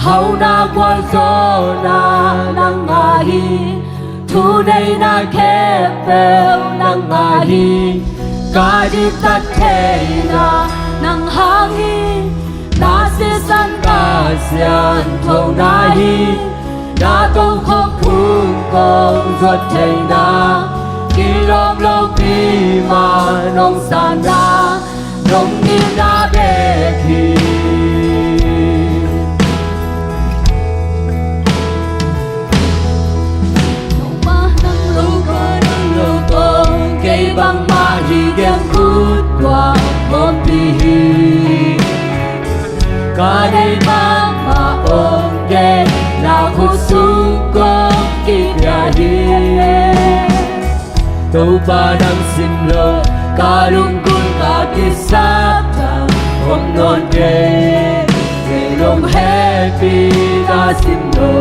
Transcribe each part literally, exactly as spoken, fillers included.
Hauhna gualzawhna nang ahi, thuneihna khempeuh nang ahi, ka diktat theihna nang hang hi. Na sisan ka sianthona hi, na tokhom phung kong zuat theihna, kilawm lopi mah nong sanna, nong nilhna bek hi. Topa nang lo tawh, nang lo tawh, kei bangmah hi, kiang khut kua hopih hi. Ka deih bangmah ong deih, na khut sung kong kipia hi. Topa nang sim lo, ka lunggulh ka kisap tang om nawn kei. Kei nong hehpihna sim lo,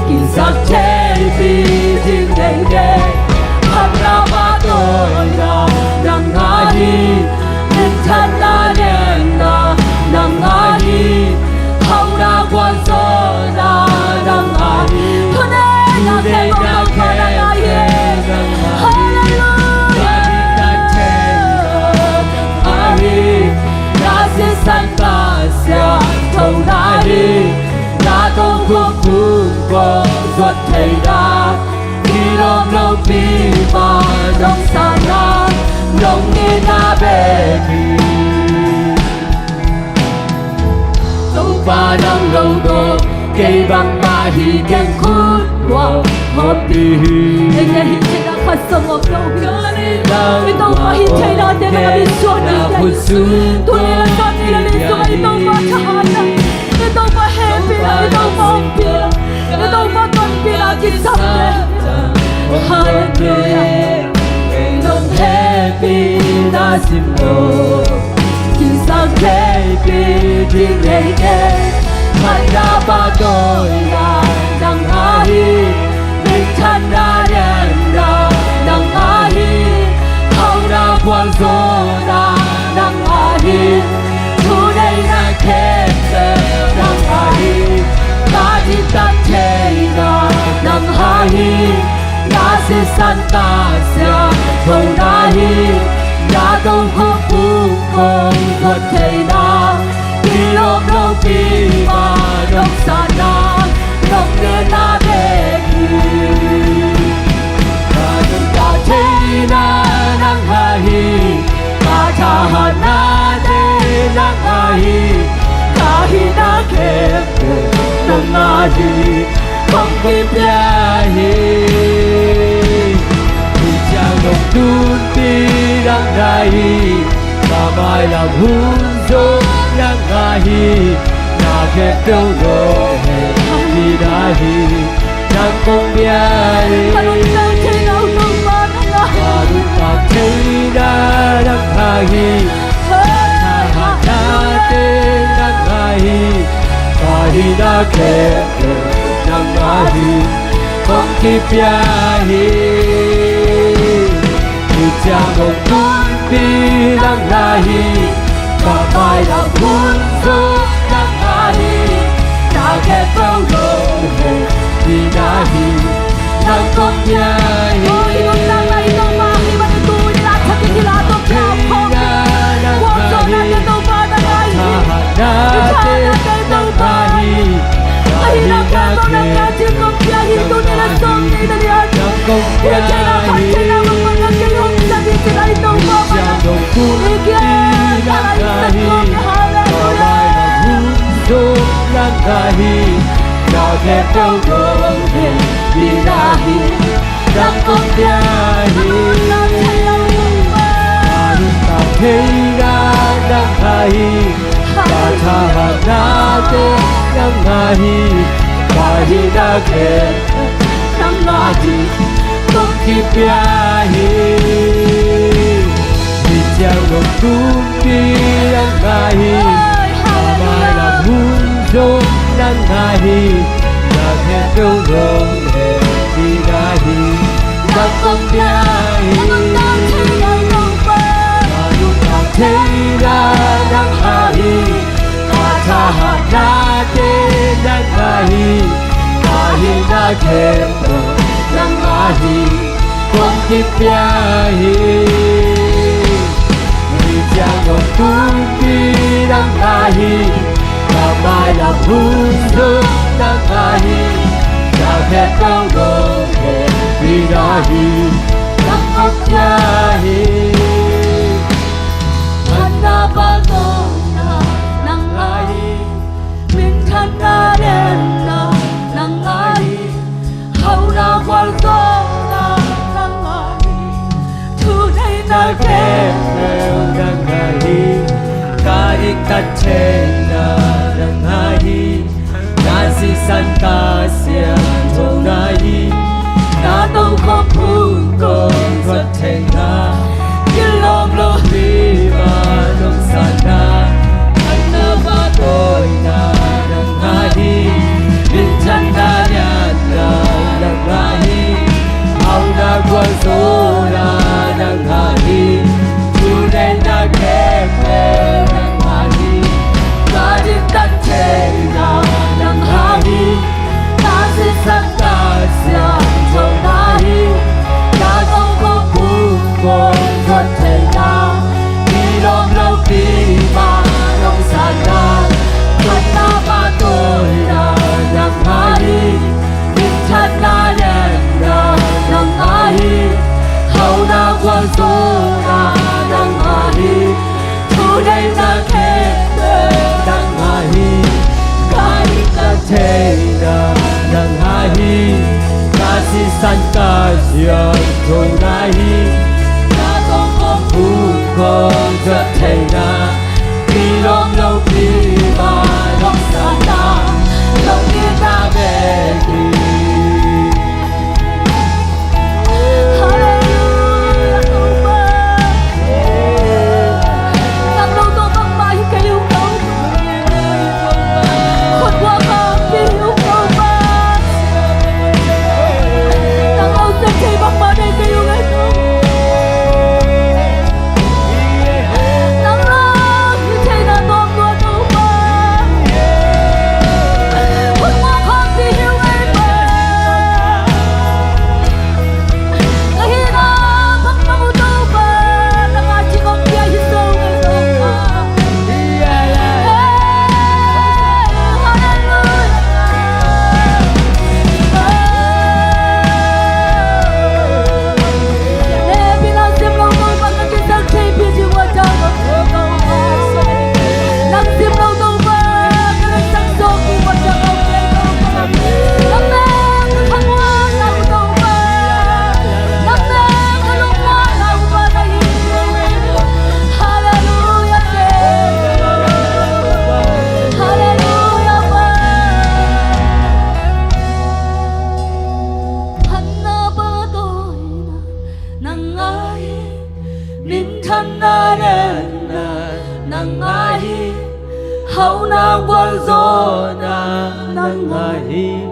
kisap theipi ding nei kei. Phatna pahtawina nang ahi, minthanna lianna nang ahi, hauhna gualzawhna nang ahi, thuneihna khempeuh nang ahi. Halleluijah. Ahi, na sisan ka sianthona hi, na tokhom phung kong zuat theihna, kilawm lopi mah nong sanna, nong nilhna bek hi. Topa nang lo tawh, kei bangmah hi, kiang khut kua hopih hi. Kei hi theihna khat sawm om lo hi. I Topa hi theihna te nang a min suan hi. Tuni la sawm ni la min suan i Topa thahatna, i Topa hehpihna, i Topa ompihna, i Topa tonpihna kisam te. Halleluijah. Nong hehpihna sim lo, kisap theipi ding nei kei. Phatna pahtawina nang ahi, minthanna lianna nang ahi, hauhna gualzawhna nang ahi, thuneihna khempeuh nang ahi, ka diktat theihna nang ahi, na sisan ka sianthona hi, na tokhom phung kong zuat theihna, kilawm lopi mah nong sanna, nong nilhna bek hi. Ka nuntak theihna nang ahi, ka thahatna te nang ahi, ka hihna khempeuh nang ahi, kong kipia hi. Hih ciang nong tunpih nang ahi, ka mailam hun zong nang ahi, na khempeuh lawhheh hi na hi, nang kong pia hi. Ka nuntak theihna uh Topa nang ahi, ka nuntak theihna nang ahi, ka thahatna te nang ahi, ka hihna khempeuh nang ahi, kong kipia hi. Hih ciang nong tunpih nang ahi, ka mailam hun zong nang ahi, na khempeuh lawhheh hi na hi, nang kong pia hi. Oh, i nuntakna i Topa hi, man i tu i la thak i la tawh pia khawm hi. Gualzawhnate Topa nang ahi, i thahatnate Topa ahi. Ahihna khempeuh nang ahi, kong pia hi. Tuni la sawm ni na lian, i theihna khat theihna bangmah nang kei hong sa ding ci-in ahi Topa, man i kiang nang ahi, sa khawm hi. Halleluijah. Nang ahi, na khempeuh lawhheh hi na hi, nang kong pia hi. Ka nuntak theihna nang ahi, ka thahatnate nang ahi, ka hihna khempeuh nang ahi, kong kipia hi. Hih ciang nong tunpih nang ahi, ka mailam hun zong nang ahi, na khempeuh lawhheh hi na hi, nang kong pia hi. Ka nuntak theihna nang ahi, ka thahatnate Nang ahi, ka hihna khempeuh nang ahi, kong kipia hi. Ni ciang hong tunpi nang ahi, ka mailam hun zong nang ahi, ka khempeuh nong hehpihna hi, nang kong pia hi. Phatna pahtawina nang ahi, minthanna lianna nang ahi, hauhna gualzawhna nang ahi, thuneihna khempeuh nang ahi, ka diktat theihna nang ahi, na sisan ka siangthona hi, na tokhom phung kong zuat theihna, kilawm lopi mah nong sanna, phatna pahtawina nang ahi, minthanna lianna nang ahi, hauhna gualzawhna nang ahi, thuneihna khempeuh nang ahi, ka diktat theihna nang ahi, na sisan ka siangthona hi, na tokhom phung kong zuat theihna, kilawm lopi mah nong sanna, phatna pahtawina nang ahi, minthanna lianna nang ahi, hauhna gualzawhna nang ahi, thuneihna khempeuh nang ahi, ka diktat theihna nang ahi, na sisan ka siangthona hi, na tokhom phung kong zuat theihna, kilawm lopi mah nong sanna, lungdamna bek hi. Halleluia, Topa. Nang lo tawh bangmah hi kei ung, Topa. Khutbuak hong pia hi ung, Topa. Nang lo sep thei bangmah nei kei ung, Topa. Nang lo hi theihna tawm tua, Topa. Khutbuak hong pia hi ung, Topa. Ka hihna bangmah uh Topa, nang a ci kong pia hi zong e Topa. Hey, halleluia. Hey, pina sim lo Topa, ka kisang thei pi ci wa ta lo Topa. Nang sim lo Topa, ka kisang so pi wa ta lo Topa. Hauhna gualzawhna nang ahi,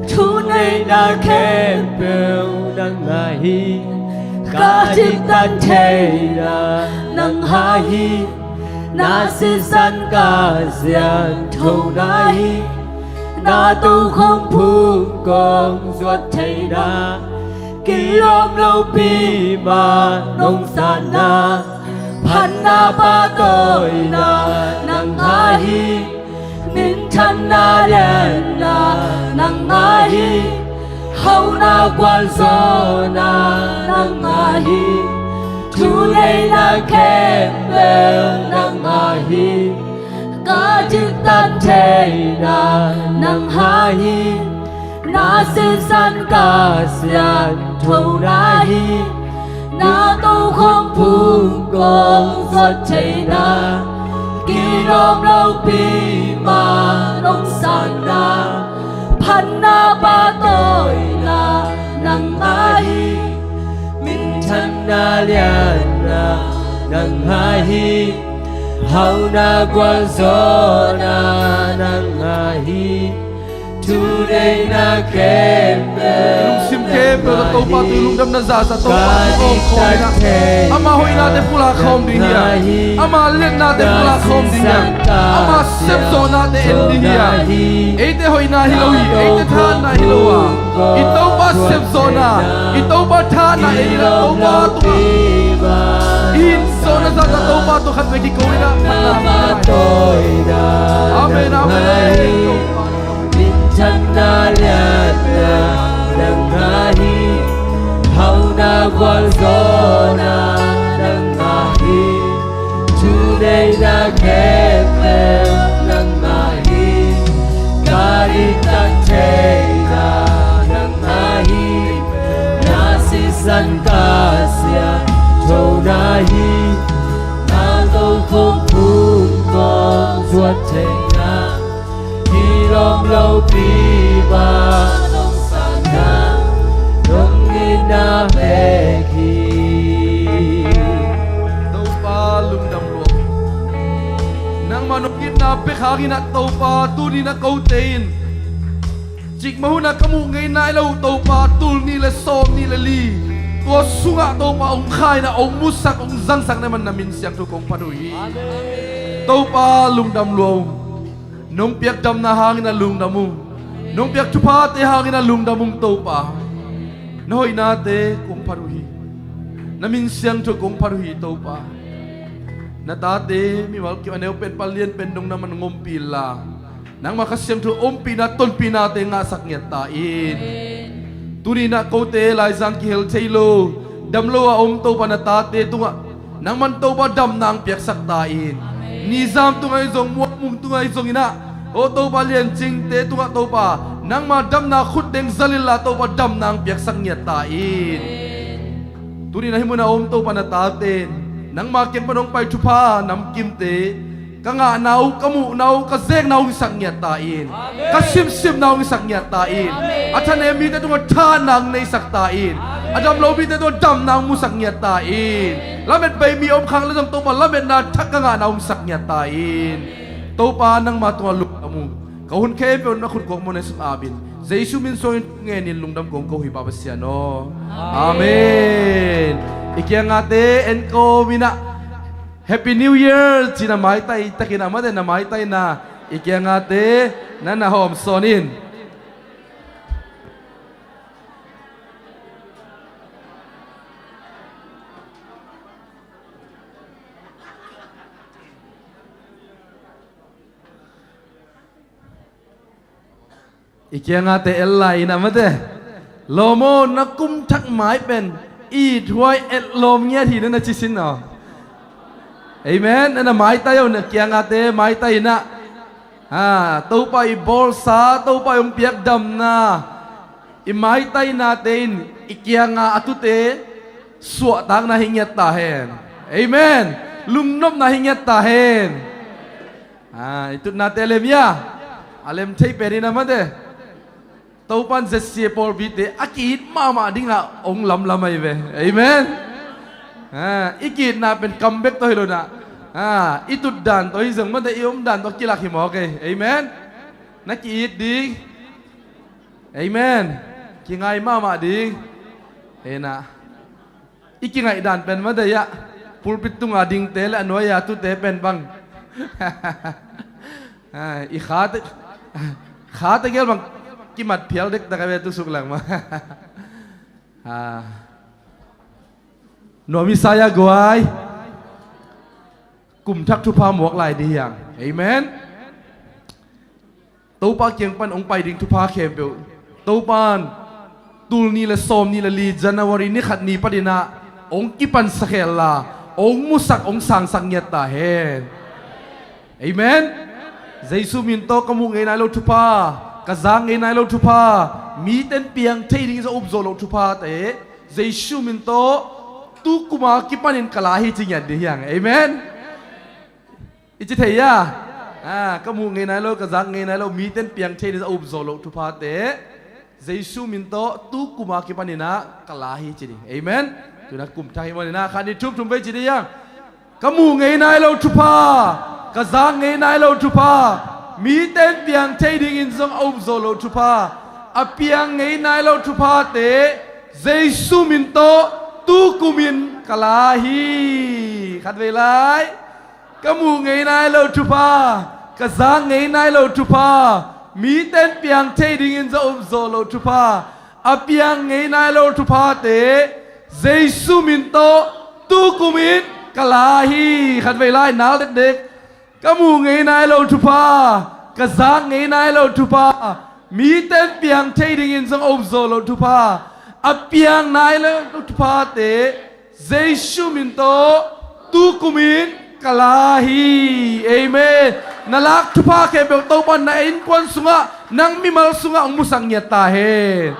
thuneihna khempeuh nang ahi, ka diktat theihna nang ahi, na sisan ka siangthona hi, na tokhom phung kong zuat theihna, kilawm lopi mah nong sanna, phatna pahtawina nang ahi, minthanna lianna nang ahi, hauhna gualzawhna nang ahi, thuneihna khempeuh nang ahi, ka diktat theihna nang ahi, na sisan ka siangthona hi, na tokhom phung kong zuat theihna, kilawm lopi mah nong sanna, phatna pahtawina nang ahi, minthanna lianna nang ahi, hauhna gualzawhna nang ahi, thuneihna khempeuh lungsim ke Khempeuh tawh Topa tui lungdamna zahsa Topa tawh awng khawm in ah, ama hoihnate pulak khawm ding hi a, ama liatnate pulak khawm ding hi a, ama sepzawhnate en ding hi a. Eite hoihna hi lo hi, eite thahatna hi lo a, i Topa sepzawhna, i Topa thahatna en in ah Topa tungah i hin zawhna zahsa Topa tawh khat vei kiko in ah phatna. Amen, amen. Minthanna liatna nangmah hi, hauhna gualzawhna nangmah hi, thuneihna khempeuh nangmah hi, ka diktak theihna nangmah hi, na sisan ka siangthona hi, na tokhom phung kong zuat theihna, hi lawm lopi mah nong sanna, nong itna bek hi. Topa lungdam lua. Nangmah nong itna bek hangin ah Topa tuni-in ah kote in cikmah hunah ka muh ngei nai lo uh Topa, tul nih le sawm nih le li, tua sungah Topa hong kha in ah hong musak hong zangsak na hih manin na min siangtho kong phat uh hi. Topa lungdam lua ung. Nong piak damna hangin ah lungdam ung. Nong piak thuphate hangin ah lungdam ung Topa. Na hoihnate kong phat uh hi. Na min siangtho kong phat uh hi Topa. Na tate mimal kim a neu pen pan lian pen dong na man ngompi inla, nangmah Kha Siangtho ompihna tonpihnate ngahsak ngiat ta in. Tuni-in ah kote laizang kihel thei lo, dam lo a om Topa na tate tungah nangman Topa damna hong piaksak ta in. Nizam tungah hi zong, muakmung tungah hi zongin ah, aw Topa Liancingte tungah Topa nangma damna khut deng zal inla Topa damna hong piaksak ngiat ta in. Tuni-in ah hih munah a om Topa na tate in nangma kiang pan hong pai thupha namkimte ka ngahna uh, ka muhna uh, ka zekna uh hong hisak ngiat ta in. Ka simsimna uh hong hisak ngiat ta in. A thanem mite tungah thahatna hong neisak ta in. A dam lo mite tungah damna hong musak ngiat ta in. Lamet bei mi om khak leh zong Topa lametna thak ka ngahna hong hisak ngiat ta in. Topa nangma tungah lungdam ung. Ka hun khempeuh na khut kong muanna sung apin Jesu min suangin ngenin lungdam kong ko hi Pa Pasian aw. Amen. I kiangahte en kawm in ah Happy New Year ci-in ah maitai takin ah mate na maitaina i kiangahte na na hawm sawn in. I kiangahte el lai in ah mate. Lawm aw, na kum thak mai pen ithuai etlawm ngiat hi na na ci sin aw. Amen. Na na maitai aw, na kiangahte maitai in ah. Ha, Topa i bawlsa, Topa i hong piak damna i maitainate in i kiangah a tute suahtakna hi ngiat ta hen. Amen. Lungnopna hi ngiat ta hen. Ah, i tutnate lem ia. A lem thei pen in ah mate. Topan Z C A pawlpite a ki-it mahmah dingah hong lamlam ahi ve. Amen. Ah, i ki-itna pen kam bek tawh hi lo in ah, ah, i tut dan tawh hi zong mate, i om dan tawh kilak hi mawk ei. Amen. Na ki-it ding. Amen. Kingai mahmah ding. Hi in ah. I kingaih dan pen mate ia, pulpit tungah dingte le a nuai-a tute pen bang. Ah, i khate, khate gel bang kimat phial dektak a ve tu suk lang mah. Ah. Nuam i sa ia guai. Kum thak thupha muak lai ding hi hang. Amen. Topa kiang pan hong pai ding thupha khempeuh Topan tul nih le sawm nih le li January ni khat ni panin ah hong kipansak hen la, hong musak, hong sangsak ngiat ta hen. Amen. Jesu min tawh ka muh ngei nai lo thupha, ka zak ngei nai lo thupha, mite in piang thei ding zong a up zo lo thuphate Jesu min tawh tu kum a kipanin ka la hi ci ngiat ding hi hang. Amen. I ci thei ia? Ah, ka muh ngei nai lo, ka zak ngei nai lo, mite in piang thei ding a up zo lo thuphate Jesu min tawh tu kum a kipanin ah ka la hi ci ding. Amen. Tu-in ah kum thak hi manin ah khat nih thum, thum vei ci ding ia. Ka muh ngei nai lo thupha, ka zak ngei nai lo thupha, mite in piang thei dingin zong a up zo lo thupha, a piang ngei nai lo thuphate Jesu min tawh tukumin ka la hi. Khatvei lai. Ka muh ngei nai lo thupha, ka zak ngei nai lo thupha, mite in piang thei dingin zong um zo lo thupha, a piang ngei nai lo thuphate Jesu min tawh tukumin ka la hi. Khatvei lai nal dekdek. Ka muh ngei nai lo thupha, ka zak ngei nai lo thupha, mite in piang thei dingin zong a um zo lo thupha, a piang nai lo thuphate Jesu min tawh tukumin ka la hi. Amen. Na lak thupha khempeuh Topan na innkuan sungah, nang mimal sungah hong musak ngiat ta hen.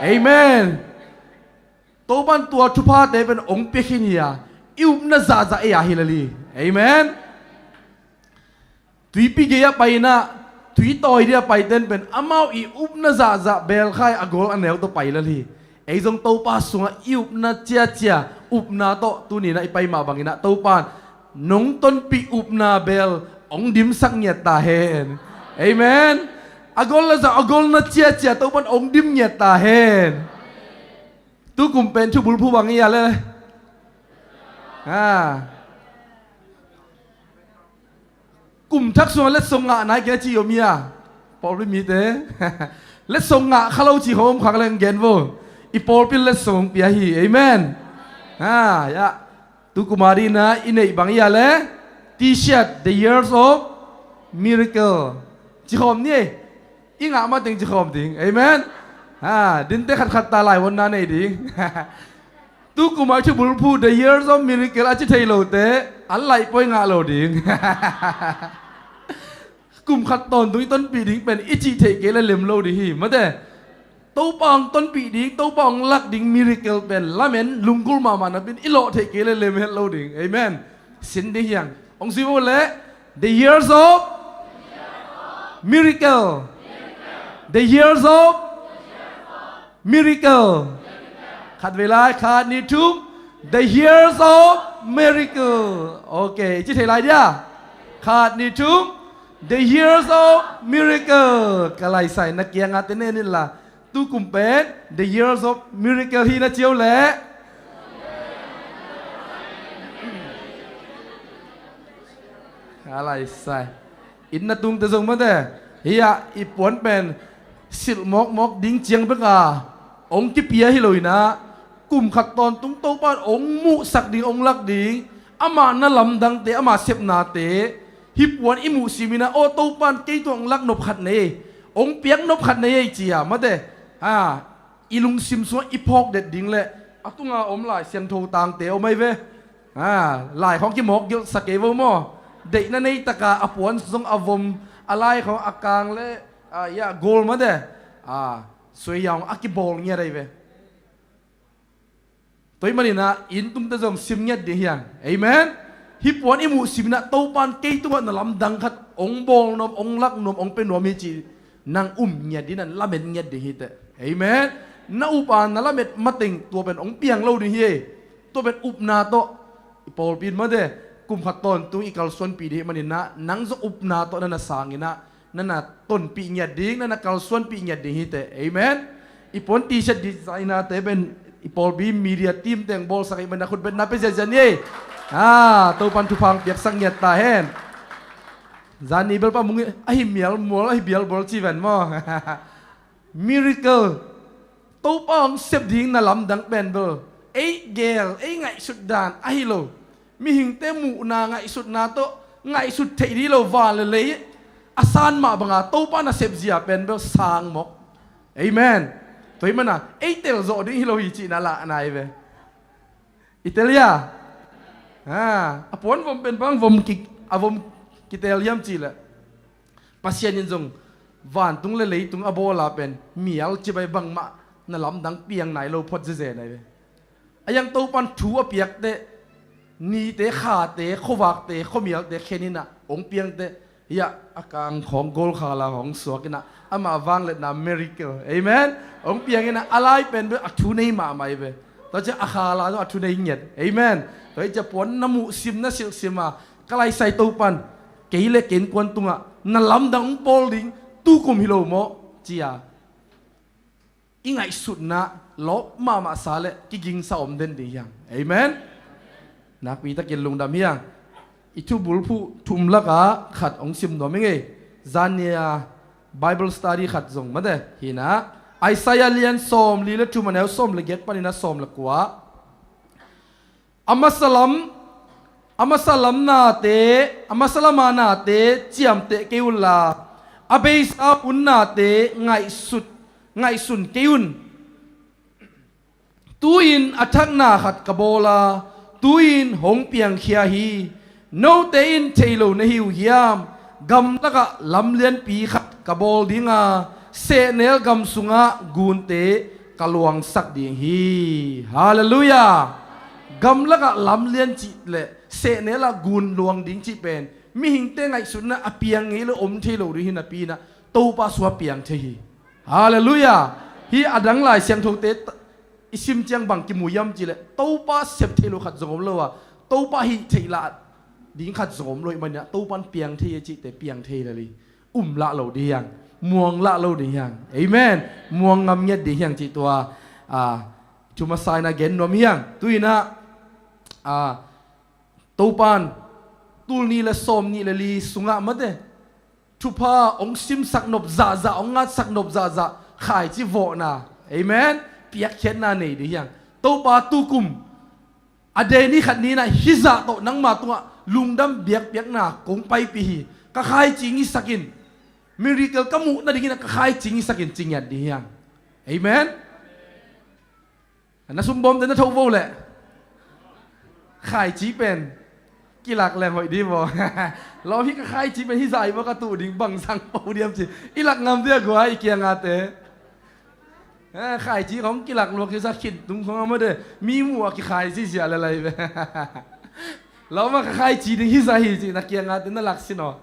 Amen. Topan tua thuphate pen hong pia khin hi a, i upna zahzah ei a hi lel hi. Amen. Tuipi gei a pai inah, tuitawi dia paite in pen amau i upna zahzah belkhai a gol a neu tawh pai lel hi. Ei zong Topa sungah i upna ciacia, upna tawh tuninah i pai mah banginah Topan nong tonpih upna bel hong dimsak ngiat ta hen. Amen. A gol na zah, a gol na ciacia Topan hong dim ngiat ta hen. Tukum pen thubulphu bang i a le. Ha. Kum thak sungah letsong ngah nai kei a ci om hi a. Pawlpi mite. Letsong ngah kha lo ci khawm khak leng gen vo. I pawlpi letsong pia hi. Amen. Ha, ya. Tukum a dina i neih bang i a le. T-shirt, The Years of Miracle. Ci khawm ni. I ngah mateng ci khawm ding. Amen. Ha, dinte khatkhat ta lai vonna nei ding. Tukum a thubulphu The Years of Miracle a ci thei lote an laih poi ngah lo ding. Kum khat tawntung i tonpih ding pen i cih theih kei le lem lo ding hi. Mate. Topa hong tonpih ding, Topa hong lak ding miracle pen lamen lunggulh mahmah napin i lawh theih kei le lem het lo ding. Amen. Sin ding hiang. Hong zui vo le. The Years of Miracle. The Years of Miracle. Khatvei lai, khat, nih, thum. The Years of Miracle. Ok, i ci thei lai dia. Khat, nih, thum. The Years of Miracle. Ka laisai na kiangah te nen inla. Tukum pen The Years of Miracle hi na ci o le. Ka laisai. Inn na tungte zong mate. Hi-ah i puan pen silh mawkmawk ding ciang bek a hong kipia hi lo inah, kum khat tawntung Topa in hong muhsak ding, hong lak ding, amah na lamdangte, amah sepnate hih puan i muhsim inah, aw Topa in kei tungah hong lak nop khat nei ei, hong piak nop khat nei ei ci-a mate. Ha, i lungsim sungah i phawk det ding le a tunga om Lai Siangtho tangte om ahi ve. Ha, lai khawng kimawk gelhsak kei vo maw? Deihna nei taka a puan zong a vom, a lai khawng a kang le, a, ya, gold mate, a, suai-a hong a kibawl ngiat ahi ve. Tua ahih maninah inn tungte zong sim ngiat ding hiang. Amen. Hih puan i muhsim inah Topa in kei tungah na lamdang khat hong bawl nuam, hong lak nuam, hong pia nuam hi cih nang um ngiat ding, na lamet ngiat ding hi teh. Amen. Na up a na lamet mateng tua pen hong piang lo ding hi. Tua pen upna tawh i pawlpi in mate, kum khat tawntung i kalsuanpih ding hi maninah nang zong upna tawh na na sang inah, na na tonpih ngiat ding, na na kalsuanpih ngiat ding hi teh. Amen. I puan T-shirt designer te pen i pawlpi media team teng bawlsak ahih manin a khutbetna pia ziahziah ni ei. Ah, Topan thupha hong piaksak ngiat ta hen. Zan ni bel pa mung ahi mial mual, ahi bial bual ci ven maw? Miracle. Topa hong sep ding na lamdang pen bel ei gel, ei ngaihsut dan ahi lo. Mihingte muhna ngaihsutna tawh ngaihsut theih dih lo, van le lei a san mah banga Topa na sepzia pen bel sang mawk. Amen. Tua ahih mana ei telzawh ding hi lo hi cihna lahna hi ve. I tel hia? Ha, a puan vom pen bang vom ki, a vom kitel hiam cihleh, Pasian in zong vantung le leitung a bawla pen mial cibai bangmah na lamdang piang nai lo phot zezen ahi ve. A hiang Topan thu a piak teh, nite, khate, khuavakte, khuamialte khen inah hong piang teh, hiah a kang khawng gold khala hong suak inah amah vangliatna miracle. Amen. Hong piang inah a lai pen bel a thu nei mahmah hi ve. Tua ciah a khala zong a thu nei ngiat. Amen. Tua hi ciah puan na muhsim na silhsim a, ka laisai Topan kei le kei innkuan tungah na lamdang hong bawl ding tukum hi lo maw cia. i ngaihsutna lawp mahmah sa le kigingsa om den ding hiang. Amen. Nakpi takin lungdam hiang. I thubulphuh thum lakah khat hong sim nuam ing ei. Zania Bible study khat zong mate hinah, Isaiah lian sawmli le thum, a neu sawm le giat paninah sawm le kua. A masa lam, a masa lam nate, a masa lama nate ciamteh kei unla, a beisa hun nate ngaihsut, ngaihsun kei un. Tu-in a thakna khat ka bawl a, tu-in hong piangkhia hi. Note in thei lo na hi uh hiam? Gamlakah lam lianpi khat ka bawl ding a, sehnel gam sungah gunte ka luangsak ding hi. Halleluiah. Gamlakah lam lian cih le sehnelah gun luang ding cih pen mihingte ngaihsutna a piang ngei lo, om thei lo ding hi napi inah Topa sungah piang thei hi. Halleluiah. Hih a dang Lai Siangthote t-, i sim ciang bang kimu hiam cih leh Topa sep thei lo khat zong om lo a, Topa hih theih lah ding khat zong om lo ahih manin ah Topa in piang thei hi a cihte piang thei lel hi. Um lah lo ding hiang, muang lah lo ding hiang. Amen. Muang ngam ngiat ding hiang cih tua, a, thu masa inah gen nuam hiang. Tu inah, a, Topa in tul nih le sawm nih le li sungah mate thupha hong simsak nop zahzah, hong ngatsak nop zahzah khaici vawhna, amen, piakkhiatna nei ding hiang. Topa tukum a dei ni khat ni inah hizah tawh nangma tungah lungdam biakpiakna kong paipih hi. Ka khaici ngisakin, miracle ka muh nadingin ah ka khaici ngisakin ci ngiat ding hiang. Amen. Na sumbawmte na tho vo leh khaici pen kilak leng hoih dih vaw. Lawm, hih ka khaici pen hizah hi vaw, ka tuh ding bang sang po diam ci. I lak ngam dih a guai, i kiangate. Eh, khaici khong kilak luak hizah khin tung khong a mate mi muh a kikhaici ziah le lai ve. Lawm, a ka khaici ding hizah hi ci na kiangate na lak sin aw.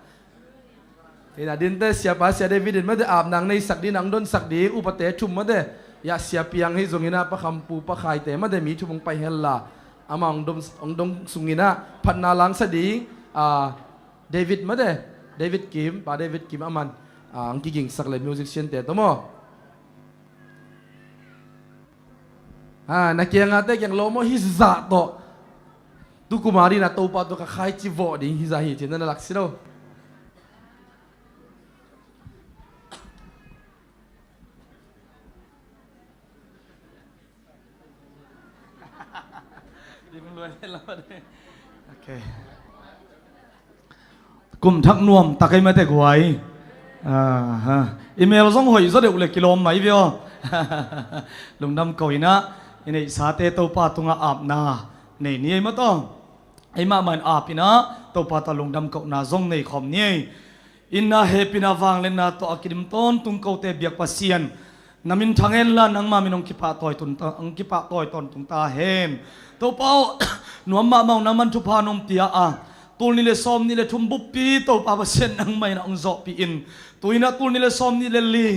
Ina dinte siapa, Sia David in mate apna hong neisak ding, hong donsak ding upate thum mate. Yah, Sia Piang hi zongin ah, Pa Khampu, Pa Khaite mate mi thum hong pai hella. Ama hong dong, hong dong sungin ah phatna langsa ding, a, David mate, David Kim, Pa David Kim aman, a, hong kigingsak le musician te tawh maw. A, na kiangate kiang lawm aw, hizah tawh tukum a ding inah Topa tawh ka khaici vawh ding hizah hi ci na na lak sin aw. Okay. Kum thak nuam tak ei mate guai. Aha. Email zong hoih zaw deuh le kilawm mai via. Lungdam ko inah i neihsate Topa tungah apna nei ni ei maw taw. Ei mahmah in ap inah Topa tawh lungdam kohna zong nei khawm ni ei. Inna hehpihna vangliatna tawh a kidim tawntung kote biak Pasian, na min thang henla, nangma min hong kipahtawi tun ta, hong kipahtawi tawntung ta hen. Topa aw, nuam mahmah uh, nangman thupha nong pia a, tul nih le sawm nih le thum buppi Topa Pasian nangmah inah hong zawhpih in. Tu inah tul nih le sawm nih le li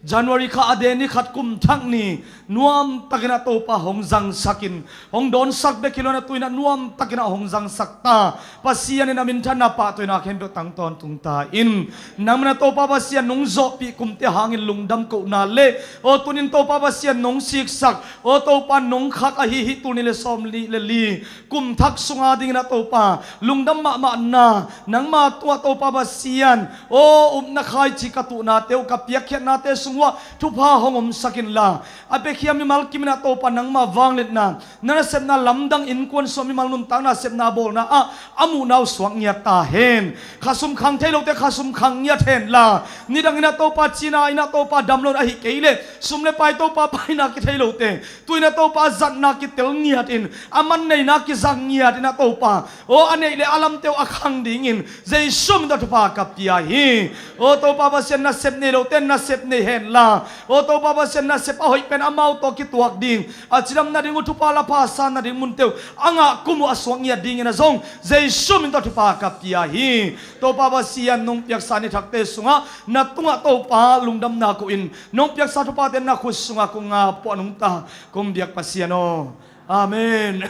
January kha a dei ni khat kum thak ni nuam takin ah Topa hong zangsak in, hong dawnsak bek hi lo inah tu inah nuam takin ah hong zangsak ta. Pasian in a minthanna pahtawina khempeuh tang tawntung ta in. Nangman ah Topa Pasian nong zawhpih kumte hangin lungdam kohna le, aw, tunin Topa Pasian nong siksak, aw, Topa nong khak ahi hih tul nih le sawm nih le li kum thak sunga dingin ah Topa lungdam mahmahna, nangma tungah Topa Pasian, aw, upna khaici ka tuhnate uh, ka piakkhiatnate sung uhah thupha hong omsak inla, a piakhia mimal kim inah Topa nangma vangliatna, na nasepna lamdang innkuan sungah mimal nuntakna sepna bawlna ah a muhna uh suak ngiat ta hen. Khasum khang thei lote khasum khang ngiat henla, nidang inah Topa cina inah Topa dam lo in, ahi kei leh sum le pai Topa paina kithei lote tu inah Topa zatna kitel ngiat in, a man neina kizang ngiat inah Topa, aw, a neih le a lamte uh a khang dingin Jesu min tawh thupha ka pia hi. Aw Topa Pasian, nasep nei lote nasep nei henla, aw Topa Pasian, nasep a hoih pen amau tawh kituak ding, a cidam nading uh, thupha la pha sa nading munte uh a ngah kum uh a suak ngiat dingin ah zong Jesu min tawh thupha ka pia hi. Topa Pasian, nong piaksa ni thakte sungah na tungah Topa lungdamna ko in, nong piaksa thuphate na khut sungah kong ap puah nungta kong biak Pasian aw. Amen.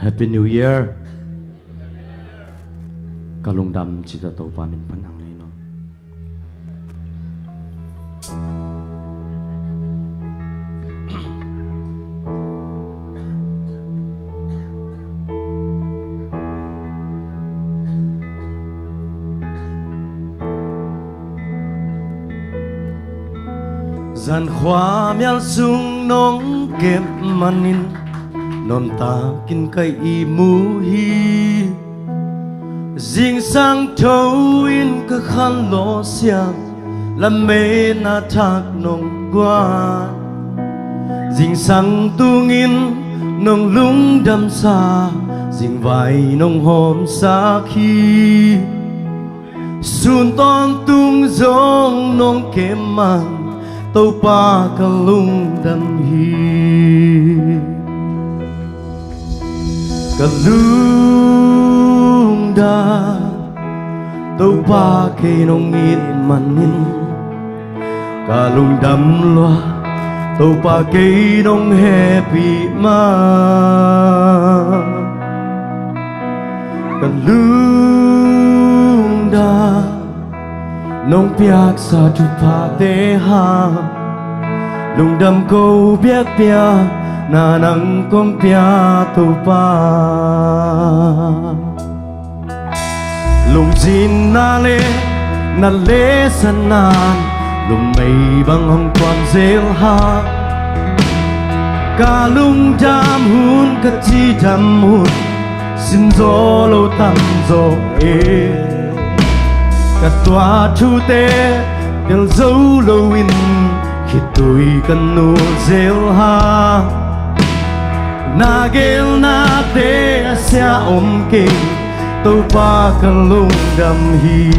Happy New Year. Ka lungdam ci-in Topa min pan hong nei nuam. Zan khuamial sung nong kep manin, nuntakin ka ihmu hi. Zingsang tho in ka khanlawh siam, lametna thak nong guan. Zingsang tungin nong lungdamsa, zingvai nong hawmsak hi. Sun tawntung zong nong kep man, Topa ka lungdam hi. Ka lungdam, Topa kei nong it manin, ka lungdam lua, Topa kei nong hehpih ma. Ka lungdam, nong piaksa thuphate hang, lungdam ko biakpiakna nang kong pia Topa. Lungzinna le na lesanna'n, lungmei bang hong tuam zel hang. Ka lungdam hun, ka cidam hun, simzaw lo tamzaw e. Ka tuah thute tel zo loin, khitui ka nul zel hang. Na gelnate a sia om kei, Topa ka lungdam hi.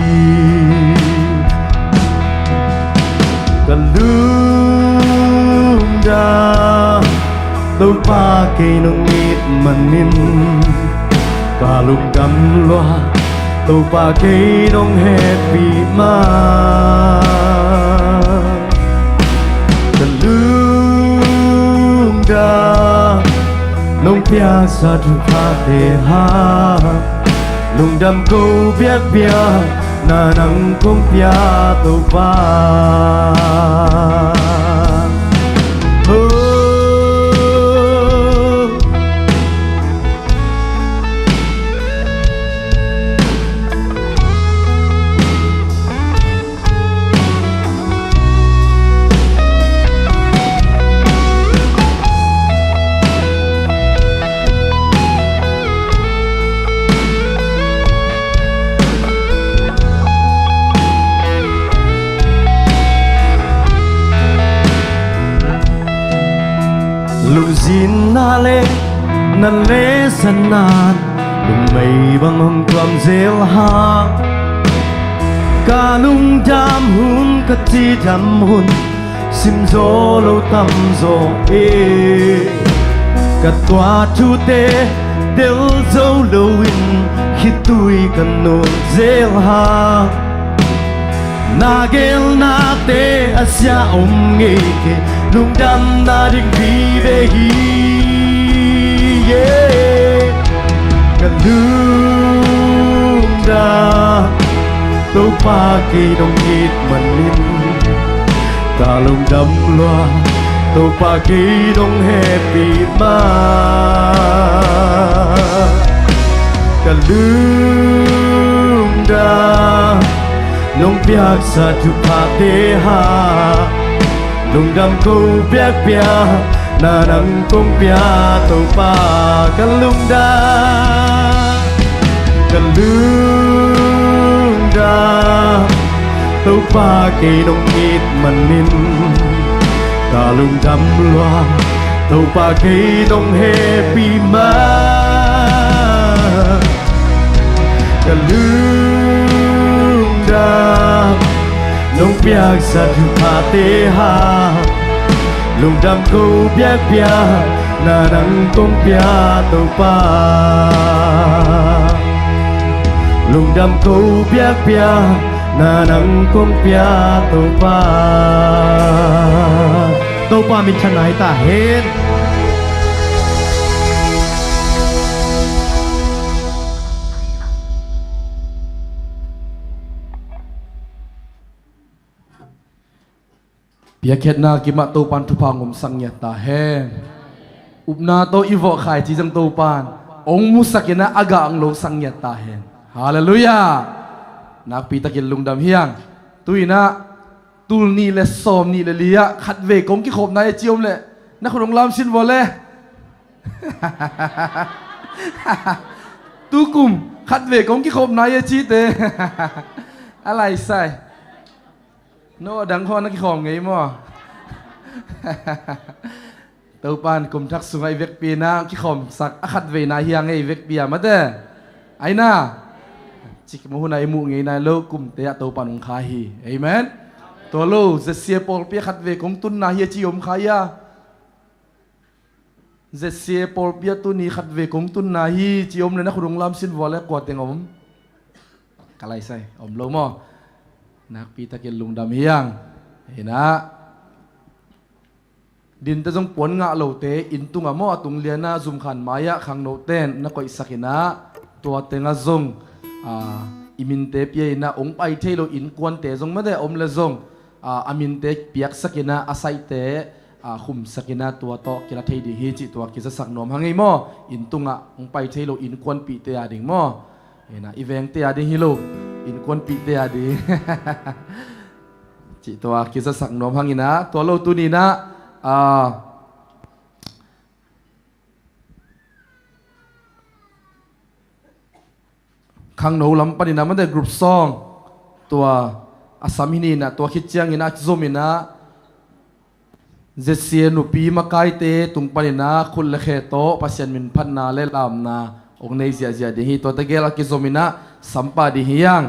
Ka lungdam, Topa kei nong it manin, ka lungdam lua, Topa kei nong hehpih ma. Ka lungdam, nong piaksa thuphate hang, lungdam ko biakpiakna nang kong pia Topa. Oh. Lungzinna le na lesanna'n, lungmei bang hong tuam zel hang. Ka lungdam hun, ka cidam hun, simzaw lo tamzaw e. Ka tuah thute tel zo loin, khitui ka nul zel hang. Na gelnate a sia om ngei kei, lungdamna ding vive hi. Yeah. Ka lungdam, Topa kei nong it manin, ka lungdam lua, Topa kei nong hehpih ma. Ka lungdam, nong piaksa thuphate hang, lungdam ko biakpiakna nang kong pia Topa. Ka lungdam, ka lungdam, Topa kei nong it manin, ka lungdam lua, Topa kei nong hehpih ma. Ka lungdam, nong piaksa thuphate hang, lungdam ko biakpiakna nang kong pia Topa. Lungdam ko biakpiakna nang kong pia Topa. Topa minthanna hi ta hen. Piakkhiatna kimah Topan thupha hong omsak ngiat ta hen. Upna tawh i vawh khaici zong Topan hong musak in ah a gah hong losak ngiat ta hen. Halleluiah. Nakpi takin lungdam hi hang. Tu-in ah tul nih le sawm nih le li ah khatvei kong kikhawm nai a ci om leh na khut hong lamsin vua le. Tukum khatvei kong kikhawm nai a cite a laisai. No a dang khaw na kikhawm ngei maw? Topan kum thak sungah i vekpi in ah kikhawmsak a khatvei nai hi hang e, i vekpi a mate. Ai na. Cikmah hun ah i muh ngei nai lo kumte ah Topan hong kha hi. Amen. Tua lo Z C A pawlpi ah khatvei kong tun nai hi a ci om kha ia. Z C A pawlpi ah tuni khatvei kong tun nai hi ci om le na khut hong lamsin vua le, kua teng om? Ka laisai om lo maw? Nakpi takin lungdam hi hang. Hi in ah dinte zong puan ngah lote inn tungah maw, a tung lian ah zumkhan mai-ah khangnote in na koihsak in ah tua tengah zong, ah, i minte pia in ah hong pai thei lo innkuante zong mate om le zong, ah, a minte piaksak in ah a saihte, ah, khumsak in ah tua tawh kila thei ding hi cih tua kizasak nuam hang ei maw? Inn tungah hong pai thei lo innkuanpihte a ding maw? Hi in ah i vengte a ding hi lo, innkuanpihte a ding. Cih tua kizasak nuam hang in ah tua lo tuni in ah, ah, khangno lam panin ah mate group song tua a sam hi ni in ah tua khit ciangin ah a kizom in ah Z C A nupi makaite tung panin ah khut le khe tawh Pasian min phatna le lamna hong nei ziahziah ding hi. Tuate gel a kizom in ah sam pah ding hi hang.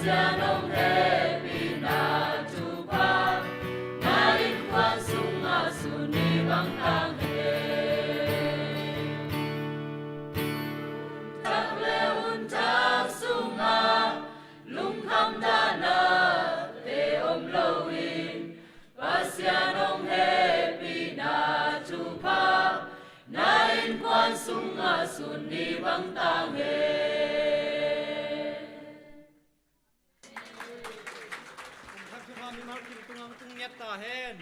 Pasian hong hehpihna thupha na innkuan sungah sun ni bang tang hen. Hun thak le hun thak sungah lungkham dahnate om loin Pasian hong hehpihna thupha na innkuan sungah sun ni bang tang hen. Kum thak thupha mimal kim tungah hong tung ngiat ta hen.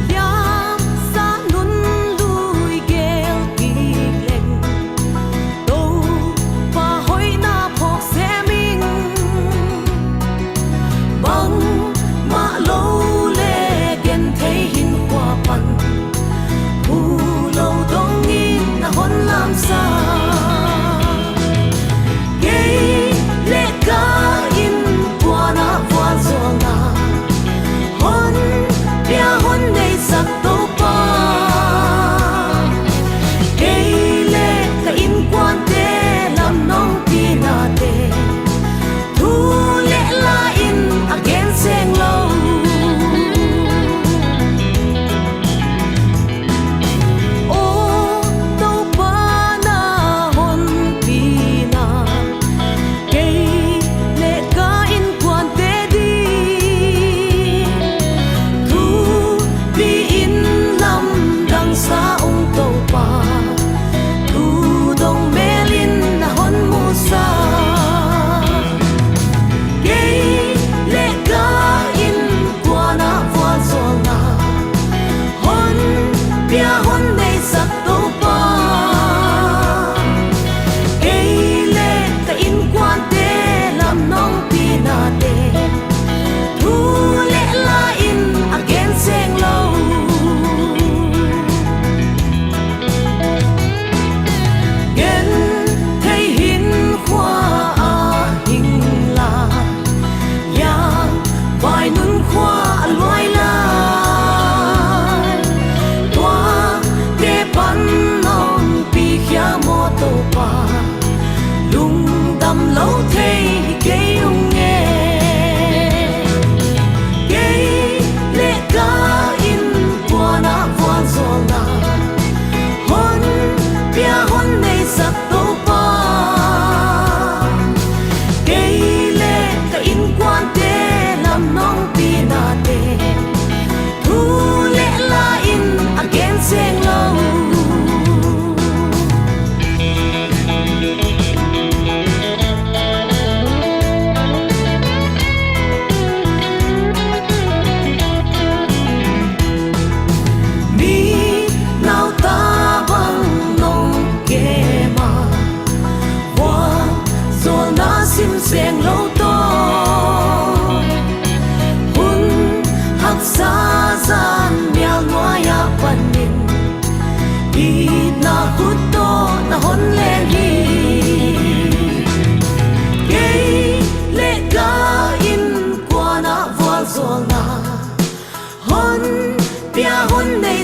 Liamsa nun lui gel kik leng, Topa hoihna phawk sem ing. Bangmah lo le genthei hinkhua pan, phu lo dongin na hon lamsak. Kei le ka innkuan ah vualzawlna hon pia hon neisak Topa, kei le ka innkuante lam nongpinate thu le la in a gen seng lo. Aw Topa, na honpina kei le ka innkuante ding thupi in lamdangsa ung Topa, thu dong melin na hon musak. Kei le ka innkuan ah vualzawlna hon pia hon neisak Topa, kei le ka innkuante lam nongpinate thu le la in a gen seng lo. Genthei hinkhua ah hing la, liang vai nun khua a luai lai. Tua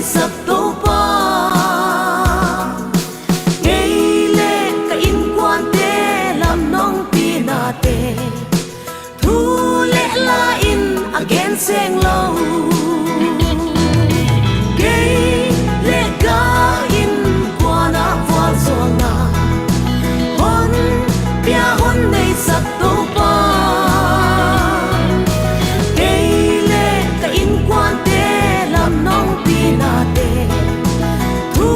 Sak Topa, kei le ka innkuante lam nong pi nate, thu le la in a gen seng lo. Kei le ka innkuan a vualzawlna hon pia hon neisak Topa, kei le ka innkuante lam nong pi nate, thu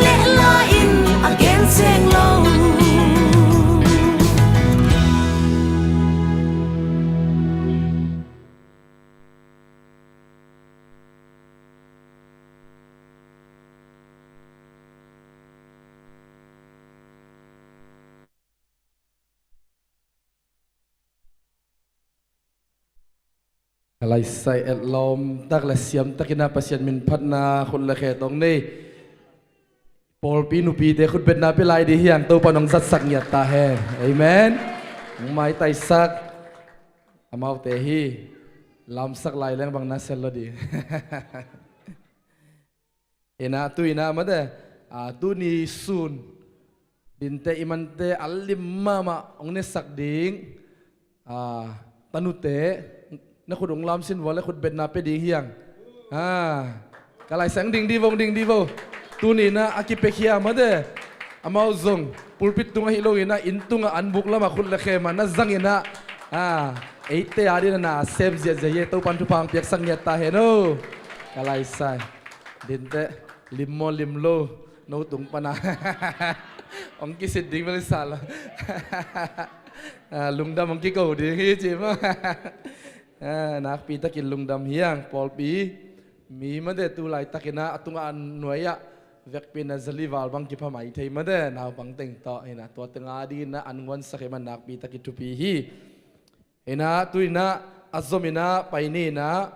le la in a gen seng lo. Ka laisai etlawm tak le siam takin a Pasian min phatna khut le khe tawng nei pawlpi nupite khutbetna pia lai ding hi hang. Topa nong zatsak ngiat ta hen. Amen. Nong maitaisak amaute hi. Lamsak lai leng bang na sel lo ding. Ina tu ina mate, a, tuni sun dinte i mante a lim mahmah hong nesak ding, a, tanute na khut hong lamsin vua le khutbetna pia ding hi hang. A, ka laisai hong ding dih vo, hong ding dih vo. Tuni ina a kipekhia mate, amau zong pulpit tungah hi lo ina inn tungah an buk lamah khut le khe mah na zang ina, a, eite a dina na sem ziahziah hi e. Topan thupha hong piaksak ngiat ta hen o. Ka laisai. Dinte, lim maw lim lo, no tung pana hong kisit ding bel sa lo. A, lungdam hong kiko ding hi ci maw. A, nakpi takin lungdam hi hang pawlpi. Mi mate tu laitakin a tungah a nuai-ah vekpi ina zali val bang kipha mai thei mate, naupang teng tawh ina tua teng a dingin a an nguansak hi man nakpi takin thupi hi. Ina tu ina a zom ina pai ni ina,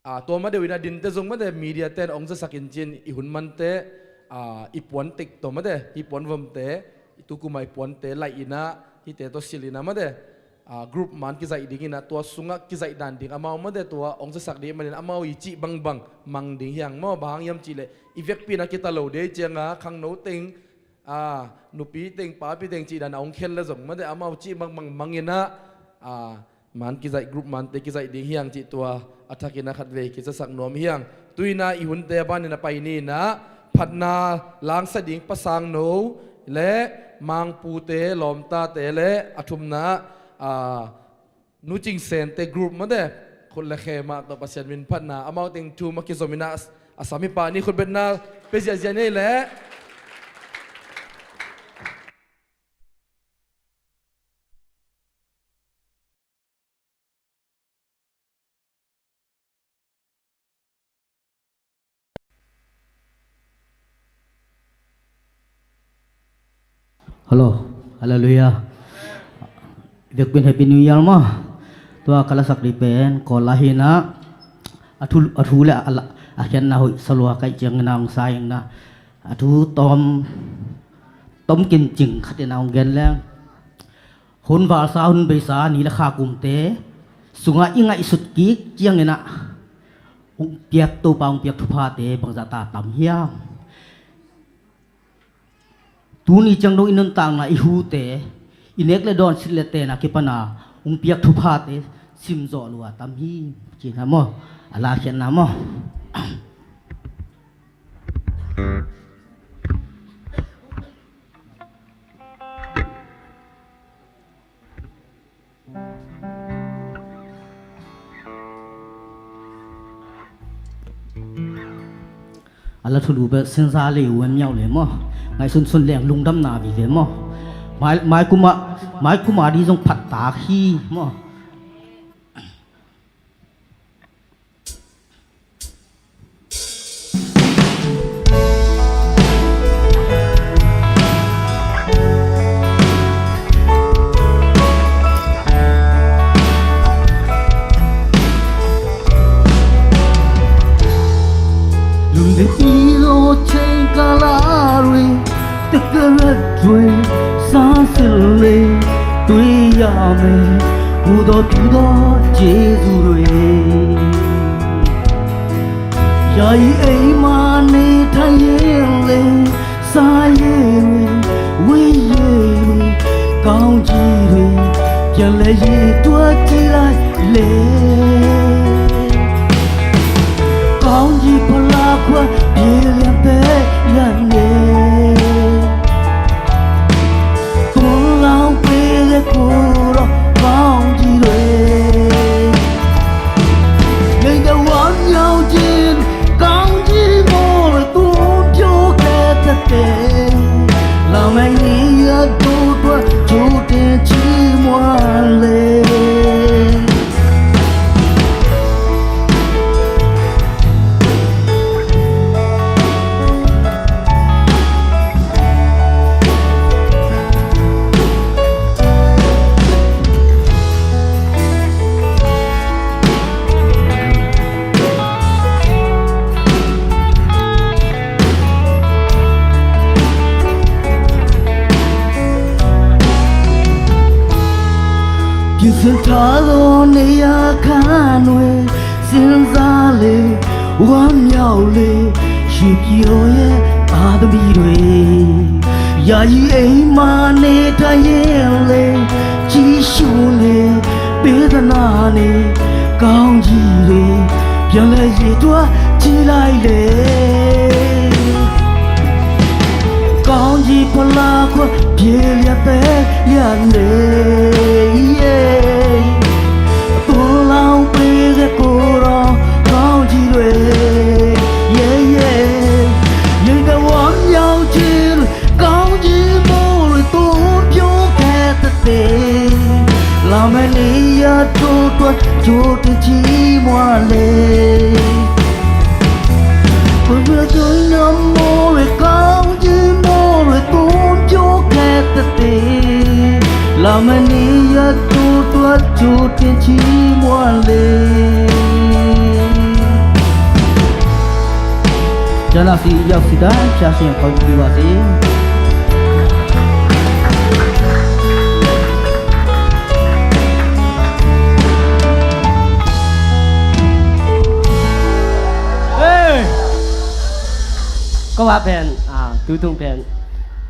a, tua ma deuh ina dinte zong mate media ten hong zasak in cin i hun mante, a, i puan tek tawh mate, i puan vomte, i tukuma i puante laih ina hite tawh silh ina mate, a, group man kizaih ding ina tua sungah kizaih dan ding amau mate tua hong zasak ding manin amau i cih bangbang mang ding hi hang maw. Bang hang hiam cihleh i vekpi ina kita lo dei cianga khangno teng, a, nupi teng papi teng cih dan a hong khen le zong mate amau cih bangbang mang ina, a, man kizaih group mante kizaih ding hi hang cih tua a thakin a khatvei kizasak nuam hi hang. Tu ina i hunte a banin a pai ni ina phatna langsa ding pasangno le mangpute lawmtate le a thumna, a, Nu Cing Sente group mate khut le khe mah tawh Pasian min phatna amau teng thum a kizom ina a, a sami pah ni khutbetna pia ziahziah nei leh. Hello. Hallelujah. Vekpi in Happy New Year maw. Tua ka lasak dih pen Kawl lai hi ina, a thu, a thu le a la, a khiatna hoih sa lua ka hih ciangin a hong sa ing ina, a thu tawm, tawm kincing khat ina hong gen leng. Hun valsa, hun beisa, ni le kha kumte sungah i ngaihsut kik ciangin a hong piak, Topa hong piak thuphate bangzah ta tam hiam? Tuni ciang dong i nuntakna, i hute, i nek le dawn, silh le ten a kipan a hong piak thuphate sim zawh lua tam hi. Ci ina maw, a lakhiatna maw. A la thulu bel sinsa le u em miau le maw. Ngaihsunsun leng lungdamna vive maw. Mai, mai kuma, mai kuma di zong phattak hi maw. Lungdam i lo cheng ka la rui. Tekarat rui, sa sil le, tui ya me, pu do tu do, Jesu rui. ယအံၤ အိမ်မှာ နေထိုင်ရင်လေ စားရည်တွေ ဝတ်ရည်တွေ ကောင်းကြီးတွေ ပြန်လည်ရည်တွက်ကြည့်လိုက်လေ။ ကောင်းကြီးဖလားခွက် ပြေလျက်ပဲ ရန်နေ သွန်လောင်းပေးတဲ့ ကိုယ်တော်ကောင်းကြီးတွေ ရိတ်တဲ့ဝမ်းမြောက်ခြင်း ကောင်းကြီးမို့လို့ သူပြောခဲ့တတ်တယ်။ လာမယ့်နေ့ရက်တို့အတွက် ကြိုတင်ချီးမွမ်းလေ။ ပြင်ဆင်ထားသော နေရာခန်းတွေ စဉ်းစားလေ ဝမ်းမြောက်လေ ရွှေပြည်တော်ရဲ့ သားသမီးတွေ။ ယာယီအိမ်မှာ နေထိုင်ရင်လေ ကြည့်ရှုနေ ပေးသနားနေ ကောင်းကြီးတွေ ပြန်လည်ရည်တွက်ကြည့်လိုက်လေ။ ကောင်းကြီးဖလားခွက် ပြေလျက်ပဲ ရန်နေ သွန်လောင်းပေးတဲ့ ကိုယ်တော်ကောင်းကြီးတွေ ရိတ်တဲ့ဝမ်းမြောက်ခြင်း ကောင်းကြီးမို့လို့ သူပြောခဲ့တတ်တယ်။ လာမယ့်နေ့ရက်တို့အတွက် ကြိုတင်ချီးမွမ်းလေ။ ဘုရားသွန်လောင်းမို့လို့ ကောင်းကြီးမို့လို့ သူပြောခဲ့တတ်တယ်။ လာမယ့်နေ့ရက်တို့အတွက် ကြိုတင်ချီးမွမ်းလေ။ ကျမ်းစာဖတ်ပြီး ဘုရားရှင်ခေါ်ယူပါစေ။ ဟေး ก็ว่าเป็น อ่า ตู้ตุงเป็น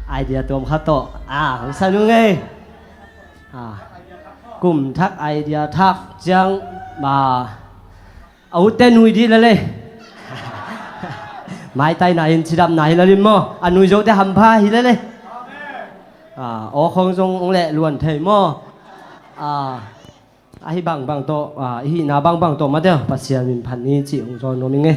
ไอเดียตัวมันเข้าโต๊ะ อ่า ของสาวนุ่งไง อ่า กลุ่มทักไอเดียทักเจียงมา เอาแต่หนุ่ยดีแล้วเลย ไม้ไตหนาหินสีดำหนาหินละลิมมอ อ่ะ หนุ่ยโยกแต่หำผ้าหินแล้วเลย อ่า อ๋อ ของทรงองค์แหละล้วนไทยมอ อ่า อ่ะ ฮิบังบังโต อ่า ฮินาบังบังโตมาเดียว ปัสเซียมินพันนี้จิองค์จอนโนมิงเง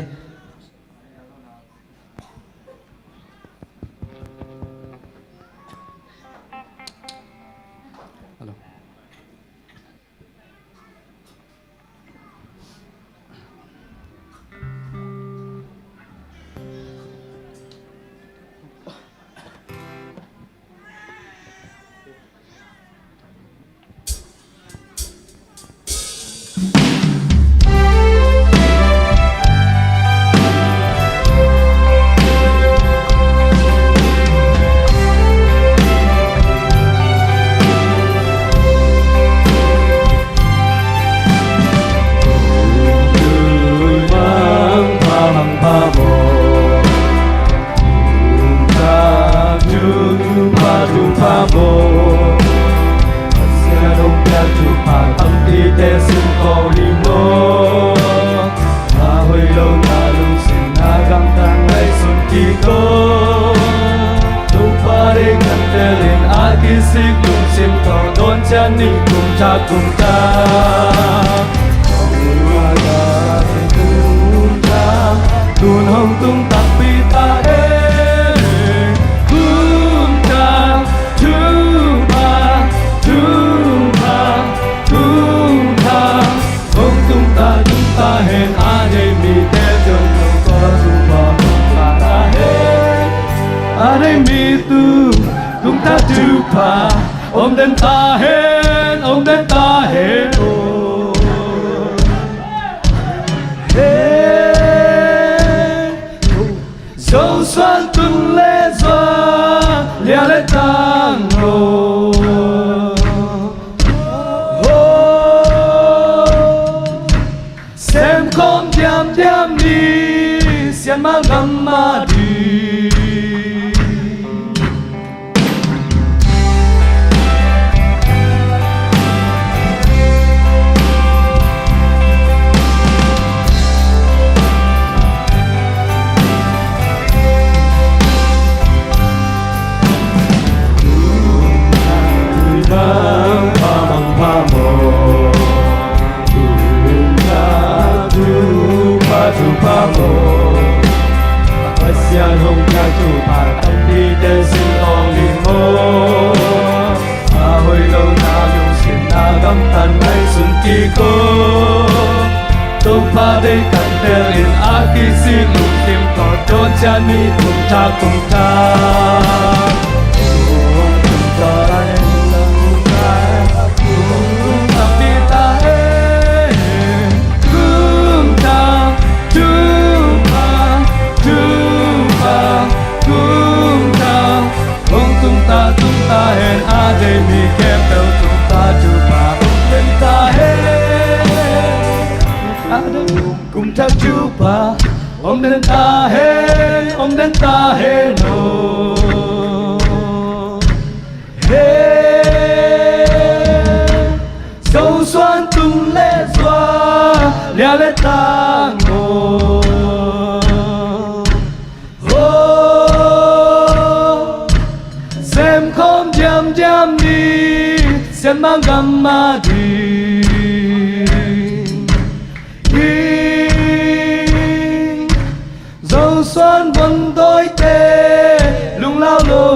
Tun hong tung takpi ta hen, tung ta, tung ta, tung ta, tung ta, tung ta, tung ta hen, a nei mi te tung tung ta, tung ta, tung ta ta hen, a nei mi tung, tung ta, tung ta, om den ta hen, om den ta hen, oh. Hey, Zo suan tun le zua lia le tang lo. Sem khawm diamdiam ni. Sian mah gam mah ding. Pasian hong piak thupha tampi ten sin tawng ding maw? A hoih lohna lungsimna gamtat ngaihsun kik o. Topa deih kan tel in a kisik lungsim tawh dawn ciat mi kum thak kum thak. Hong tung ta, tung ta hen, a deih mi khempeuh tung ta, thupha hong den ta hen. A deih kum thak thupha hong den ta hen, hong den ta hen, oh. He, Zo suan tung le zua lia le tang maw? Ho, sem khawm diamdiam ni, sian mah gam mah ding. Ing, Zo suan von dawite lunglau lo.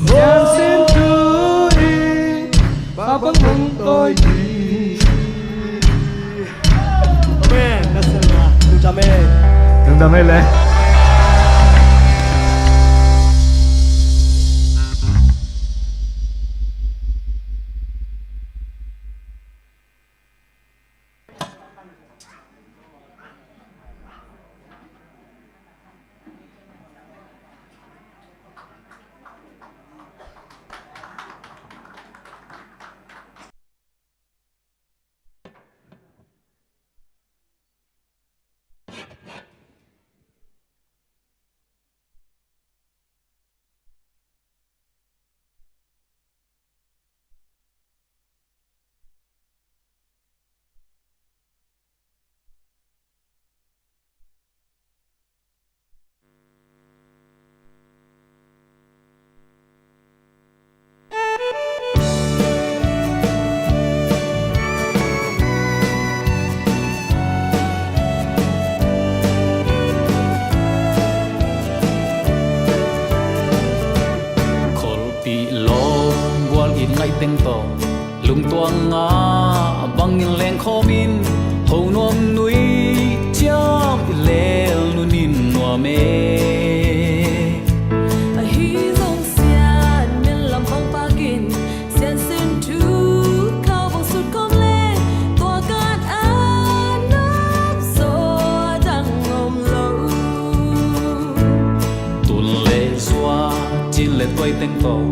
Sian sin thu i pa bang hong tawi ding. Amen. Lungdam e. Lungdam e le. Kholhpih lawm gual it ngaih teng tawh, lungtuang ngah bangin lengkhawm in, tho nuam nui ciam i lel nunin nuam e. Ahi zong sian min lam bang pakin, sian sin thu khau bang sut khawm leng, tua kan a nuam zaw a dang om lo. Tun le zua, cin le tuai teng tawh,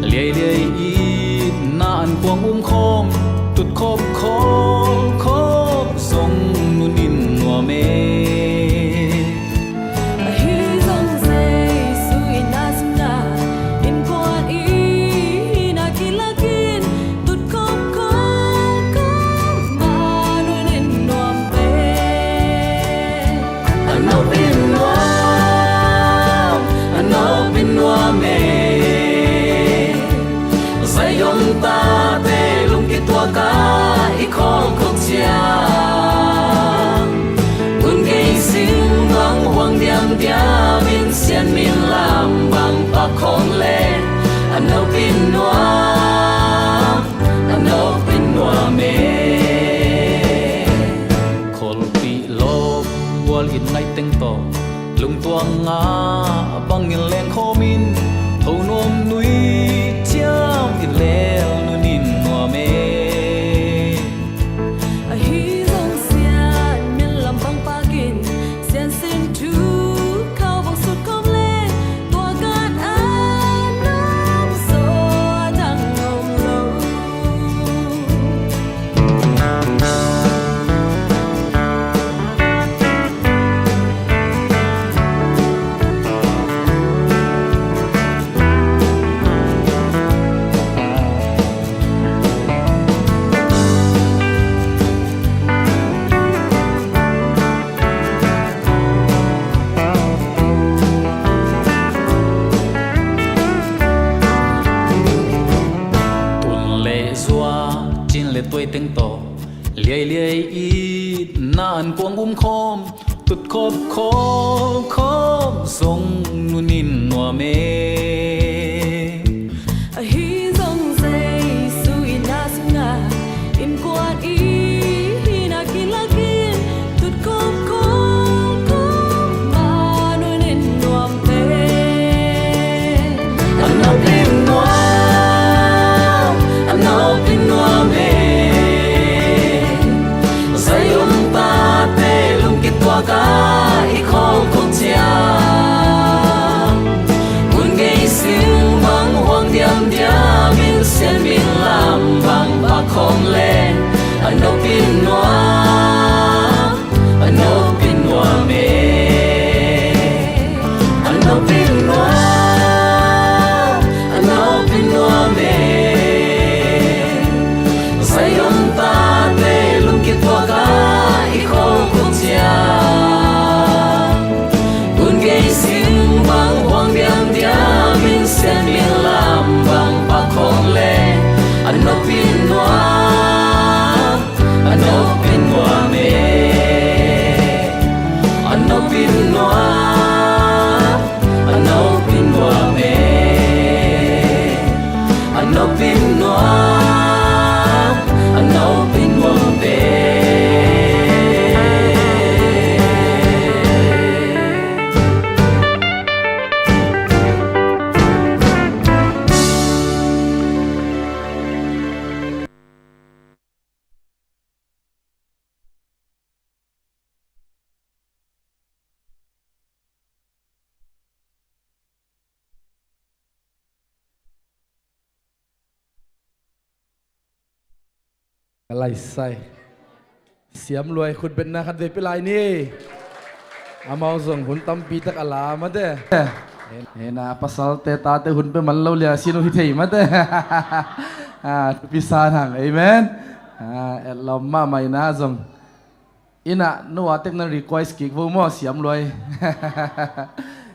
liailiai itna an kuang um khawm, tut khawp khawp khawp zong nunin nuam e. Ahi zong Jesu itna zumna, innkuan i hihna kilakin, tut khawm khawp khawp mah nunin nuam pen. A nopin nuam, a nopin nuam e. Zai om tate lungkituak a i khawl khop ciang, un gei sing bang huang diamdiam in sian min lam bang pak khawng le, a nopin nuam, a nopin nuam e. Kholhpih lawm gual it ngaih teng tawh, lungtuang ngah bangin lengkhawm in, tho nuam nui ciam i lel nunin nuam e. Ahi zong sian min lam bang pakin, sian sin thu khau bang sut khawm leng, tua kan a nuam zaw a dang om lo. khawm, tutkhop khawlkhawm zong nunin nuam e. Ahi zong Jesu inn a sungah innkuan ihina kilakin tutkhop khawlkhawm mah nunin nuam pen. A nopin nuam, a nopin nuam e. Zion tate lungkituak a i khawlkhuk ciang, gun gei sing bang huang diamdiam in sian ming lam bang pak khawm leng a nopin nuam, a nopin nuam e. A nopin nuam, a nopin nuam e. Zion tate lungkituak a i khawlkhuk ciang, gun gei sing bang huang diamdiam in sian ming lam bang pak khawm leng a nopin nuam, a nopin nuam e. A nopin nuam, a nopin nuam e. A nopin nuam, a nopin nuam e. Ka laisai. Siam Luai khutbetna khat vei pia lai ni. Amau zong hun tampi tak a la mate. Hena pasalte tate hun pia man lo lia sin uh hi thei mate. Ah, tupi san hang. Amen. Ah, etlawm mahmah ina zong. Ina, no a tek nan request kik vo maw, Siam Luai.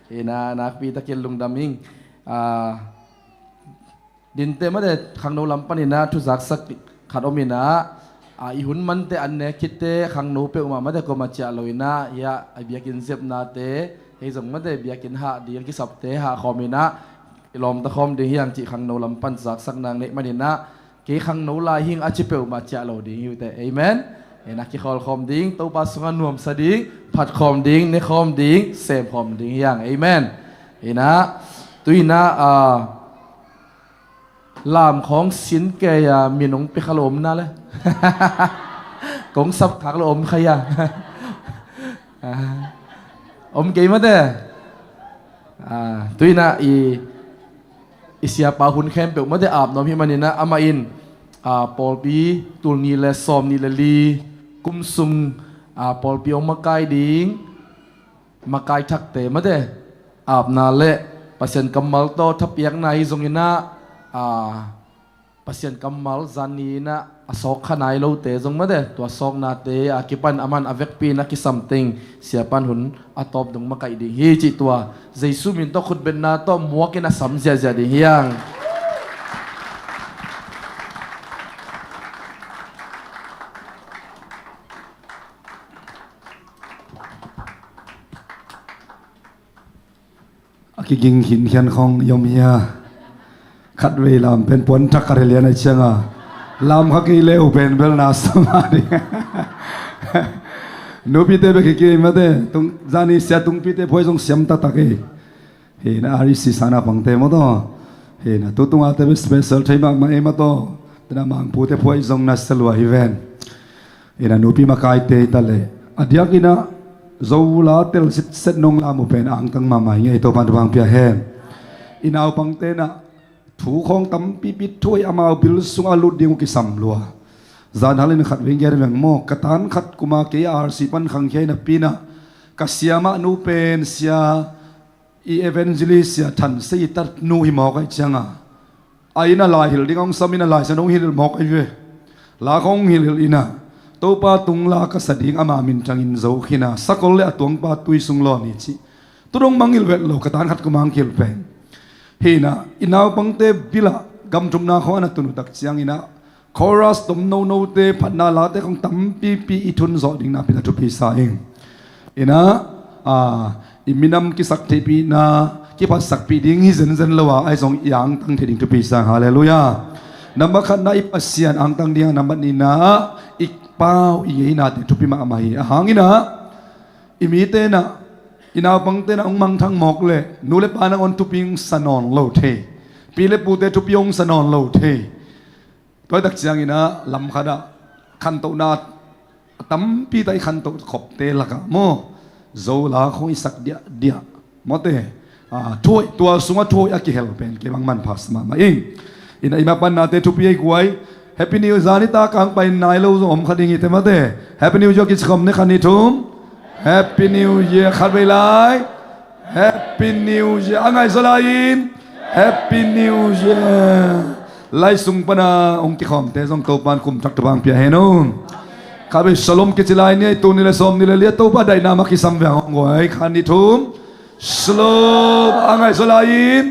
Ina, nakpi takin lungdam ing. Ah, dinte mate khangno lam pan ina thu zaksak khat om ina, ah, i hun mante an ne khitte khangno peuhmah mate koma ciah lo ina, hia, a biakinn zepnate, hei zong mate biakinn hah ding kisapte hah khawm ina, i lawmta khawm ding hiang cih khangno lam pan zaksak nang neih man ina, kei khangno lai hing a ci peuhmah ciah lo ding hi uh teh. Amen. Ina kikhawlkhawm ding, Topa sungah nuamsa ding, phatkhawm ding, nekhawm ding, semkhawm ding hiang. Amen. Ina, tu ina, ah, lam khawng sin kei a min hong pia kha lo om na le. Kong sap khak lo om kha ia. Ah, om kei mate. Ah, tu ina i, i siapa hun khempeuh mate ap nuam hi man ina amah in, ah, pawlpi tul nih le sawm nih le li kum sung, ah, pawlpi hong makai ding, makai thakte mate apna le Pasian kammal tawh thapiakna hi zong ina, ah, Pasian kammal zan ni ina a sawk kha nai lote zong mate, tua sawknate a kipan aman a vekpi ina kisam teng siapan hun a tawp dong makaih ding hi cih tua Jesu min tawh khutbetna tawh muak ina sam ziahziah ding hiang. A kiging khinkhian khawng i om hia? Khatvei lam pen puan thak khat hi lian a cianga lam kha kei leu pen bel na sama ding. Nupite bek hi kei mate, tung zani sia tungpite phuai zong siam taktak e. Hina R E C sana pangte maw taw. Hina tu tunga te bek special thei mahmah e maw taw. Tena mangpute phuai zong na salua hi ven. Ina nupi makaite hi ta le a diak ina Zo la tel sitset nong la mu pen angtang mahmah hi ngei, Topan tubang pia hen. I naupangte na thu khawng tampipi thuai amau bil sungah lut ding uh kisam lua. Zan halin khat veng gen veng maw, ka tan khat kuma kei R C pan khangkhia ina pina ka siamah nu pen sia i evangelist sia than sei i tat nu hi mawk aih cianga a ina lai hilh ding a hong sam ina lai sia nong hilh mawk aih ve. La khawng hilh hilh ina Topa tung la ka sa ding ama minthangin zo khina sakol le a tuangpa tui sung law ni cih. Tudong mangngilh vet lo ka tan khat kumang kilh pen. Hina i naupangte bila gamthumna khawng ana tun uh tak ciang ina Chorus tom nonote, phatna late khong tampipi i thun zawh ding nakpi tak thupi sa ing. Inah, a, i minam kisaktheihpihna, kiphatsakpih ding hi zenzen lo a, ahi zong i angtang thei ding thupi sa ing. Halleluiah. Nambat khatna i Pasian angtang ding a, nambat nihna ah i pau i ngeinate thupi mahmah hi. A hanginah i mite inah, i naupangte inah hong mangthang mawk leh nu le pa nangawn thupi hong sa nawn lo thei. Pi le pute thupi hong sa nawn lo thei. Tua tak cianginah lam khatah khantohna a tampi tak i khantoh khopte lakah maw, Zo la khong i sak diahdiah mawte, a, thuhoih, tua sungah thuhoih a kihel pen kei bang manpha sa mahmah ing. Inah i mapannate thupi ei guai. Happy New Year. Zani ta kang pai nai lo zong om kha ding hi te mawte. Happy New Year kici khawm ni, kha ni thum. Happy New Year. Khat vei lai. Happy New Year. A ngaihzaw lai-in Happy New Year. Lai sung pana hong kikhawmte zong Topan kum thak thupha hong pia hen aw. Khat vei Shalom kici lai ni, tul nih le sawm nih le li ah Topa daihna mah kisam veng hong guai. Kha ni thum. Shalom. A ngaihzaw lai-in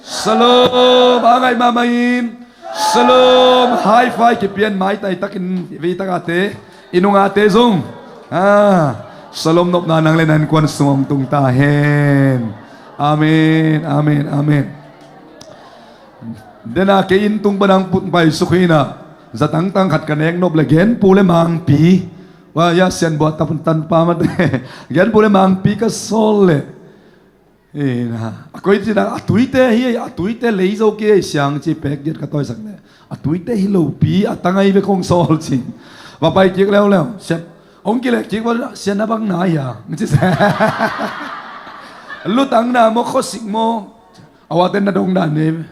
Shalom. A ngaih mahmah in Shalom. High five kipian, maitai takin vei takate, i nungate zong, a, Shalom nopna nang le na innkuan sung hong tung ta hen. Amen, amen, amen. Dena kei inn tung panang put pai suk hi inah, zatangtang khat ka nek nop le genpu le mangpi. Wa ya sian buah tapun tanpa mate. Genpu le mangpi ka sawl le, ina, a koi cina a tuite hi, a tuite lei zo kei siang ci pek giat ka tawisak le, a tuite hi lopi a tangai ve kong sawl cin. Va pai kik leuleu, sian hong kileh kik va, sian na bang na ya, ci se. Lutang na maw, khosik maw? A waten na dong dan ne.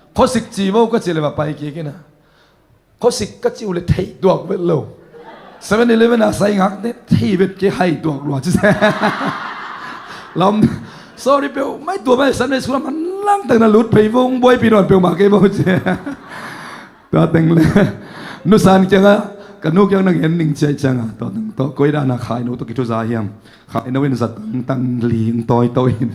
Khosik ci vo ka ci le va pai kik ina. Khosik ka ci uh le theih tuak vet lo. Seven Eleven a sai ngak ne, theih vet kei, hai tuak lua ci se. Lam, sorry peuh mai, tua mai Sunday school man lang tak na lut phei vong buai pi nuan peuh mah kei vo ci. Tua teng le nusan kiangah, ka nu kiang nang en ning ciai ciangah, tua teng tawh koi dana khai nu tawh kithuza hiam. Khai nu in zatang tang ling tawi tawi in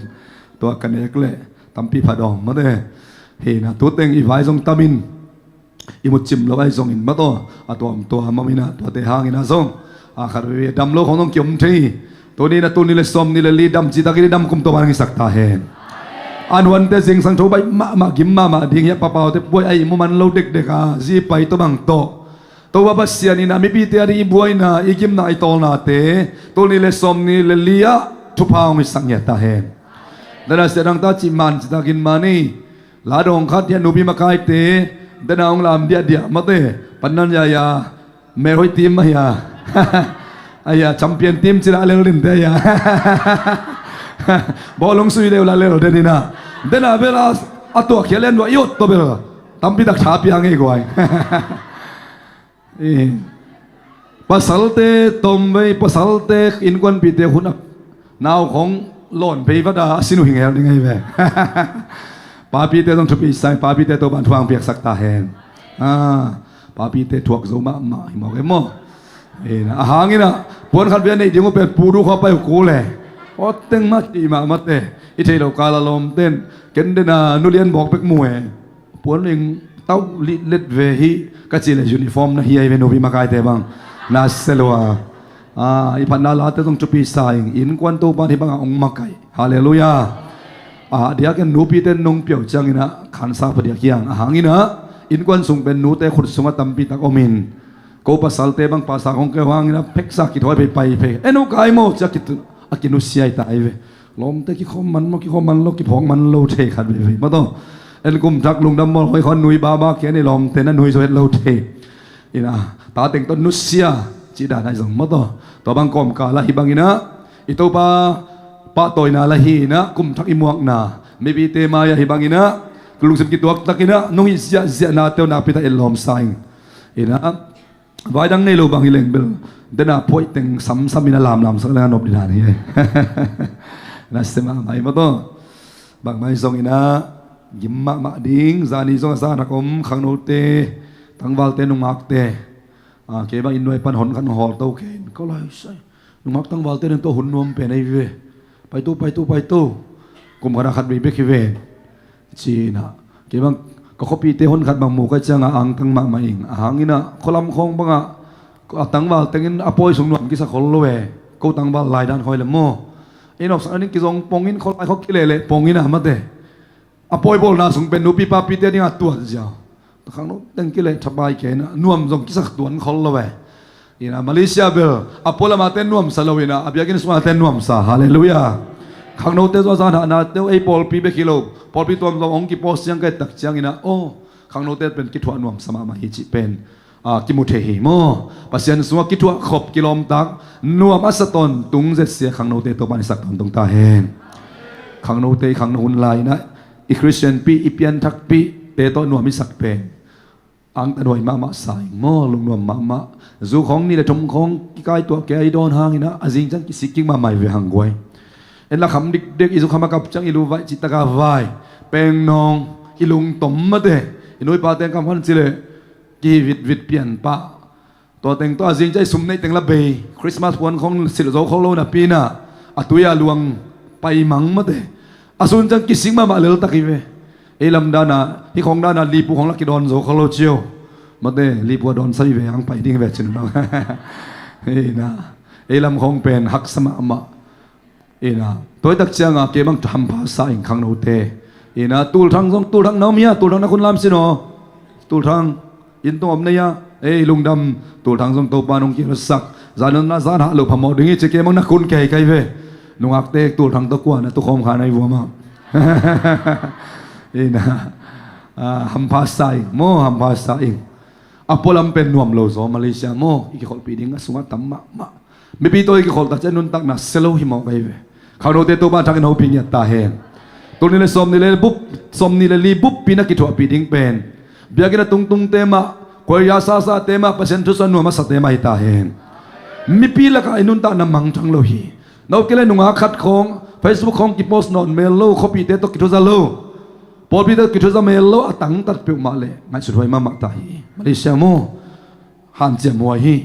tua ka nek le tampi phadawm mate. Hina tu teng i vai zong tamin i mutcim lo ahi zongin mataw, a tuamtuam a minah tuate hangin a zong a khat veve dam lo khong zong kiom thei. Tuni na tul nih le sawm nih le li dam citakin i dam kum tua ban ngisak ta hen. A nuante zingsang tho baih mahmah, gim mahmah ding hi a, papaute buai a ihmu man lo dekdek a zi pai tawh bang tawh. Topa Pasian in a mipite a ding i buaina, i gimna, i tawlnate tul nih le sawm nih le li ah thupha hong hisak ngiat ta hen. Dana sia dang ta cih man citakin mani. La dawng khat hiah nupi makaite dana hong lam diahdiah mate. Panan ya ya. Mel hoih team mah hiah. Aia champion team cila lel dinte aia. Bawlung sui deu la lel den ina. Dena bel a tuak khia len dua i ot to bel tampi tak tha pia ngei guai. Pasalte tomvei, pasalte innkuanpihte hun a nau khong lawn phei vata a sin uh hi ngel ding ahi ve. Papite zong thupi sai, papite Topan thuang piaksak ta hen. Papite thuak zo mahmah hi mawk em maw? A hangin ah puan khat vei a neih ding uh pen pu du khuapai uh kul e. Aw teng mah ti mahmah te. I thei lo kal a lawmten ken den a nulian bawk bek mu e. Puan ling tauh litlet ve hi ka cih le uniform na hi ahi ve, nupi makaite bang na se lua. I phatna late zong thupi sa ing, innkuan Topan hih bangah hong makaih. Halleluiah. A diakin nupite nong piau ciangin ah khansa pha diak hiang. A hangin ah innkuan sung pen nute khut sungah tampi tak om in, ko pasalte bang pasa kong keu hangin ah pheksa kithawi phei pai phei. En uh kai maw cia a kinusiai ta ahi ve. Lawmte kikhawm man maw, kikhawm man lo, kiphawk man lo thei khat veivei maw taw. En kum thak lungdam maw, hoi khawn nui baba kei ni lawmte na nui zo het lo thei. Ina, ta teng tawh nusia cih dan ahi zong maw taw. Tua bang kawmkal ah hih bangin ah i Topa pahtawina la hi ina, kum thak i muakna mipite mai-ah hih bangin ah lungsim kituaktakin ah nong hih ziahziahnate uh nakpi tak etlawm sa ing. Ina, vai dang nei lo bang hi leng bel dena phuaih teng samsam ina lamlamsak leng a nop dih dan hi. Na sia mahmah hi maw taw. Bangmah hi zongin ah gim mahmah ding, zani zong a zan hak om khangnote, tangvalte, nungakte. Kei bang inn nuai pan hon khat hong hawl to kei in, ko lai sai. Nungak tangvalte den tawh hun nuam pen ahi ve. Paito, paito, paito. Kum khat a khat vei bek hi ve. Ci-in ah kei bang Ka khuapihte hun khat bang mu ka ciangah angtang mahmah ing. A hang inah khualam khawng bangah a tangval tengin a pawi sung nuam kisak khol lo e. Ko tangval lai dan khawi le maw. I nopsak a ding kizong pongin khualai khaw kileleh pongin a mate. A pawi bawlna sung pen nupi papite dingah tuat ziau. Khangno teng kileh thapai kei inah nuam zong kisak tuan khol lo e. Inah Malaysia bel a pualamate nuamsa lo inah a biakinn sungate nuamsa. Halleluiah. Khangnote zong a zanhahnate uh ei pawlpi bek hi lo. Pawlpi tuam zong hong kipawl siang ka et tak ciang inah aw, khangnote pen kithuah nuamsa mahmah hi cih pen a kimu thei hi maw. Pasian sungah kithuah khop kilawmtak nuam a sa tawntung zetsia khangnote Topa'n i sak tawntung ta hen. Khangnote i khangno hun lai inah i Khristianpih, i pianthakpihte tawh nuam i sak pen angtan huai mahmah sa ing maw, lungnuam mahmah. Zu khawng nih le thum khawng kikaituah kei a i dawn hang inah a zing ciang kisik kik mahmah hi ve hang guai. En la kham dikdek i zu kham a kap ciang i lu vaih cih taka vai. Pengnawng i lungtom mate. I nuipate kam khan cileh kihi vitvit pian pah. Tua teng tawh a zing ciang i sum neih teng la bei. Christmas puan khawng silh zo khol lo napi inah a tui a luang pai mang mate. A sun ciang kisik mahmah leltak hi ve. Ei lam dana hih khawng dana lipu khawng la kidawn zo khol lo cio. Mate lipu a dawnsa hi ve ang pai ding ve cin bang. Ei lam khawng pen haksa mahmah. Ina, tuaitak cianga kei bang hampha sa ing khangnote. Ina, tulthang zong, tulthang na om hia, tulthang na khun lam sin aw. Tulthang, inn tung om na hia, ei lungdam, tulthang zong Topa nong kisak. Zan na zan hah lo phamawh ding hi ci kei bang na khun kei kai ve. Nungakte tulthang tawh kua na tukhawm kha na hi vua mah. Ina, ah, hampha sa ing, maw hampha sa ing. A pualam pen nuam lo zaw Malaysia maw, i kikholhpih ding a sungah tam mahmah. Mipi tawh i kikholh tak ciah nuntakna sia lo hi mawk ahi ve. Khangnote Topa thak in hopih ngiat ta hen. Tul nih le sawm nih le bup, sawm nih le li buppi na kithuahpih ding pen biakinn a tungtungte mah, khuaia sasate mah, Pasian thusuah nuam a sate mah hi ta hen. Mipi lakah i nuntakna mangthang lo hi. Na uk kei le nungak khat khawng, Facebook khawng kipost nawn mel lo, khuapihte tawh kithuza lo, pawlpite tawh kithuza mel lo a tangtat peuhmah le ngaihsut huai mahmah ta hi. Malaysia maw. Hanciam huai hi.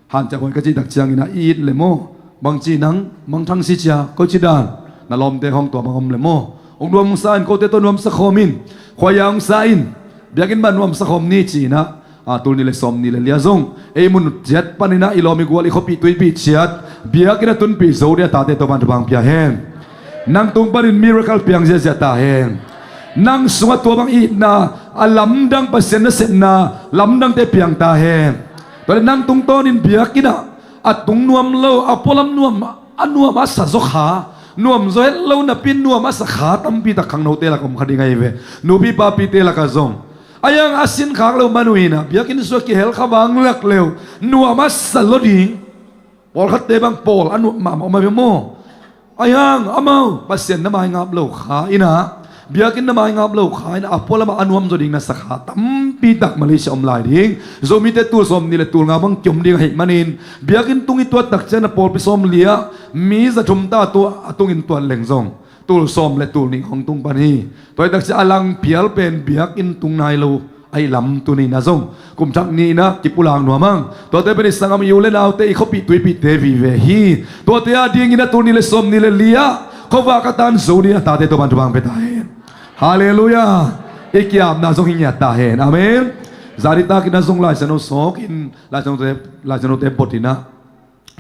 Hanciam huai ka cih tak ciangin a i it le maw. Bangci nang mangthang si cia, koici dan. Na lawmte hong tua bang om le maw. Hong nuam hong sa in, kote tawh nuam sa khawm in. Khuaia hong sa in. Biakinn mah nuam sa khawm ni ci-in ah. A tul nih le sawm nih le lia zong. Ei mun ciat panin ah i lawm i gual i khuapih tuipih ciat. Biakinn a tunpih zo ding a tate tawh pan thupang pia hen. Nang tung panin miracle piang ziahziah ta hen. Nang sungah tua bang itna a lamdang Pasian nasepna lamdangte piang ta hen. Tua le nang tungtawnin biakinn ah a tung nuam lo, a pualam nuam, a nuam a sa zaw kha, nuam zaw het lo napi nuam a sa kha tampi tak khangnote lak om kha ding ahi ve. Nupi papite lakah zong a iang a sin khak lo man uh in ah biakinn sungah kihel kha vang lak leu nuam a sa lo ding. Pawlkhatte bang pawl a nuam mahmah om a ve maw. A iang amau Pasian na maingap lo kha in ah, biakinn na maingap lo kha in ah, a pualam ah a nuam zaw ding na sa kha tampi tak Malaysia om lai ding. Zomite tul sawm nih le tul nga bang kiom ding ahih manin biakinn tung i tuat tak ciang a pawlpi sawm lia mi za thum ta tu a tungin tuat leng zong tul sawm le tul nih hong tung pan hi. Tua hi tak ciang a lang phial pen biakinn tung nai lo ahi lam tuni in ah zong kum thak ni in ah kipulak nuam ang. Tuate pen i sanggam i u le naute i khuapih tuipihte vive hi. Tuate a dingin ah tul nih le sawm nih le li ah khuavak a tan zo ding a tate tawh pan thupang pia ta hen. Halleluiah. I kiapna zong hi ngiat ta hen. Amen. Zani takin ah zong Lai Siangtho sawkin Lai Siangthote, Lai Siangthote bot in ah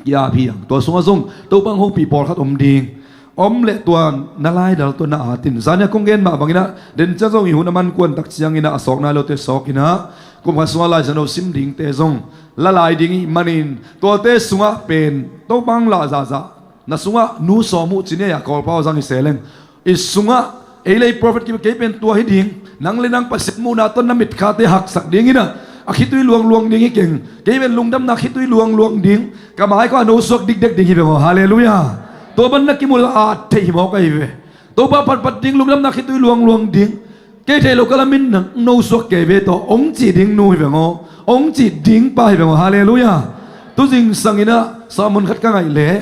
kiap hi ang. Tua sungah zong Topa hong hopih pawlkhat om ding. Om le tua na laidal tua na atin zania kong gen mah bangin ah den ciang zong i hun a man kuan tak ciangin ah a sawk nai lote sawkin ah kum khat sungah Lai Siangtho sim dingte zong la lai ding ih manin tuate sungah pen Topa hong lah zahzah na sungah nu sawm uh ci ni a, Kawlpau a zang hi se leng. I sungah ei le i prophet kei pen tua hi ding. Nang le nang Pasian muhna tawh na mitkhate haksak dingin ah a khitui luangluang ding hi keng. Kei pen lungdamna khitui luangluang ding. Ka mai kawh a nosuak dikdek ding hi ve maw. Halleluiah. Tua ban na kimu le at theih hi mawk ahi ve. Topa phatphat ding, lungdamna khitui luangluang ding. Kei theih lo ka lamin nang nosuak kei ve tawh hong cih ding nu hi ve maw. Hong cih ding pa hi ve maw. Halleluiah. Tu zingsangin ah sermon khat ka ngaih leh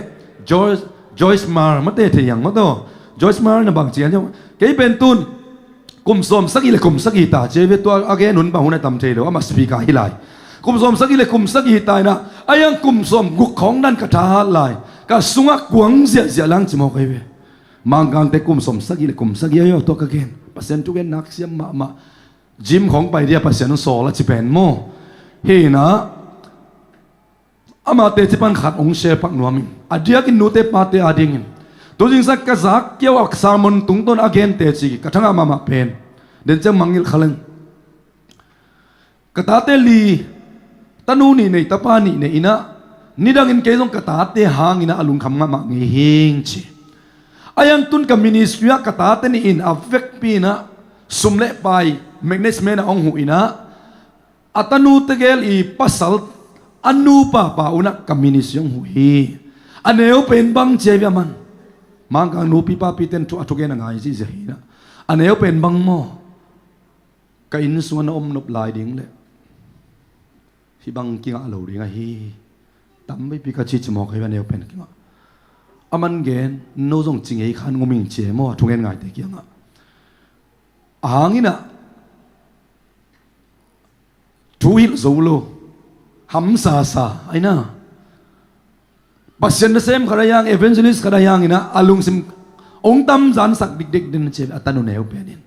Joyce, Joyce Meyer mate thei hiang maw taw. Joyce Meyer na bang cian hiang. Kei pen tun kum sawm sagih le kum sagih ta ci ve tua a gen hun bang hun a tam thei lo, amah speaker hi lai. Kum sawm sagih le kum sagih hi ta in ah a iang kum sawm guk khawng dan ka tha hat lai. Ka sungah kuang ziahziah lang ci mawk ahi ve. Mangkangte kum sawm sagih le kum sagih ahi aw tua ka gen. Pasian thugen nak siam mahmah. Gym khawng pai dia Pasian hong sawl a ci pen maw? Hi inah, amah teci pan khat hong share pak nuam ing. A diakin nute pate adingin, tuzingsak ka zak kiau a sermon tungtawn a gen teci ka thangah mahmah pen, den ciang mangngilh kha leng. Ka tate li, tanu nih nei, tapa nih nei inah, nidangin kei zong ka tate hang inah a lungkham mahmah ngei hing ci. A iang tun ka ministry ah ka tate nih in a vekpi inah sum le pai, management a hong huh inah, a tanu tegel i pasal a nupa pa un ah ka ministry hong huh hi. A neu pen bang ci ai ve aman. Mangkang nupi papi ten thu a thugen a ngai zihziah hi inah, a neu pen bang maw? Ka inn sungah na om nop lai ding leh hih bang kingah lo ding ahi. Tam veipi ka ci ci mawk ahi, a neu pen kingah. Aman gen, no zong ci ngei khan ngum ing ci e maw, a thugen ngaite kiangah. A hang inah thu hilh zo lo, hamsasa a inah, Pasian nasem khat a hiang, evangelist khat a hiang inah a lungsim hong tamzansak dikdik den ci a, tanu neu pen in.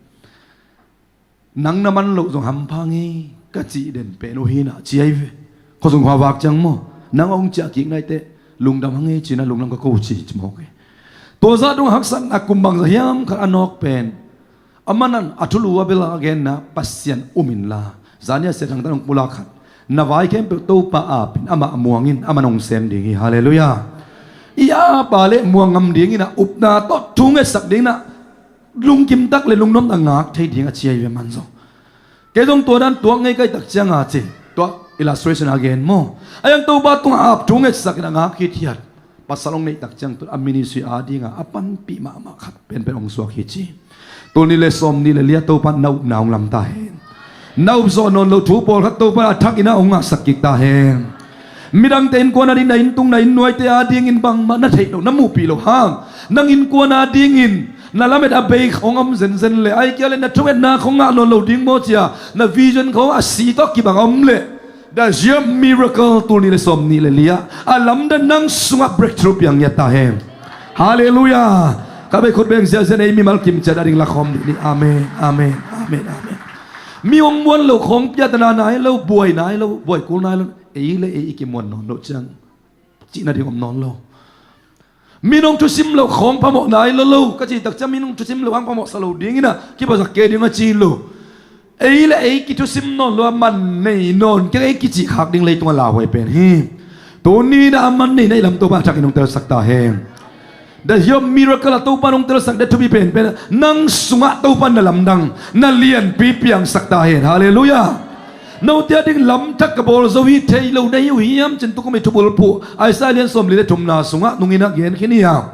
Nang na man loh zong hampha ngei ka cih den pen uh hi inah ci ai ve. Khuasung khua vak ciang maw, nang hong ciah kik naite lungdam hang ei ci inah lungdam ka ko ci ci mawk hi. Tua zah dong haksatna kum bangzah hiam khat a nawk pen, aman a thulu a bel a genna Pasian um inla, zania sia thangtan hong pulak khat, na vai khempeuh Topa apin amah muangin aman hong sem ding hi. Halleluiah. I apa le muang ngam dingin a upna tawh thu ngetsak dingin a lungkimtak le lungnuamtak ngak thei ding a ci ai ve aman zong. Kei zong tua dan tuak ngei ka hih tak cianga ci, tua illustration a gen maw, a iang Topa tungah ap thu ngetsakin a ngak hithiat pasal hong neih tak ciang tua a ministry adinga a panpih mahmah khat penpen hong suak hi ci. Tul nih le sawm nih le li ah Topa in na upna hong lamta hen. Na upzawh nawn loh thu pawlkhat Topa in a thakin a hong ngahsak kik ta hen. Midangte innkuan ading, na inntung na innuaite adingin bangmah na theih loh, na muhpih loh hang, nang innkuan adingin na lamet a bei khawng a om zenzen leh, ai kia leh na thungetna khawng ngah nawn lo ding maw cia na vision khawng a si tawh kibang a om leh, the sheer miracle tul nih le sawm nih le li ah a lamdang nang sungah breakthrough piang ngiat ta hen. Halleluiah. Ka bei khut beng ziahziah ei mimal kimciat ading lakhawm dih ni. Amen, amen, amen, amen. Mi hong muan lo khawng piatana nai lo, buai nai lo, buai kul nai lo, ei le ei i kimuan nawn loh ciang cihna ding om nawn lo. Mi nong thusim loh khawng phamawh nai lo lo ka cih tak ciang mi nong thusim loh hang phamawh sa lo dingin a kiphasak kei ding a ci lo. Ei le ei kithusim nawn lo a man nei nawn kei ei kicih khak ding leitungah lauhuai pen hi. Tuni na a man nei na i lam Topa a thakin hong telsak ta hen. The sheer miracle a Topa in hong telsak, the thupi penpen nang sungah Topa in na lamdang na lianpi piangsak ta hen. Halleluiah. Note ading lamthak ka bawl zo hi, thei lo na hi uh hiam cin tukum i thubulphuh Isaiah lian sawm li le thumna sungah nungin a gen khin hi a.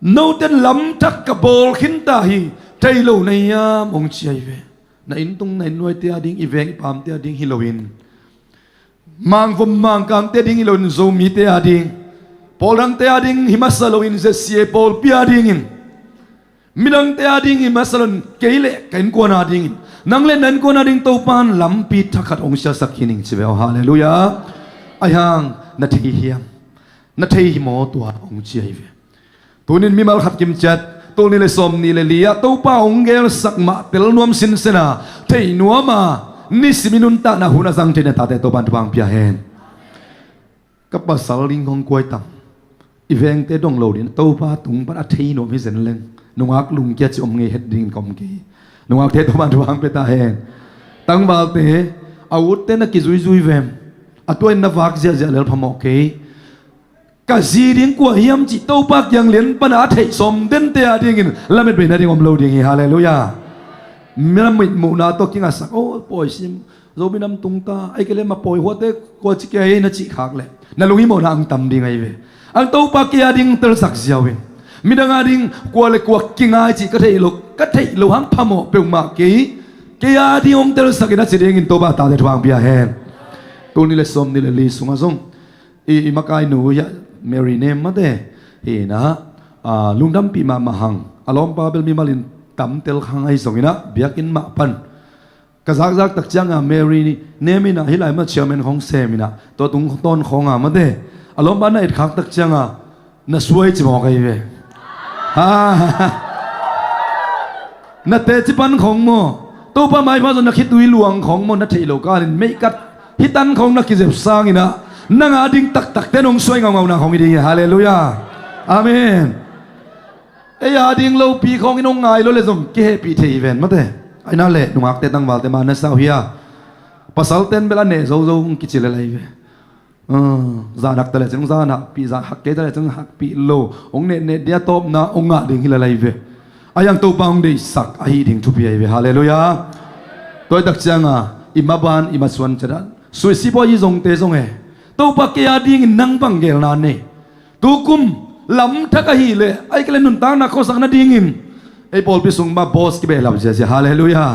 Note lamthak ka bawl khinta hi, thei lo na hiam hong ci ai ve. Na inntung na innuaite ading, i veng i pamte ading hi loin, mangvom mangkangte ading hi loin, Zomite ading, pawldangte ading hi masa loin, Z C A pawlpi adingin, midangte ading hi masa loin, kei le ka innkuan adingin, nang le na innkuan ading Topa in lampi thakhat hong siasak hi ning ci ve aw. Halleluiah. Ahi hang na thei hiam? Na thei hi maw tua hong ci ai ve. Tunin mimal khat kimciat, tul nih le sawm nih le li ah Topa hong gelsak mah tel nuam sinsena, thei nuama, nisimin nuntakna hun a zang theina tate Topa in thupha hong pia hen. Ka pasal ding hong kuai tam. I vengte dong lo din Topa tung pan a thei nuam hi zen leng nungak lungkia ci om ngei het dingin ka om kei. Nungakte Topa in thupha hong pia ta hen. Tangvalte, a utte na kizuizui vem? A tuain na vak ziahziah lel phamawh kei. Ka zi ding kua hiam cih Topa kiang lian pana a theih sawm dente adingin lamet bei nading om lo ding hi. Halleluiah. Milam mitmuhna tawh kingahsak, oh, pawi sim, Zomi nam tungta, ei kei le ma pawi huate kua ci kei na cih khak leh na lunghimawhna ang tam ding ahi ve. Ang Topa kei ading telsak ziau in, midang ading kua le kua kingai cih ka theih lo, ka theih lo hang phamawh peuhmah kei, kei ading hong telsak in a ci dingin Topa tate thupha hong pia hen. Tul nih le sawm nih le li sungah zong i, i makainu hiah Mary Nem mate hi inah, a, lungdampih mahmah hang, a lawmpa bel mimal in tamtel khang ahi zong inah biakinn mah pan ka zakzak tak cianga Mary Nem inah hih lai mah chairman khawng sem inah tua tungtawn khawnga mate a lawmpa na etkhak tak cianga na suai ci mawk ahi ve. Ha. Na teci pan khawng maw, Topa maipha zong na khitui luang khawng maw, na theih loh kalin meihkat hitan khawng na kizep sanginah nang a ding taktakte nong suai ngaungauna khawng hi ding hi. Halleluiah. Amen. Ei a ding lopi khawngin hong ngai lo le zong kihehpih thei hi ven mate. Aina le nungakte tangvalte ma na sau hi a, pasalten bel a neh zozo hong kici le lai ve. Zan hak ta le cin hong zan hakpih, zan hak kei ta le cin hong hakpih lo, hong nehneh dia tawpna hong ngah ding hi le lai ve. A hiang Topa hong deihsak ahi ding thupi ahi ve. Halleluiah. Tuaitak cianga i maban i masuan cadah suisipuai i zongte zong e, Topa kei a dingin nang bang gelna nei. Tukum lamthak ahileh aike le nuntakna khuasak nadingin ei pawlpi sung ma boss kibehlap ziahziah. Halleluiah.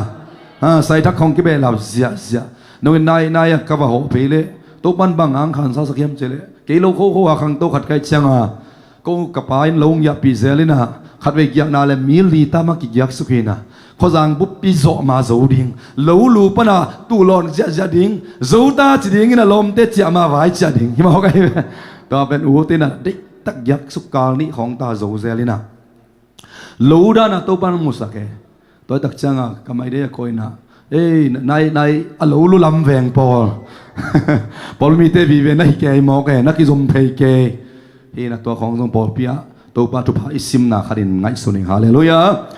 Saithak khawng kibehlap ziahziah. Nungin nai nai a ka va hawh phei leh Topan bang ang khansa sak hiam cihleh kei lo khokho a khangto khat kai cianga ko ka pa in lo ngiahpih zel ina khatvei giakna le mi li tama kigiaksuk hina khuazang buppi zawh ma zo ding, lo lu pana tuhlawn ziahziah ding, zo ta ci dingin a lawmte ciah ma vai ciah ding hi mawk ahi ve. Tua pen u tina deihtak giaksuk kal nih khawng ta zo zel ina lo dana Topan musak e. Tuaitak cianga ka mai dei a kawina ei nai nai a lo lu lam veng pawl pawl mite vive na hi kei mawk e, na kizom phei kei. Hina tua khawng zong pawlpi ah Topa thupha i simna khatin ngaihsun ing. Halleluiah.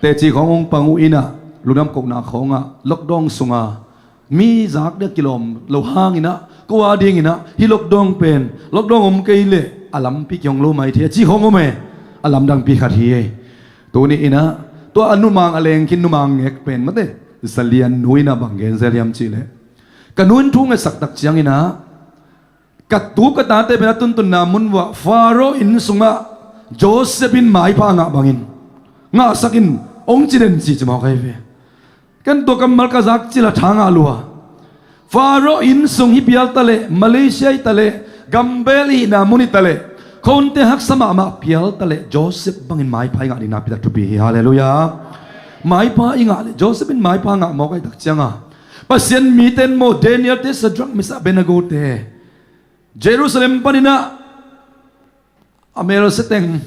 Teci khawng hong pang uh ina lungdam kohna khawngah lockdown sunga mi zak dia kilawm lo hanginah ko a dinginah hi lockdown pen lockdown om kei leh a lampi kihong lo mai thei a ci khawng om e. A lamdangpi khat hi e. Tuni inah tua a numang a lengkhin numang ngek pen mate zalian nu inah bang gen zel hiam cihleh ka nu in thu ngetsak tak cianginah ka tu ka tate pen a tuntunna mun vuah Faro inn sungah Joseph in maipha ngah bangin ngahsakin hong ci den ci ci mawk ahi ve. Ken tua kammal ka zak cila tha ngah lua. Faro inn sung hi pial taleh Malaysia hi taleh gambel ihna mun hi taleh khonte haksa mahmah pial taleh Joseph bangin maipha i ngah ding nakpi tak thupi hi. Halleluiah. Maipha i ngah leh Joseph in maipha ngah mawk ahi tak cianga Pasian mite in maw Daniel te, Shadrach, Meshach, Abednego te Jerusalem paninah a mel sia teng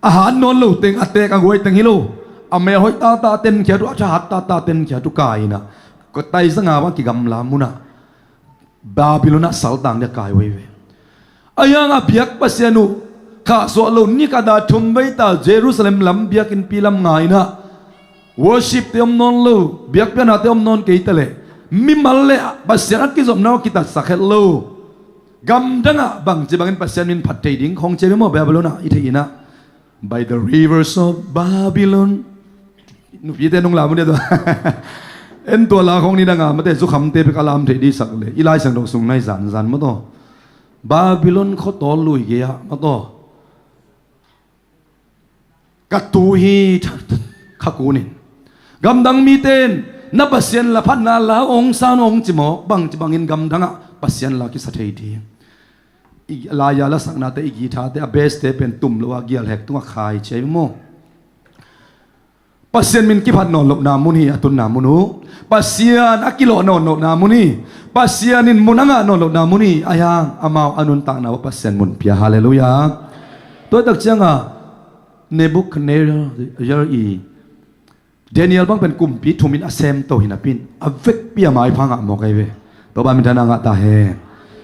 a hat nawn lo teng a tek a guai teng hi lo. A mel hoih tata tenkhiat uh a thahat tata tenkhiat uh kai inah ka taizanga bang kigamla munah Babylon ah saltang dia kai uh ahi ve. A hiang a biak Pasian uh khahsuah lo ni khat a thum vei ta Jerusalem lam biakinnpi lam nga inah worship te om nawn lo, biakpiaknate om nawn kei taleh mimal le Pasian a kizopna uh a kitatsak het lo. Gamdangah bangci bangin Pasian min phat thei ding khong cia maw Babylon ah i theih inah by the rivers of Babylon. Nupite nung lam uh dia tua en tua la khong ni danga mate zukhamte pek a lam theih dihsak le i Lai Siangtho sung nai zanzan mataw Babylon khuatawl lui gei-ah mataw ka tu hi kha kunin gamdang mite in na Pasian la phatna la ong san ong ci mawk bangci bangin gamdangah Pasian la kisa thei ding. Laiya lasaknate i githate a beste pen tum lo a gialhek tungah khai ciai maw? Pasian min kiphat nawn lohna mun hi a tunna mun uh. Pasian a kilawh nawn lohna mun hi. Pasian in mun a ngah nawn lohna mun hi. A hiang amau a nuntakna uh Pasian mun pia. Halleluiah. Tuaitak cianga Nebuchadnezzar i Daniel bang pen kumpi thumin a semto hi napin a vekpi a maipha ngah mawk ahi ve. Topa minthanna ngah ta hen.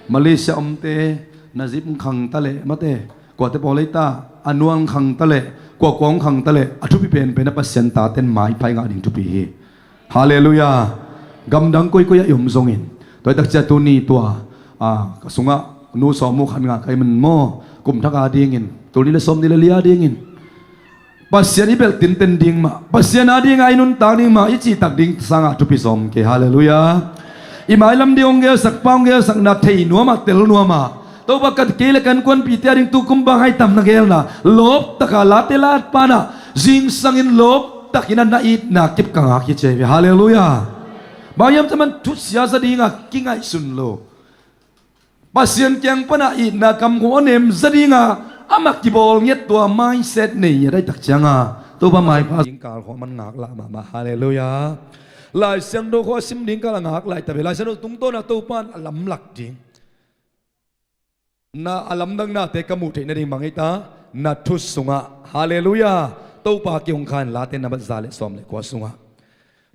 Malaysia omte Najib khang taleh mate kuate pawl ei ta a nuang khang taleh kuakua hong khang taleh a thupi penpen a Pasian taten maipha i ngah ding thupi hi. Halleluiah. Gamdang koikoi ah i om zongin tuaitak cia tuni tua ka sungah nu sawm uh khat nga kai man maw kumthak a dingin tulni le sawm ni le li a dingin Pasian i belh tinten ding mah, Pasian a dinga i nuntak ding mah i cihtak ding sangah thupi sawm kei. Halleluiah. I mailam ding hong gelsakpa hong gelsakna thei nuamah tel nuamah Topa ka kei le kan kuanpihte a ding tukum bang haitam na gelna lawptaka late latpanah zingsangin lawptakin a na itna kip ka ngak hi cia ve. Halleluiah. Bang hiam caman thusia za dinga kingaihsun lo Pasian kiang pana itna kamkhong a nem za dinga amah kibawl ngiat tua mindset nei a daitak cianga Topa maipha ding kal khawh man ngak lah mahmah. Halleluiah. Lai Siangtho khawh a sim ding kal a ngak lai ta ve. Lai Siangtho tungtawna Topa in a lamlak ding na a lamdangnate ka muh theih nading mangei ta na thu sungah. Halleluiah. Topa kihong khan late na bat za le sawm le kua sungah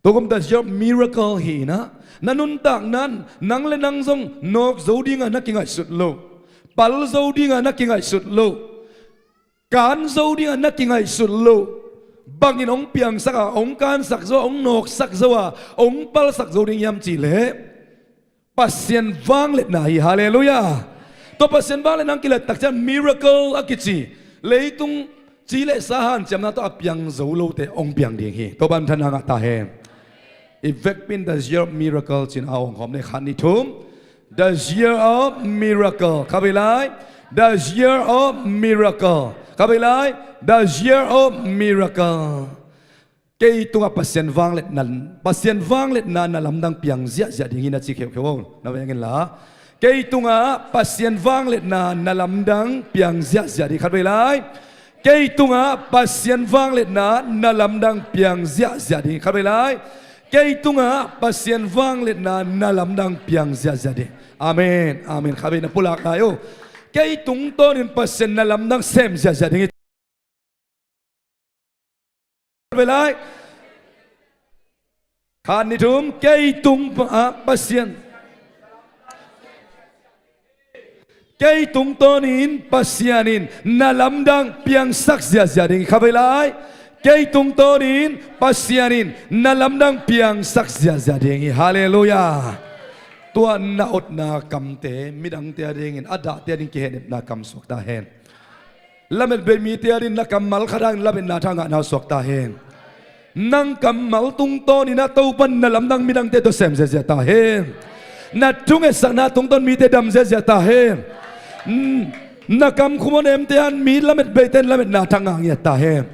Tukum the year of miracle hi na. Na nuntak nan nang le nang zong nawk zo dinga na kingaihsut lo, pal zo dinga na kingaihsut lo, kan zo dinga na kingaihsut lo. Bangin hong piangsak a, hong kansak zo a, hong nawksak zo a, hong palsak zo ding hiam cihleh Pasian vangliatna hi. Halleluiah. Tua Pasian vangliatna hong kilat tak ciang miracle a kici leitung ci le sa hanciamna tawh a piang zo lote hong piang ding hi. Tua banthan a ngah ta hen. I vekpi in the year of miracle ci-in a hong khawm ni, khat, nih, thum. The year of miracle. Kha bei lai. The year of miracle. Kha bei lai. The year of miracle. Kei tungah Pasian vangliatna, Pasian vangliatna na lamdang piang ziahziah ding hi, na ci kheukheu o. Na veng inla. Kei tungah Pasian vangliatna na lamdang piang ziahziah ding. Khat bei lai. Kei tungah Pasian vangliatna na lamdang piang ziahziah ding. Khat bei lai. Kei tungah Pasian vangliatna na lamdang piang ziahziah ding. Amen. Amen. Khat bei na pulak lai o. Kei tungtawnin Pasian na lamdang sem ziahziah ding hi. Khat bei lai. Khat, nih, thum. Kei tung, ah, Pasian. Kei tungtawnin Pasian in na lamdang piangsak ziahziah ding. Khat bei lai. Kei tungtawnin Pasian in na lamdang piangsak ziahziah ding hi. Halleluiah. Tua na otna kamte midangte a dingin, a dahte a ding kihehnepna kam suak ta hen. Lametbei mite a dingin na kammal khat hangin lametna thangahna suak ta hen. Nang kammal tungtawnin a Topan na lamdang midangte tawh sem ziahziah ta hen. Na thungetsakna tungtawn mite dam ziahziah ta hen. N-, na kam khum a nemte an mi lametbeite in lametna thangah ngiat ta hen.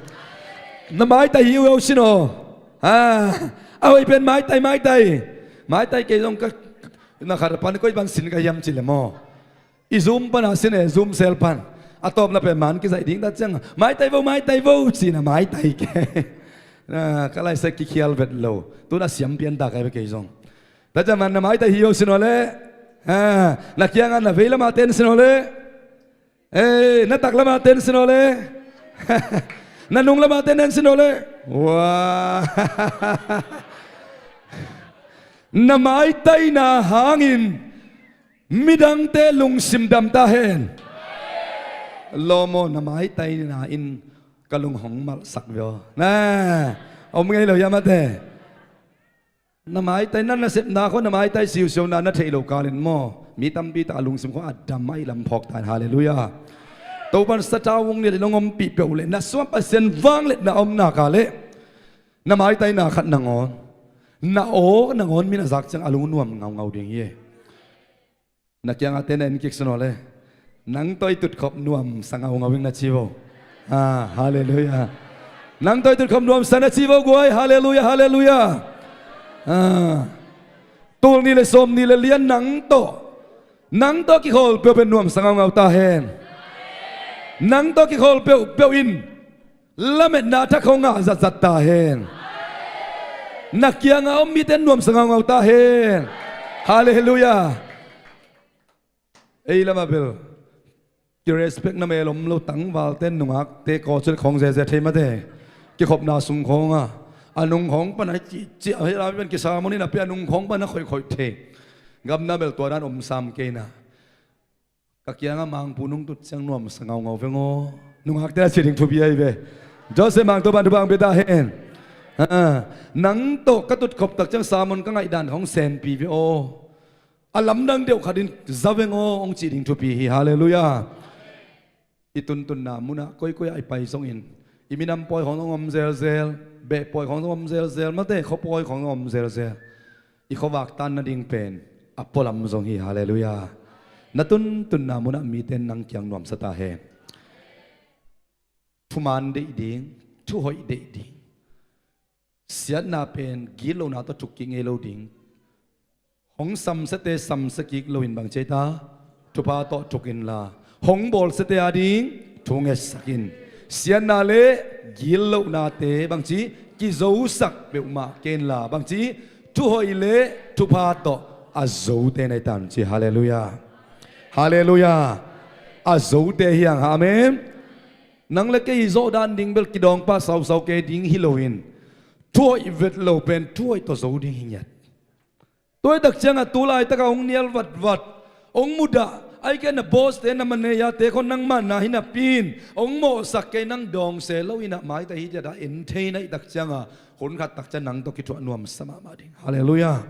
Na maitai hi uh e, uh sin aw. A, a hoih pen maitai, maitai. Maitai kei zong ka, na khat pan koi bang sin ka hiam ci le maw. I Zoom pana sin e, Zoom sel pan. A tawpna pen man kizaih ding ta ciang, maitai vo, maitai vo, ci-in a maitai kei. Na, ka laisa kikhial vet lo. Tun a siam pian ta kai ve kei zong. Ta ciang man na maitai hi o sin aw le. Ha, na kianga na vei lama ten sin aw le. Ei, na tak lama ten sin aw le. Na nung lama ten en sin aw le. Wa. Na maitaina hangin midangte lungsim dam ta hen. Lawm aw, na maitaina in ka lung hong malhsak ve aw. Na, om ngei lo hiam a te. Na maitai, na nasepna khawng na maitai siusiuna na theih loh kalin maw, mi tampi tak a lungsim khawng a dam a ih lam phawk ta in. Halleluiah. Topan sathau hong liat in hong ompih peuh leh na sungah Pasian vangliatna a om nak leh na maitaina khat nangawn, na aw nangawn mi na zak ciang a lung nuam ngaungau ding hi. Na kiangah te na en kik sun aw le. Nang tawh i tutkhop nuamsa ngaungau ing na ci vo. Ah, halleluiah. Nang tawh i tutkhop nuamsa na ci vo guai. Halleluiah, halleluiah. Ah. Tul nih le sawm nih le li-a nang tawh, nang tawh kikhawl peuhpeuh nuamsa ngaungau ta hen. Nang tawh kikhawl peuhpeuh in lametna thak hong ngah zatzat ta hen. Na kiangah om mite nuamsa ngaungau ta hen. Halleluiah. Ei lamah bel kirespect na mel om lo, tangvalte nungakte kawcin khawng zeze thei mate. Kikhopna sung khawngah a nung khawng pana cihcih a hih lam pen kisamun in a pia a nung khawng pana khoihkhoih thei. Gamna bel tua dan om sam kei na. Ka kiangah mangpu nung tut ciang nuamsa ngaungau veng aw. Nungakte a ci ding thupi ahi ve. Joseph Mangtu pan thupha hong pia ta hen. Ha, nang tawh ka tutkhop tak ciang sermon ka ngaihdan hong senpi ve aw. A lamdang deuh khat in za veng aw hong cih ding thupi hi. Halleluiah. I tuntunna munah koikoi ah i pai zongin i minam pawi khawng zong om zelzel, beh pawi khawng zong om zelzel, mate khuapawi khawng zong om zelzel. I khuavak tan nading pen a pualam zong hi. Halleluiah. Na tuntunna munah mite in nang kiang nuamsa ta hen. Thuman deih ding, thuhoih deih ding. Siatna pen gitlohna tawh thuk kik ngei lo ding. Hong samsiate samsia kik loin bang ci ei ta? Thupha tawh thuk inla, hong bawlsiate ading thu ngetsak in. Siatna le gitlohnate bang ci, kizosak peuhmah kei inla, bang ci, thuhoih le thupha tawh a zote na hi tan ci. Halleluiah. Halleluiah. A zote hi hang. Amen. Nang le kei i zawh dan ding bel kidawngpah sausau kei ding hi loin, Thuhoih vet lo pen thuhoih tawh zo ding hi ngiat. Tua hi tak ciangah tu laitaka hong nial vatvat, hong mudah, ahih kei leh na boss te, na manager te khawng nangmah na hi napi in hong mawhsak kei, nang dawng se lo in ah maita hi ciat a en thei na hih tak ciangah hun khat tak ciang nang tawh kithuah nuamsa mahmah ding. Halleluiah.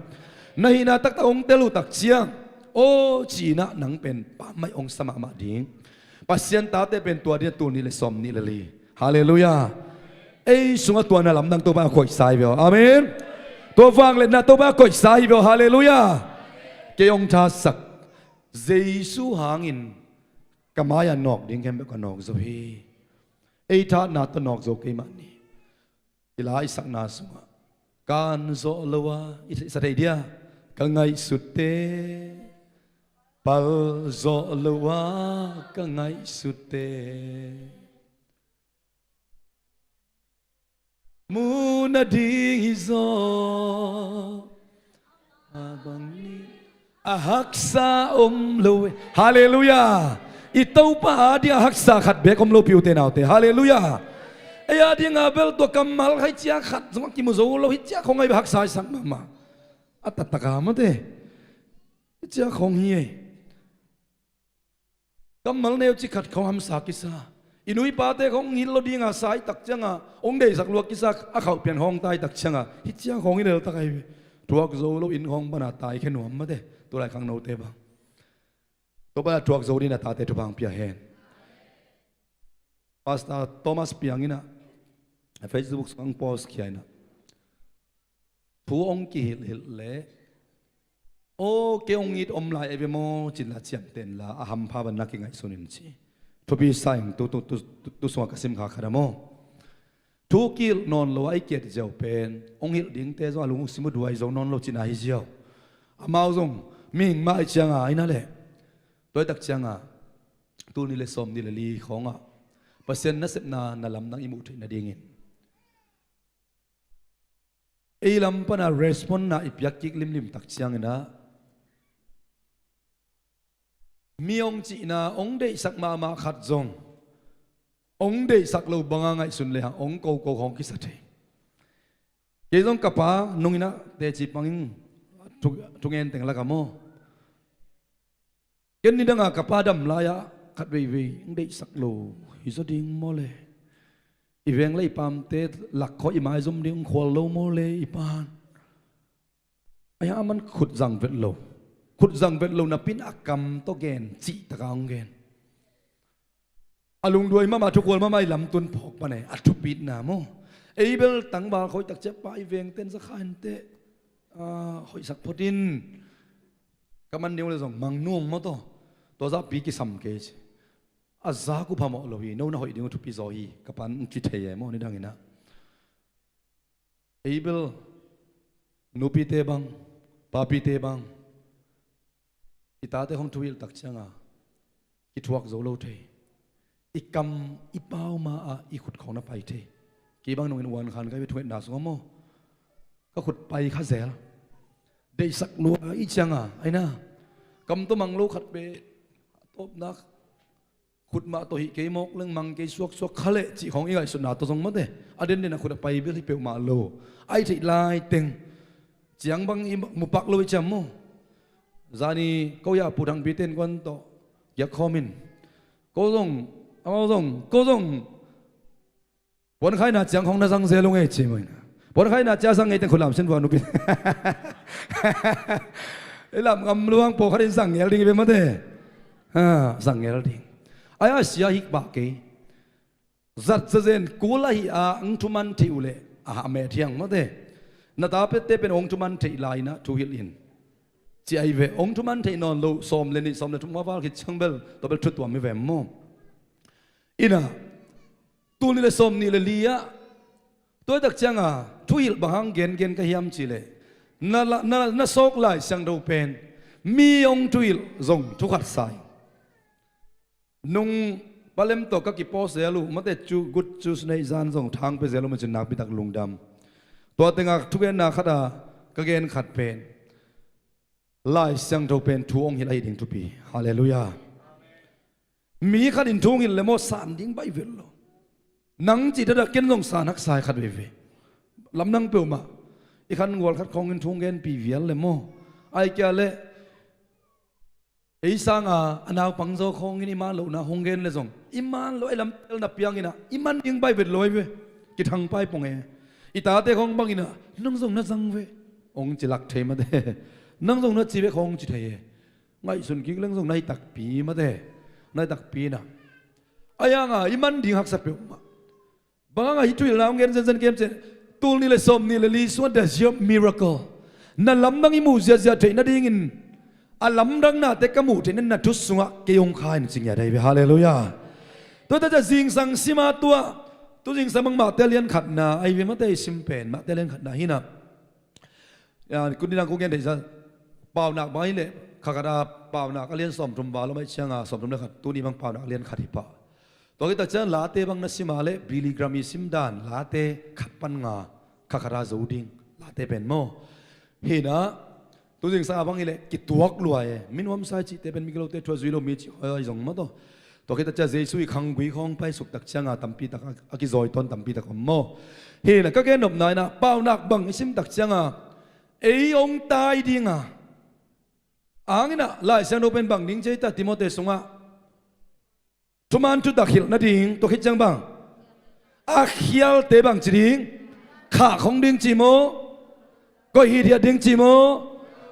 Na hihna taktak hong tel uh tak ciang aw ci-in ah nang pen pammaih hong sa mahmah ding. Pasian tate pen tua ding a, tul nih le sawmnih le li. Halleluiah. Ei sungah tua na lamdang Topa a koihsa hi ve aw. Amen. Tua vangliatna Topa a koihsa hi ve aw. Halleluiah. Kei hong thasak, Jesu hangin ka mai-ah nawk ding khempeuh ka nawk zo hi. Ei thahatna tawh nawk zo kei mah ni. I la i sakna sungah, kan zawh lo a, i sa thei dia, ka ngaihsutte, pal zawh lo a, ka ngaihsutte, mu nading hi zaw a bang ni. A haksa om lo e. Halleluiah. I Topa ading a haksa khat beek om lo, ute naute. Halleluiah. Ei ading a bel tua kammal khat, hih ciang khat zong a kimu zo lo, hih ciang khawng a i bel haksa i sak mahmah. A taktak a mate, hih ciang khawng hi ei. Kammal neu cik khat khawng hamsa kisa. I nu i pate khawng hong hilh lo ding a sa i tak ciangah hong deihsak lua kisa, a khauh pian hong tai tak ciangah hih ciang khawng hi lel tak ahi ve. Thuak zo lo in khawng pan a taikhia nuam mate, tu lai khang note bang. Tua pan a thuak zo ding a tate thupha hong pia hen. Pastor Thomas Piang in ah Facebook sungah hong post khia in ah, thu hong kihilhhilh leh, aw, kei hong it om lai ei ve maw, ci-in la ciamteh in la, a hampha bang na kingaihsun in ci. Thupi sa ing, tu, tu, tu, tu, tu sungah ka sim kha khat a maw. Thu kihilh nawn lo a i kiat ziau pen hong hilh dingte zong a lung uh sim uh duai zo nawn lo cihna hi ziau. Amau zong mihing mah i ciangah, ai na leh, tua i tak ciangah tul nih le sawmnih le li khawngah Pasian nasepna na lamdang i muh theih nadingin ei lam pana respond na i piak kik limlim tak ciangin ah, mi hong cihna hong deihsak mahmah khat zong hong deihsak lo banga ngaihsun lehang hong koko hong kisa thei. Kei zong ka pa nung in ah teci pangin thu, thungen teng lak a maw. Ken nidanga ka pa dam lai-ah khat veivei hong deihsak lo hi zaw ding maw le, i veng le i pamte lak khawng i maizum ding hong khual lo maw le i pan. Ai, a man khut zang vet lo. Khut zang vet lo napi in a kam tawh gen, cih taka hong gen. A lungduai mahmah, thukhual mahmah i lamtun phawk pan e, a thupitna maw. Ei bel tangval khawng i tak ciang pa i vengten zakha inteh, ah, hoihsak phot in. Ka man ding uh le zong mang nuam maw taw. Tua zahpi kisam kei ci. A zak uh phamawh lo hi, no na hoih ding uh thupi zaw hi, ka pan hong ci thei e maw, nidang in ah. Ei bel nupite bang, papite bang, i tate hong thuhilh tak cianga kithuak zo lo thei. I kam i pau ma-ah i khut khawng na pai thei. Kei bang nungin uan khan ka hi ve thungetna sungah maw, ka khut pai kha zel. Deihsak lua i cianga, ai na, kam tawh mang lo khat pen a tawpna khut mah tawh hih kei mawk leng mang kei suaksuak kha leh cih khawng i ngaihsutna tawh zong mate, a denden a khut a pai bel hi peuhmah lo. Ai theih laiteng ciang bang i mupak lo i ciam maw. Zani ko ya pu thangpi ten kuan tawh giak khawm in, ko zong, amau zong, ko zong puankhaina ciang khawng na zang zel ung ei ci maw. Puankhaina ciang zang ngei teng khut lam sin vua nupi. I lam ngam luang pawlkhat in zang ngel ding i ve mate. Ha, zang ngel ding. Ai a sia hik bah kei. Zat zazen kul ahi a hong thuman theih uh leh a hah meh thiang mate. Na tapette pen hong thuman theih lai-in ah thuhilh in. Ci ahi ve, hong thuman theih nawn lo sawm le nih, sawm le thum a val khit ciang bel tua bel thutuam hi ve maw. Inah tul nih le sawm nih le li-ah tua tak cianga thuhilh bang hang gengen ka hiam cihleh, na, na, na sawk Lai Siangtho pen mi hong thuhilh zong thukhat sa hi. Nung palem tawh ka kipaw zel uh mate, cu Good Tuesday zan zong thang pia zel uh macin nakpitak lungdam. Tua tengah thugenna khatah ka gen khat pen Lai Siangtho pen thu hong hilh ahi ding thupi. Halleluiah. Mi khat in thu hong hilh le maw, san ding baih vet lo. Nang cih taktak ken zong san haksa hi khat veivei. Lamdang peuhmah. I khan gual khat khawngin thu hong genpi vial le maw? Ai kia le ei sanga a naupang zaw khawngin i man lohna hong gen le zong i man loh, i lamtelna piangin ah i man ding bai vet lo ai ve. Kithangpai pong e. I tate khawng bangin ah nang zong na zang ve hong ci lak thei mate. Nang zong na ci ve khawng ci thei e. Ngaihsun kik leng zong na hi takpi mate. Na hi takpi in ah a yanga i man ding haksa peuhmah. Bang hanga hih thuhilhna hong gen zenzen kem cih, tul nih le sawm nih le li sungah the year of miracle. Na lamdang i muh ziahziah theih nadingin a lamdangnate ka muh theih nadingin na thu sungah kei hong kha in ci ngiat ahi ve. Halleluiah. Tua teh zingsang sima tua, tu zingsang bang Mate a lian khatna ahi ve, Mate i sim pen Mate a lian khatna hi na. Ya, kut ni dang kong gen theih sa. Paunak bang hi leh, kha khat a Paunak a lian sawmthum val om ahih cianga, sawmthum le khat, tuni bang Paunak a lian khat hi pah. Tua khit tak ciang Late bang na sim a leh, Billy Graham i sim dan, Late khat pan nga, kha khat a zo ding, Late pen maw. Hi na, tu zingsang a bang hi leh, kituak lua e, mi nuamsa i cihte pen mi gilote thu a zui lo mi cih hoih zong maw tawh. Tua khit tak ciang Jesu i khanggui khawng paisuk tak cianga tampi tak a, a kizawi tawn tampi tak om maw. Hi na, ka gen nopna in ah, Paunak bang i sim tak cianga ei hong tai dinga, a hang in ah Lai Siangtho pen bang ding ci ei ta, Timote sungah thuman thutak hilh nading, tua khit ciang bang a khialte bang ci ding, khah khong ding ci maw? Koih hithiat ding ci maw?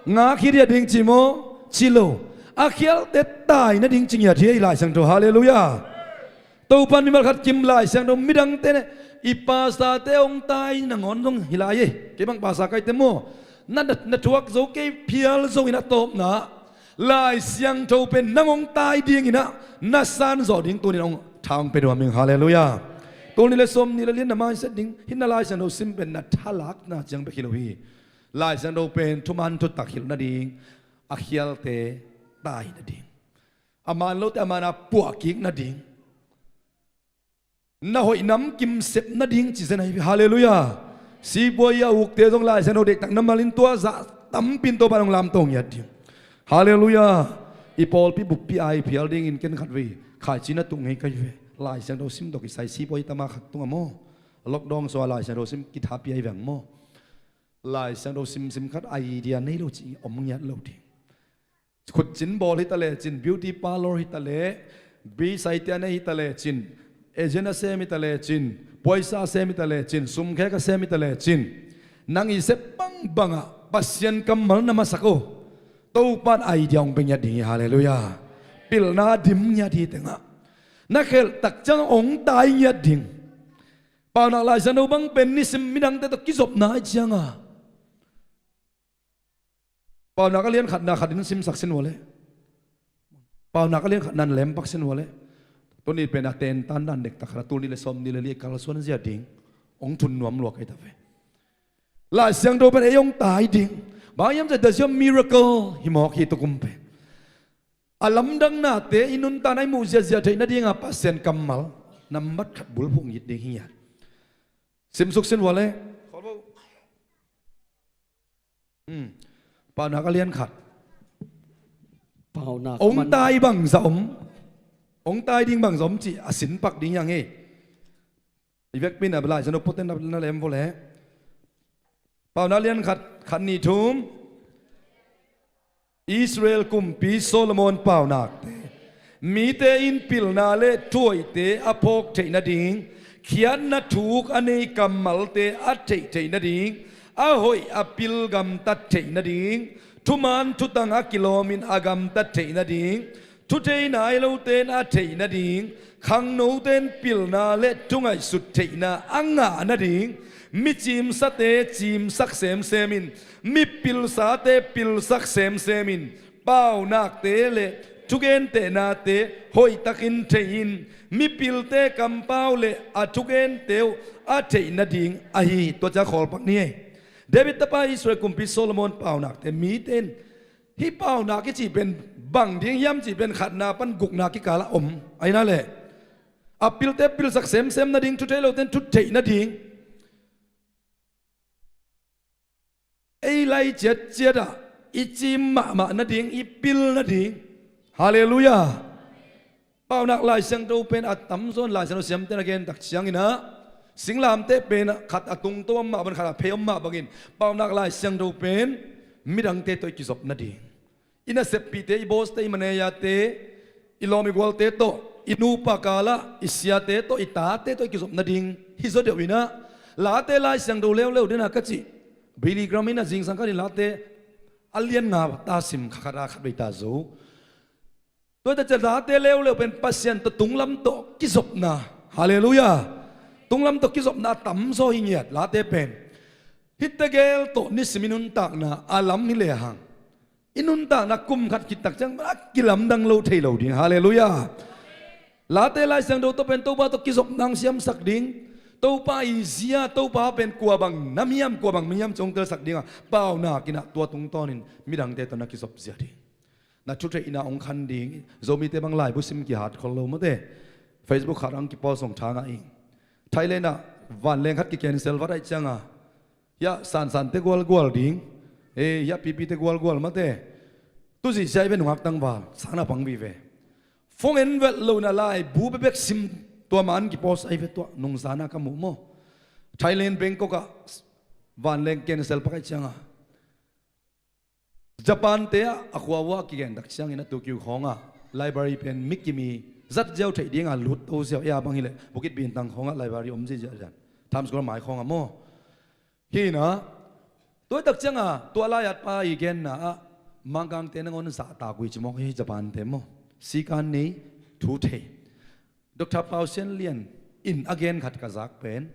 Ngak hithiat ding ci maw? Ci lo. A khialte tai nading ci ngiat hi ei Lai Siangtho. Halleluiah. Topan mimal khat kim Lai Siangtho midangte ne, i pasate hong tai nangawn zong hi lai ei. Kei bang pasa kaite maw. Na, na, na thuak zo kei phial zongin a tawpna Lai Siangtho pen nang hong tai dingin ah na san zawh ding tunin hong tha hong pia duam ing. Halleluiah. Tul nih le sawm nih le lian na mindset ding, hih na Lai Siangtho sim pen na thalakna ciang bek hi lo hi. Lai Siangtho pen thuman thutak hilh nading, a khialte tai nading, a man lote a man a puah kik nading, na hoih namkim sep nading ci zen ahi. Halleluiah. Sipuai a ukte zong Lai Siangtho deihtak na malin tua zah tampi in Topa in hong lamto ngiat ding. Halleluiah. I pawlpi buppi a i phial dingin ken khat vei khaici na tuh ngei ka hi ve. Lai Siangtho sim tawh kisai sipuai tama khat tungah maw, lockdown sungah Lai Siangtho sim kithapi ahi veng maw. Lai Siangtho simsim khat idea nei lo ci om ngiat lo ding. Khutcin bawl hi ta lecin, beauty parlour hi ta le, bisai tia nei hi ta lecin, agent a sem hi ta lecin, puaisa a sem hi ta lecin, sumkhek a sem hi ta lecin, nang i sep bangbangah Pasian kammal na masak uh. Topan idea hong pia ngiat ding hi. Halleluiah. Pilna a dim ngiat hi tengah na khelh tak ciang hong tai ngiat ding. Paunak Lai Siangtho bang pen nisim midangte tawh kizopna ahih cianga Paunak a lian khatna khatin simsak sin vua leh. Paunak a lian khatna lempak sin vua leh. Tuni pen a tentan dan dektak khat a tul nih le sawm nih le li kalsuan zia ding hong thun nuam lua ka hi ta ve. Lai Siangtho pen ei hong tai ding. Bang hiam cih leh the year of miracle hi mawk hi tukum pen. A lamdangnate i nuntakna i muh ziahziah theih nadinga Pasian kammal nambat khat bulphuh ngit ding hi ngiat. Simsuk sin vua leh. Hmm. Paunak a lian khat. Paunak hong man- tai bangzah om. Hong tai ding bangzah om cih a sinpak ding hi hang e. I vekpi in a Lai Siangtho puaten na, na lem vua leh. Paunak lian khat, khat nih thum. Israel kumpi Solomon paunakte. Mite in pilna le thuhoihte a phawk theih nading, khiatna thuk a nei kammalte a theih theih nading, a hoih a pil gamtat theih nading, thuman thutang a kilawmin a gamtat theih nading, thu thei nai lote in a theih nading, khangnote in pilna le thungaihsut theihna a ngah nading, mi cimsate cimsak semsem in, mi pilsate pilsak semsem in, paunakte le thugentehnate hoihtakin thei in, mipilte kampau le a thugente uh a theih nading ahi hi. Tua ciang khawlpak ni ei. David tapa Israel kumpi Solomon paunakte, mite in hih paunak i cih pen bang ding hiam cih pen khatna pan gukna kikal ah om. Ahi na leh, a pilte pilsak semsem nading, thu thei lote in thu theih nading, ei lai ciatciat ah i cim mahmah nading, i pil nading. Halleluiah. Paunak Lai Siangtho pen a tamzaw in Lai Siangtho siamte in a gen tak ciangin ah, Singlamteh pen ah khat a tungto om mah bangin, khat a phei om mah bangin, paunak Lai Siangtho pen midangte tawh i kizop nading, i naseppihte, i bawste, i manejate, i lawm i gualte tawh, i nupa kalah i siate tawh, i tate tawh i kizop nading hi zaw deuh in ah, Late Lai Siangtho leuleu den a ka cih, Billy Graham in ah zingsang khat in Late a lian nga ta sim, khat a khat vei ta zo. Tua hi ta ciang Late leuleu pen Pasian tawh tunglam tawh kizopna. Halleluiah. Tunglam tawh kizopna a tamzaw hi ngiat, Late pen. Hihte gel tawh nisim i nuntakna a lam hi lehang, i nuntakna kum khat khit tak ciang a kilamdang lo thei lo ding. Halleluiah. Late Lai Siangtho tawh pen Topa tawh kizopna hong siamsak ding, Topa i zia, Topa pen kua bang nam hiam, kua bang mi hiam cih hong telsak ding a, paunak in ah tua tungtawnin midangte tawh na kizop zia ding. Na thutheihna hong khan ding. Zomite bang laibu sim kihat khol lo mawte. Facebook khat ah hong kipost zong tha ngah ing. Thailand ah vanleng khat ki-cancel vat ahih ciang a, hiah sansante gualgual ding, eh, hiah pipite gualgual mawte. Tuzih sia i ve nungak tangval, sang naupang vive. Phone en vet lo in ah laibu bekbek sim, tua man kipost ahi ve, tua nungzan a ka muh maw. Thailand Bangkok ah vanleng cancel pak ahih ciang a, Japan te ah a khua uh ah kigen tak ciangin a Tokyo khawng ah library pen mi kim i zat ziau theih ding a lut to ziau, ei a bang hileh Bukit Bintang khawng ah library om ziahziah dan, Times Square mai khawng ah maw. Hi in ah, tua hi tak ciang a tua lai-at pa i genna ah, Mangkangte nangawn zahtak uh hi ci mawk hi, Japan te maw. Sikan nei, thu thei. Doctor Pau Sian Lian in a gen khat ka zak pen,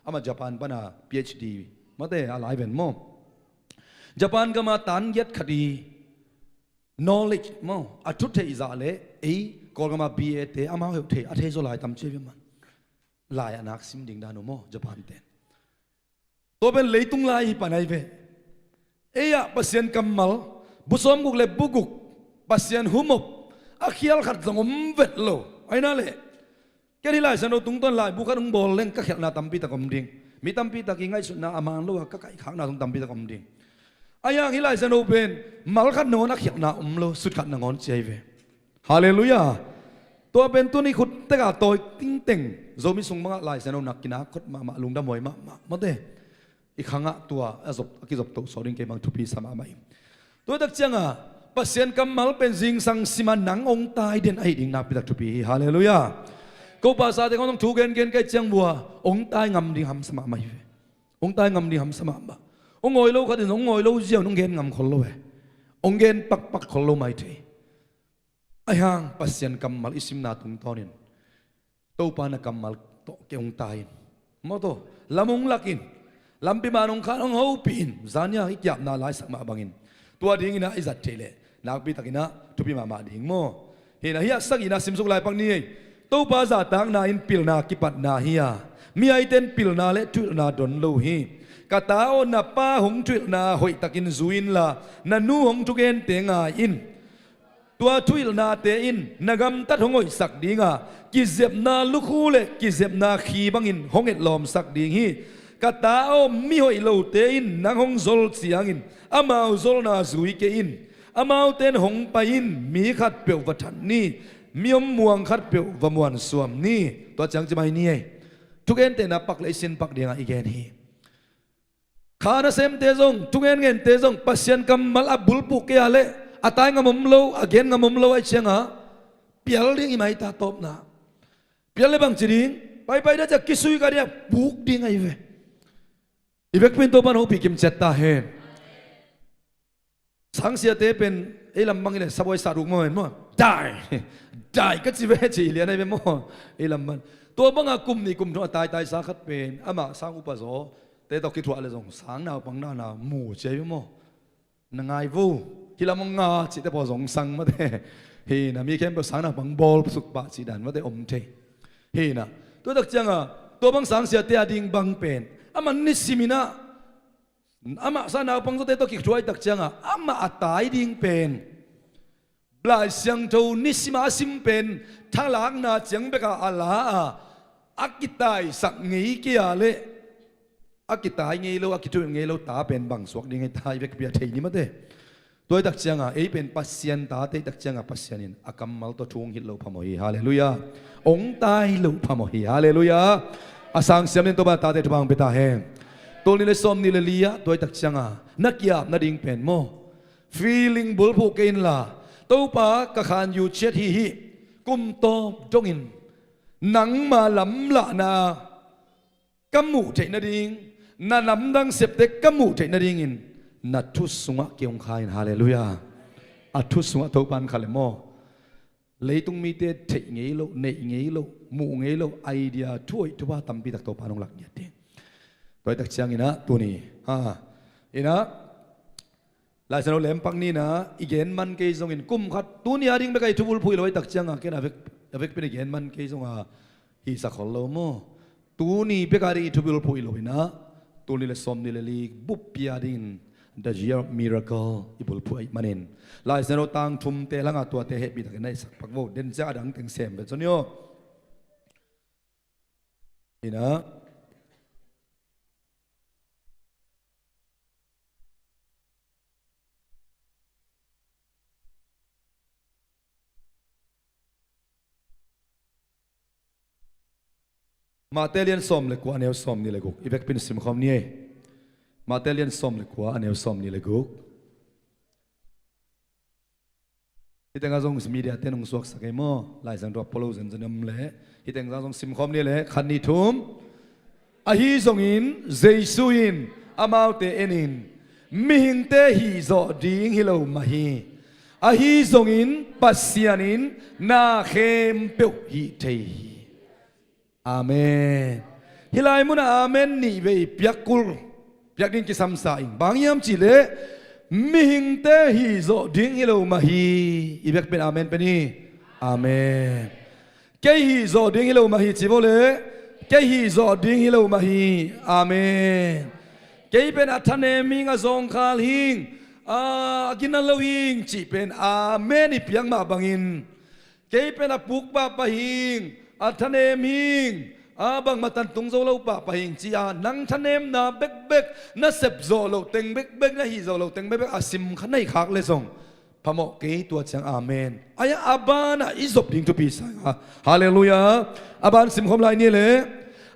amah Japan pan a PhD mawte a lai ven maw. Japan gam a tan giat khat i knowledge maw, a thutheih zah leh ei Kawlgam a BA te amau heuh thei, a thei zaw lai tam ci a hi ve man. Lai a nak sim ding dan uh maw, Japan ten. Tua pen leitung lai hi pan ahi ve. Ei ah Pasian kammal, bu sawmguk le bu guk, Pasian humop a khial khat zong om vet lo. Ahi na leh, ken hih Lai Siangtho tungtawn laibu khat hong bawl leng ka khialhna tampi tak om ding. Mi tampi tak i ngaihsutna a man lo a ka kaihkhakna zong tampi tak om ding. Ahi hang hih Lai Siangtho pen mal khat nangawn a khialhna om lo, sut khat nangawn ci ahi ve. Halleluiah. Tua pen tuni khut tek a tawi tingteng Zomi sung bangah Lai Siangtho nak kinak khot mahmah, lungdam huai mahmah mawte. I khang ah tua a zop, a kizop toh sawh ding kei bang thupi sa mahmah hi. Tua hi tak ciang a Pasian kammal pen zingsang sim a nang hong tai den ahih ding nakpi tak thupi hi. Halleluiah. Ko pasal te khawng zong thu gengen ka hih ciang vua hong tai ngam ding hamsa mahmah hi ve. Hong tai ngam ding hamsa mahmah. Hong ngawi lo khat in hong ngawi lo ziau in hong gen ngam khol lo ve. Hong gen pakpak khol lo mai thei. Ahi hang Pasian kammal i simna tungtawnin Topa na kammal tawh kei hong tai in. Maw, tua lam hong lak in, lampi man hong khan hong hopih in, zan ni a i kiapna laisak mah bangin tua dingin ah i zat theih leh nakpi takin ah thupi mahmah ding maw. Hi in ah, hiah sagihna simsuk lai pak ni ei. Topa zahtakna in pilna kipatna hi a, mi aite in pilna le thuhilhna don lo hi. Ka ta aw, na pa hong thuhilhna hoihtakin zui inla, na nu hong thugente ngai in. Tua thuhilhnate in na gamtat hong hoihsak ding a, kizepna lukhu le kizepna khi bangin hong etlawmsak ding hi. Ka ta aw, mi hoih lote in nang hong zol ciangin amau zolna zui kei in. Amaute in hong pai in, mi khatpeuh va that ni, mi om muang khatpeuh va muansuam ni. Tua ciang ci mai ni ei. Thugente na pak le i sin pak dingah i gen hi. Kha nasemte zong, thungengente zong Pasian kammal a bulphuh kei a leh a tai ngam om lo, a gen ngam om lo ahih ciangah pial ding i mai ta tawpna. Pial le bangci ding, paipai dia ciah kisui ka dia puk ding ahi ve. I vekpi in Topan hopih kimciat ta hen. Sangsiate pen ei lam bang hileh sabuai sat uk maw hen maw. Dai, dai ka ci ve ci lian ahi ve maw. Ei lam bang, tua banga kum nih kum thum a taitaisa khat pen amah sang upa zawte tawh kithuah le zong sang naupang nana mu ci ahi ve maw. Na ngai vo, hih lam hong nga cihte pawl zong sang mate. Hi na, mi khempeuh sang naupang bawl suk pah cih dan mate om thei. Hi na, tua tak cianga tua bang sangsiate a ding bang pen amah nisim inah amah sang naupang zawte tawh kithuah tak cianga amah a tai ding pen Lai Siangtho nisima a sim pen thalakna ciang beka a la a, a kitaisak ngei kei a leh a kitai ngei lo, a kithuh ngei lo ta pen bang suak ding hei ta, i vekpi a thei ni mate. Tua hi tak cianga ei pen Pasian tate hi tak cianga Pasian in a kammal tawh thu hong hilh loh phamawh hi. Halleluiah. Hong tai loh phamawh hi. Halleluiah. A sang siam in Topa tate thupha hong pia ta hen. Tul nih le sawm nih le li ah tua i tak cianga na kiap nading pen maw, feeling bulphuh kei inla, Topa ka khan U ciat hi hi, kum tawp dongin nangma lamlahna ka muh theih nading, na lamdang septe ka muh theih nadingin na thu sungah kei hong kha in. Halleluiah. A thu sungah Topa in kha le maw. Leitung mite theih ngei lo, neih ngei lo, muh ngei lo idea, thu hoih thupha tampi tak Topa in hong lak ngiat ding. Tua i tak ciangin ah tuni, ha, in ah Lai Siangtho lempak ni in ah i gen man kei zongin kum khat tuni a ding bek a i thubulphuh hi lo i tak cianga ken a vek, a vekpi in i gen man kei zonga hihsak khol lo maw. Tuni bek a ding i thubulphuh hi lo in ah tul nih le sawm nih le li buppi a dingin the year of miracle i bulphuh ahih manin Lai Siangtho tang thumte langah tuate hehpihtakin na i sak pak vo. Den ciang a dang teng sem vet zaw ni aw. In ah Mate lian sawm le kua a neu sawm nih le guk i vekpi in simkhawm ni ei. Mate lian sawm le kua a neu sawm nih le guk. Hih tengah zong media te nong suaksak ei maw. Lai Siangtho a polo zenzen om leh hih tengah zong simkhawm ni leh khat nih thum. Ahi zongin Jesu in amaute enin mihingte hihzawh ding hi lo mah hi. Ahi zongin Pasian in na khempeuh hih thei hi. Amen. Hih lai munah amen nih vei piak kul, piak ding kisamsa ing. Bang hiam cihleh mihingte hihzawh ding hi lo mah hi. I vekpi in amen pen hi. Amen. Kei hihzawh ding hi lo mah hi ci vo leh kei hihzawh ding hi lo mah hi. Amen. Kei pen a thanem hing, a zawngkhal hing, a, a gina lo hing cih pen amen i piak mah bangin kei pen a puk pahpah hing, a thanem hing, a bangmah tan tung zo lo pahpah hing ci-a nang thanemna bekbek, na sep zawh loh teng bekbek, na hih zawh loh teng bekbek a sim kha na hih khak leh zong phamawh kei. Tua ciang amen. Ai-ah a banah i zop ding thupi sa ing a. Halleluiah. A ban simkhawm lai ni leh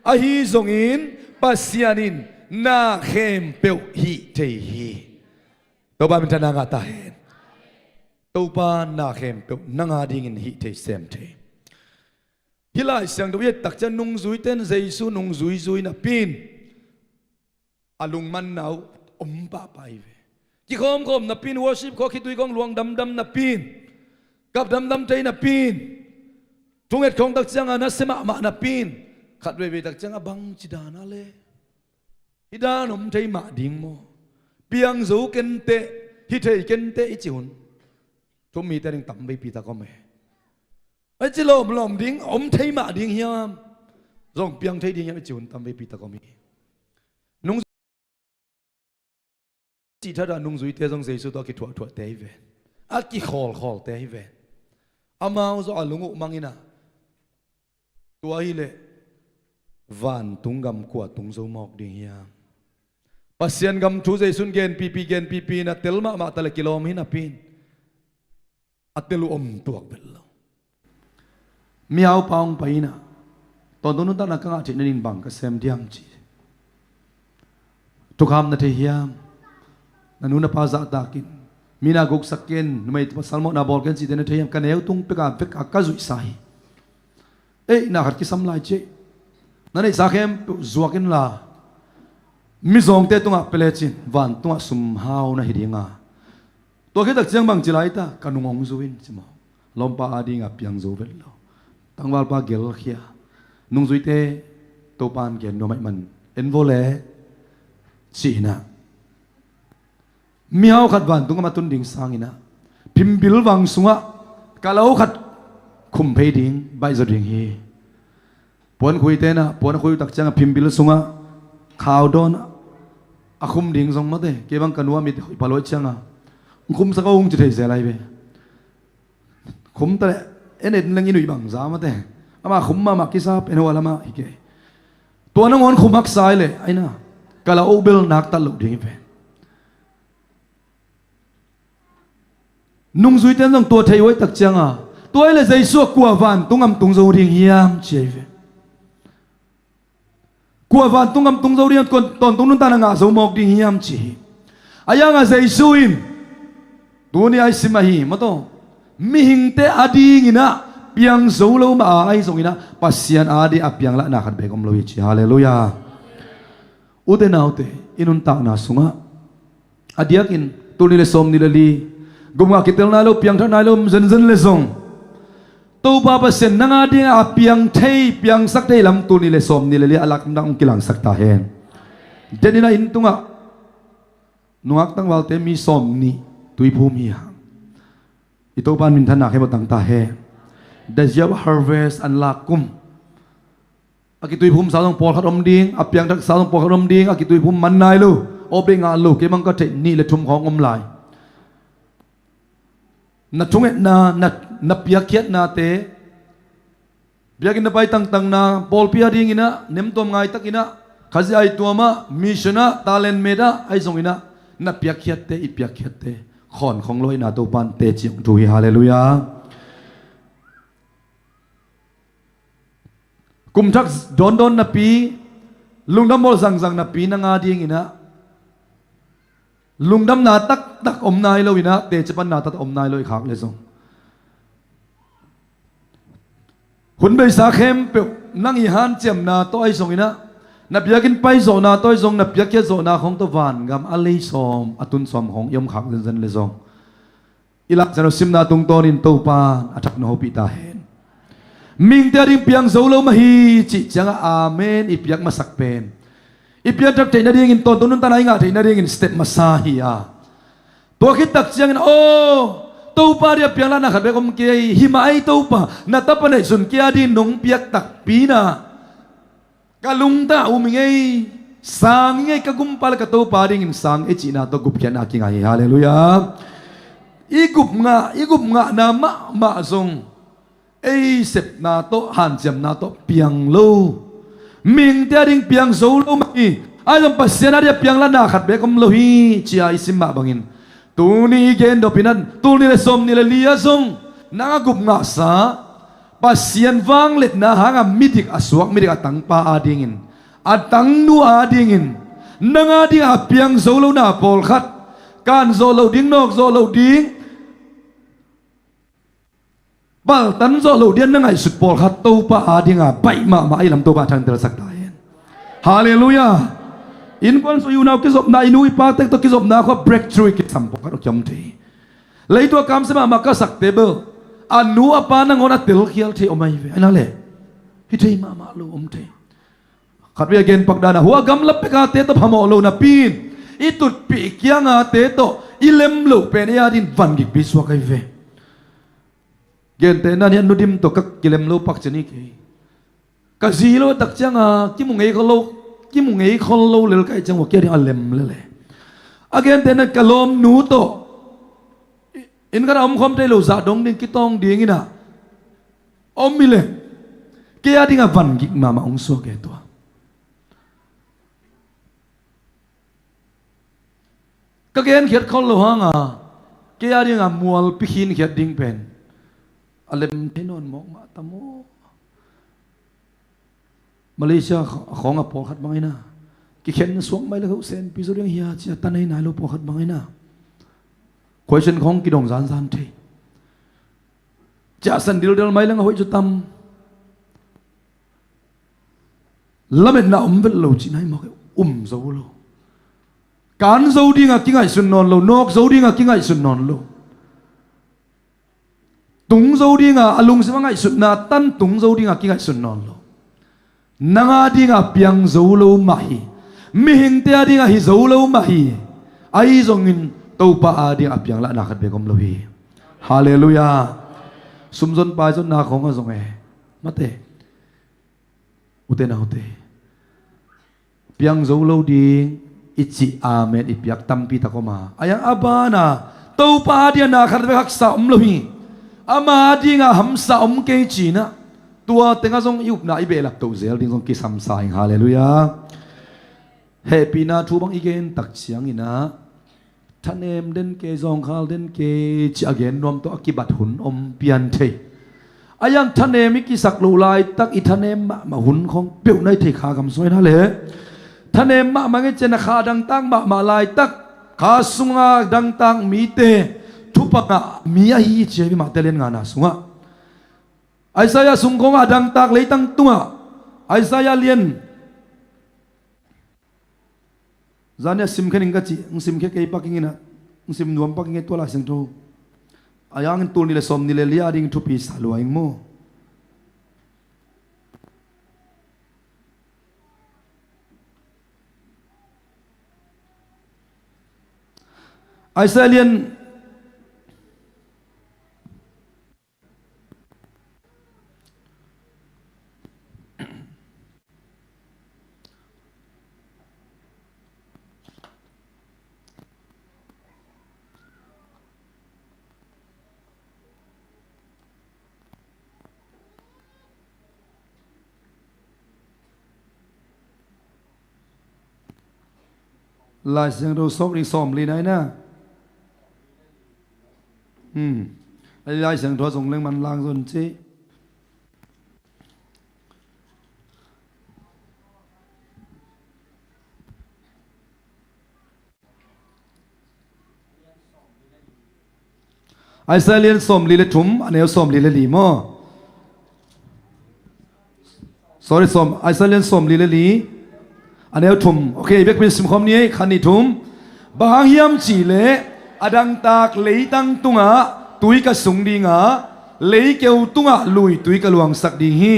ahi zongin Pasian in na khempeuh hih thei hi. Topa minthanna ngah ta hen. Topa na khempeuh nang a dingin hih thei sem thei. Hih Lai Siangtho i et tak ciang nungzuite in Jesu nungzui zui napi in a lungmanna uh om pahpah hi ve. Kikhawmkhawm napi in, worship khawng, khitui khawng luang damdam napi in, kap damdam thei napi in, thunget khawng tak cianga nasia mahmah napi in, khat veivei tak cianga bangci dan a le hih dan om thei mah ding maw? Piang zo kenteh, hi thei kenteh i cih hun thu-um mite ding tamveipi tak om e. A ci lawmlawm ding, om thei mah ding hiam? Zong piang thei ding hiam i cih hun tamveipi tak om hi. Nung cih thadah nungzuite zong Jesu tawh a kithuahthuahte hi ve. A kikhawlkhawlte hi ve. Amau zong a lung uh mang in ah, tua hileh vantung gam kua tung zo mawk ding hiam? Pasian gam thu Jesu in genpipi genpipi in a tel mahmah ta leh kilawm hi napi in a tel uh om tuak vet lo. Mihaupa hong pai in ah, tawntung nuntakna ka ngah theih nading bang ka sem diam ci. Thukham na thei hiam? Na nu na pa zahtak in, mi na guksak ken, numei pasal mawhna bawl ken cihte na thei hiam? Ka neu tung peka vek a ka zuihsa hi. Ei, na khat kisam lai ciah. Na neihsa khempeuh zuak inla, mizawngte tungah pia lecin vantungah sumhau na hi dinga. Tua khit tak ciang bang ci lai ta, ka nung hong zu in ci maw? Lawmpa adinga piang zo vet lo. Tangvalpa gelkhia. Nungzuite Topa in gen nuam ahih man en vo le, ci-in ah, mihau khat vantung gam a tun ding sangin ah, phimbil vang sungah kalo khat khum phei ding, baih zaw ding hi. Puankhuite in ah, puan a khui uh tak ciangah phimbil sungah khau dawn a khum ding zong mate. Kei bang ka nu a mit hoih pha lo ahih ciangah, "Khumsak o," hong ci thei zel lai ve. Khum ta leh, en et leng i nuih bangza mate. Amah khum mahmah kisa pen hua lamah hi kei. Tua nangawn khum haksa hi leh, ai na, kalo bel naktat loh ding hi pen. Nungzuite in zong tua thei uh ahih tak cianga, tua hileh Jesu a kua vantung gam tung zo ding hiam ci ahi ve. Kua vantung gam tung zo ding, tawntung nuntakna ngah zo mawk ding hiam ci hi. A iangah Jesu in tuni a i sim ahi mataw, mihingte a dinginah piang zo lo mah a, ahi zonginah Pasian a ding a piang lahna khat beek om lo hi ci. Halleluiah. Ute naute, i nuntakna sungah a diakin tul nih le sawm nih le li, gupngah kitel nai lo, piangthak nai lo om zenzen le zong, Topa Pasian nang a dingah a piang thei, piangsak thei lam tul nih le sawm nih le li a lak nang hong kilangsak ta hen. Deninah inn tungah nungak tangvalte mi sawm nih tuiphum hi hang. I Topa in minthanna khempeuh tang ta hen. Dazia harvest an lak kum a kituiphumsa zong pawlkhat om ding, a piangthaksa zong pawlkhat om ding, a kituiphum man nai lo, awpdei ngah lo, kei bang ka theih nih le thum khawng om lai. Na thungetna, na, na piakkhiatnate, biakinn na pai tangtangna, pawlpi a dinginah nemtuam ngaitakinah, Khazih aituamah, missionah, talent metah, ahi zonginah na piakkhiatte, i piakkhiatte khawnkhong lo ahihna Topa in teci hong thu hi. Halleluiah. Kumthak dawndawn napi, lungdam bawl zangzang napi nang a dinginah lungdamna taktak om nai loinah teci panna taktak om nai lo i khak le zong, hun beisa khempeuh nang i hanciamna tawh ahi zonginah, na biakinn paizawhna tawh ahi zong, na piakkhiat zawhna khawng tawh vangam a lei sawm a tun sawm khawng i om khak zenzen le zong, i Lai Siangtho simna tungtawnin Topa in a thak na hopih ta hen. Mihingte a ding piang zo lo mah hi cih ciangah amen i piak masak pen i piangthak theih nadingin, tawntung nuntakna i ngah theih nadingin step masa hi a, tua khit tak ciangin, aw, Topa a ding a piang lahna khat beek om kei hi mah ei Topa, na tapa neihsun kei a ding nong piak takpi na, ka lungtang a um ing ei, sang ing ei, ka gumpa le ka Topa dingin sang ei cihna tawh gupkhiatna a kingai hi. Halleluiah. I gupngah, i gupngahna mahmah zong ei sepna tawh, hanciamna tawh piang lo. Mihingte a ding piang zo lo mah hi. Ahi zong Pasian a ding a piang lahna khat beek om lo hi ci-a i sim mah bangin, tuni i gen dopinah tul nih le sawm nih le li ah zong nang a gupngahsa Pasian vangliatna hanga midik a suak, midik a tangpa a dingin, a tangnu a dingin, nang a dingah a piang zo lona pawlkhat, kan zawh loh ding, nawk zawh loh ding, paltan zawh loh ding a na ngaihsut pawlkhat Topa a dinga baih mahmah a i lam Topa thangtelsak ta hen. Halleluiah. Innkuan sung, i unau kizopna, i nu i pa tek tawh kizopna khua breakthrough kisam pawlkhat a kiom thei. Leitung a kamsia mahmah ka sakte bel a nu a pa nangawn a telkhial thei om ahi ve. Ahi na le, hi thei mahmah lo om thei. Khatvei a gen pak dana hua gamla pekate tawh phamawh lo napi in i tutpih kiangate tawh i lem loh pen ei a dingin vangikpi suak ahi ve. Gentehna in a nu dim tawh ka kilem lo pak cian hi kei. Ka zi lo a tak cianga kimu ngei khol lo, kimu ngei khol lo lel ka hih ciang ua kei a ding a lem lele. A gentehna ka lawmnu tawh inn khatah a omkhawm thei lo zah dong ding kitawng dingin ah om hi leng kei a dingah vangik mahmah hong suak e tua. Ka genkhiat khol lo hanga kei a dinga mualpi khinkhiat ding pen a lem thei nawn mawk mah tam aw. Malaysia kha-, khawng a pawlkhat bang ahi na, kikhen suak mai le khauh senpi zo ding hia ci a ta nei nai lo pawlkhat bang ahi na, question khawng kidong zanzan thei. Ciahsan dildel mai le nga hoih cu tam. Lametna om vet lo cih nai mawk e, um zo lo. Kan zo dinga kingaihsun nawn lo, nawk zo dinga kingaihsun nawn lo. Tung zo dinga a lungsim a ngaihsutna tan tung zo dinga kingaihsun nawn lo. Nang a dinga piang zo lo mah hi. Mihingte a dinga hi zo lo mah hi. Ahi zongin Topa a dinga a piang lahna khat bek om lo hi. Halleluiah. Sumzon paizonna khawng a zong e. Mate. Ute naute, piang zo lo ding i cih amen i piak tampi tak om a, a yang a bana Topa a dinga na khat vek haksa om lo hi. Ama a dinga hamsa om kei cinah tua tengah zong i upna i behlap toh zel ding zong kisamsa ing. Halleluiah. Hehpihna thu bang i gen tak cianginah thanem den kei, zawngkhal den kei ci a gen nuam tawh a kibat hun om pian thei. A iang thanem i kisak loh laitak i thanem mahmah hun khong peuh na i thei kha gam sungah hi na le. Thanem mahmah ngei cian a kha dangtak mahmah laitak, kha sunga dangtak mite thupha ngah mi ahi ci a hi mah te lian ngana sungah. Isaiah sung khong a dangtak leitang tungah Isaiah lian Zania sim khe ning ka ci, ng sim khe kei paking ina, ng sim nuam paking e tua Lai Siangtho. A iangin tul ni le sawm ni le li a ding thupi sa lua ing maw. Isaiah lian Lai Siangtho sawm nih sawm li nai na. Hmm. Lai Siangtho zong leng man lang zon ci. Isaiah lian sawm li le thum, a neu sawm li le li maw? Sorry, sawm, Isaiah lian sawm li le li, a neu thum. Ok, i biakpi sim khawm ni ei, khat nih thum. Bang hang hiam cih leh a dangtak leitang tungah tui ka sung ding a, leikeu tungah lui tui ka luangsak ding hi.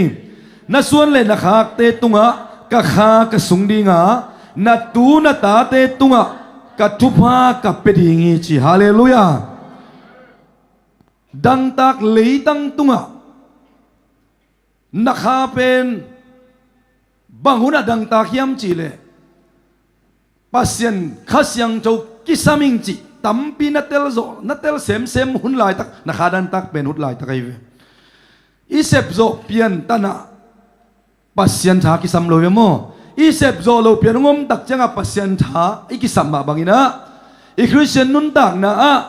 Na suan le na khakte tungah ka kha ka sung ding a, na tu na tate tungah ka thupha ka pia ding hi ci. Halleluiah. Dangtak leitang tungah na kha pen bang hunah dangtak hiam cih leh Pasian Kha Siangtho kisam ing cih tampi na tel zawh, na tel semsem hun laitak, na kha dangtak pen hun laitak ahi ve. I sep zawh pian tanah Pasian tha kisam lo ve maw? I sep zawh lo pian hong om tak ciangah Pasian tha i kisam mah bangin ah, i Khristian nuntakna ah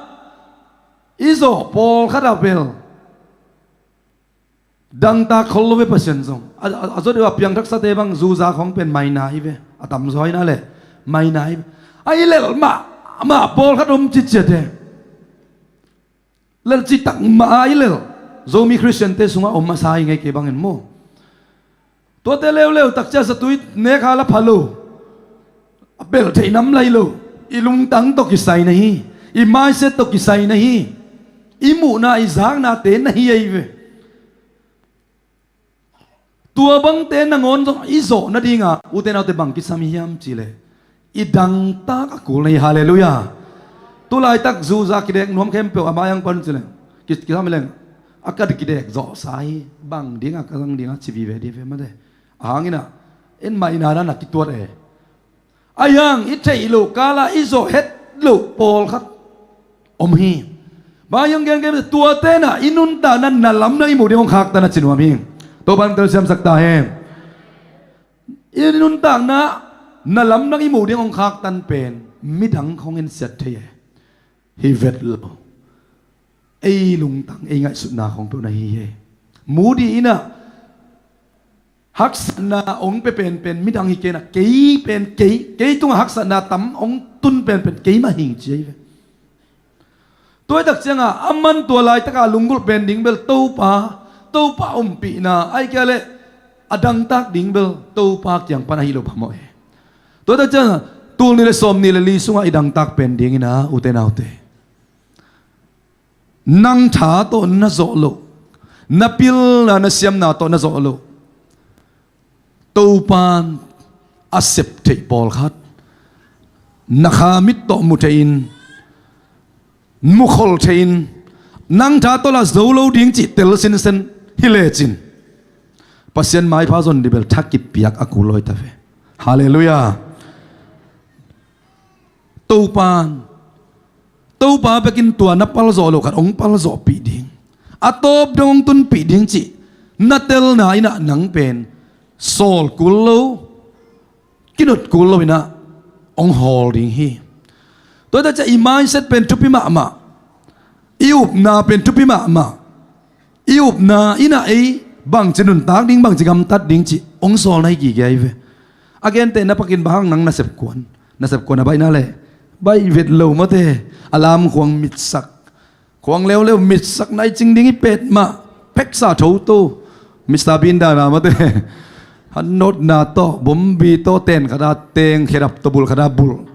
i zawh pawlkhat ah bel dangtak khol lo ve Pasian zong. A, a, a zawh deuh a piangthaksate bang zuza khong pen maina hi ve. A tamzaw hi na leh maina hi ve. A i lelh mahmah pawlkhat om citciat e. Lelh citak mah a i lelh Zomi Khristiante sungah om a sa hi ngei kei bangin maw? Tuate leuleu tak cia zatui nek a la pha lo. A belh theih nam lai lo. I lungtang tawh kisai na hi. I mindset tawh kisai na hi. I muhna i zaknate na hi ei ve. Tua bangte nangawn zong i zawh nadinga ute naute bang kisam hiam cih leh i dangtak a kul na hi. Halleluiah. Tu laitak zuza kidek nuam khempeuh a mai ang pan cih leh ki, kisam hi leng a ka kidek zawhsa hi. Bang dinga ka zang dinga ci vive di ve mate. A hang inah en mah inah na kituat e. A iang i theih loh kala i zawh het loh pawlkhat om hi. Bang iang gen gen tuate na i nuntakna na lamdang i muh ding hong khaktan a ci nuam hi. Topan telsiamsak ta hen. I nuntakna na lamdang i muh ding hong khaktan pen midang khong en siat thei e. Hi vet lo. Ei lungtang ei ngaihsutna khong peuh na hi hi. Moody inah haksatna ong pe penpen midang hi kei na kei pen kei, kei tungah haksatna tam ong tun penpen kei mah hing ci ahi ve. Tuaitak cianga a man tua laitaka lunggulh pen ding bel Topa, Topa umpihna ahi kia leh a dangtak ding bel Topa kiang pan ahi lo phamawh e. Tuaitak cianga tul ni le sawm ni le li sungah i dangtak pen dingina ute naute, nang tha tawh na zawh loh, na pilna na siamna tawh na zawh loh, Topan a sep theih pawlkhat na kha mit tawh mu theihin, mukhol theihin, nang tha tawh la zo lo ding cih tel sinsen hi lecin Pasian maipha zon dibel tha kipiak a kul lawi ta ve. Halleluiah. Topan, Topa bekin tua na palzawh loh khat hong palzawhpih ding, a tawp dong hong tunpih ding cih na telna inah nang pen sawl kul lo, kinut kul lo inah hong hawl ding hi. Tua ita ciah i mindset pen thupi mahmah, i upna pen thupi mahmah. I upna in ah ei bangci nuntak ding, bangci gamtat ding cih hong sawlna hi gige ahi ve. A gentehna pakin bang hang nang nasep kuan, nasep kuan a baihna le baih vet lo mate, a lam khuang mitsak, khuang leuleu mitsak nai cing ding hi petmah, peksa tho to, Mister Bean dana mate. Hanotna tawh, bombi tawh, ten khata teng, khedap tawh, bul khata bul.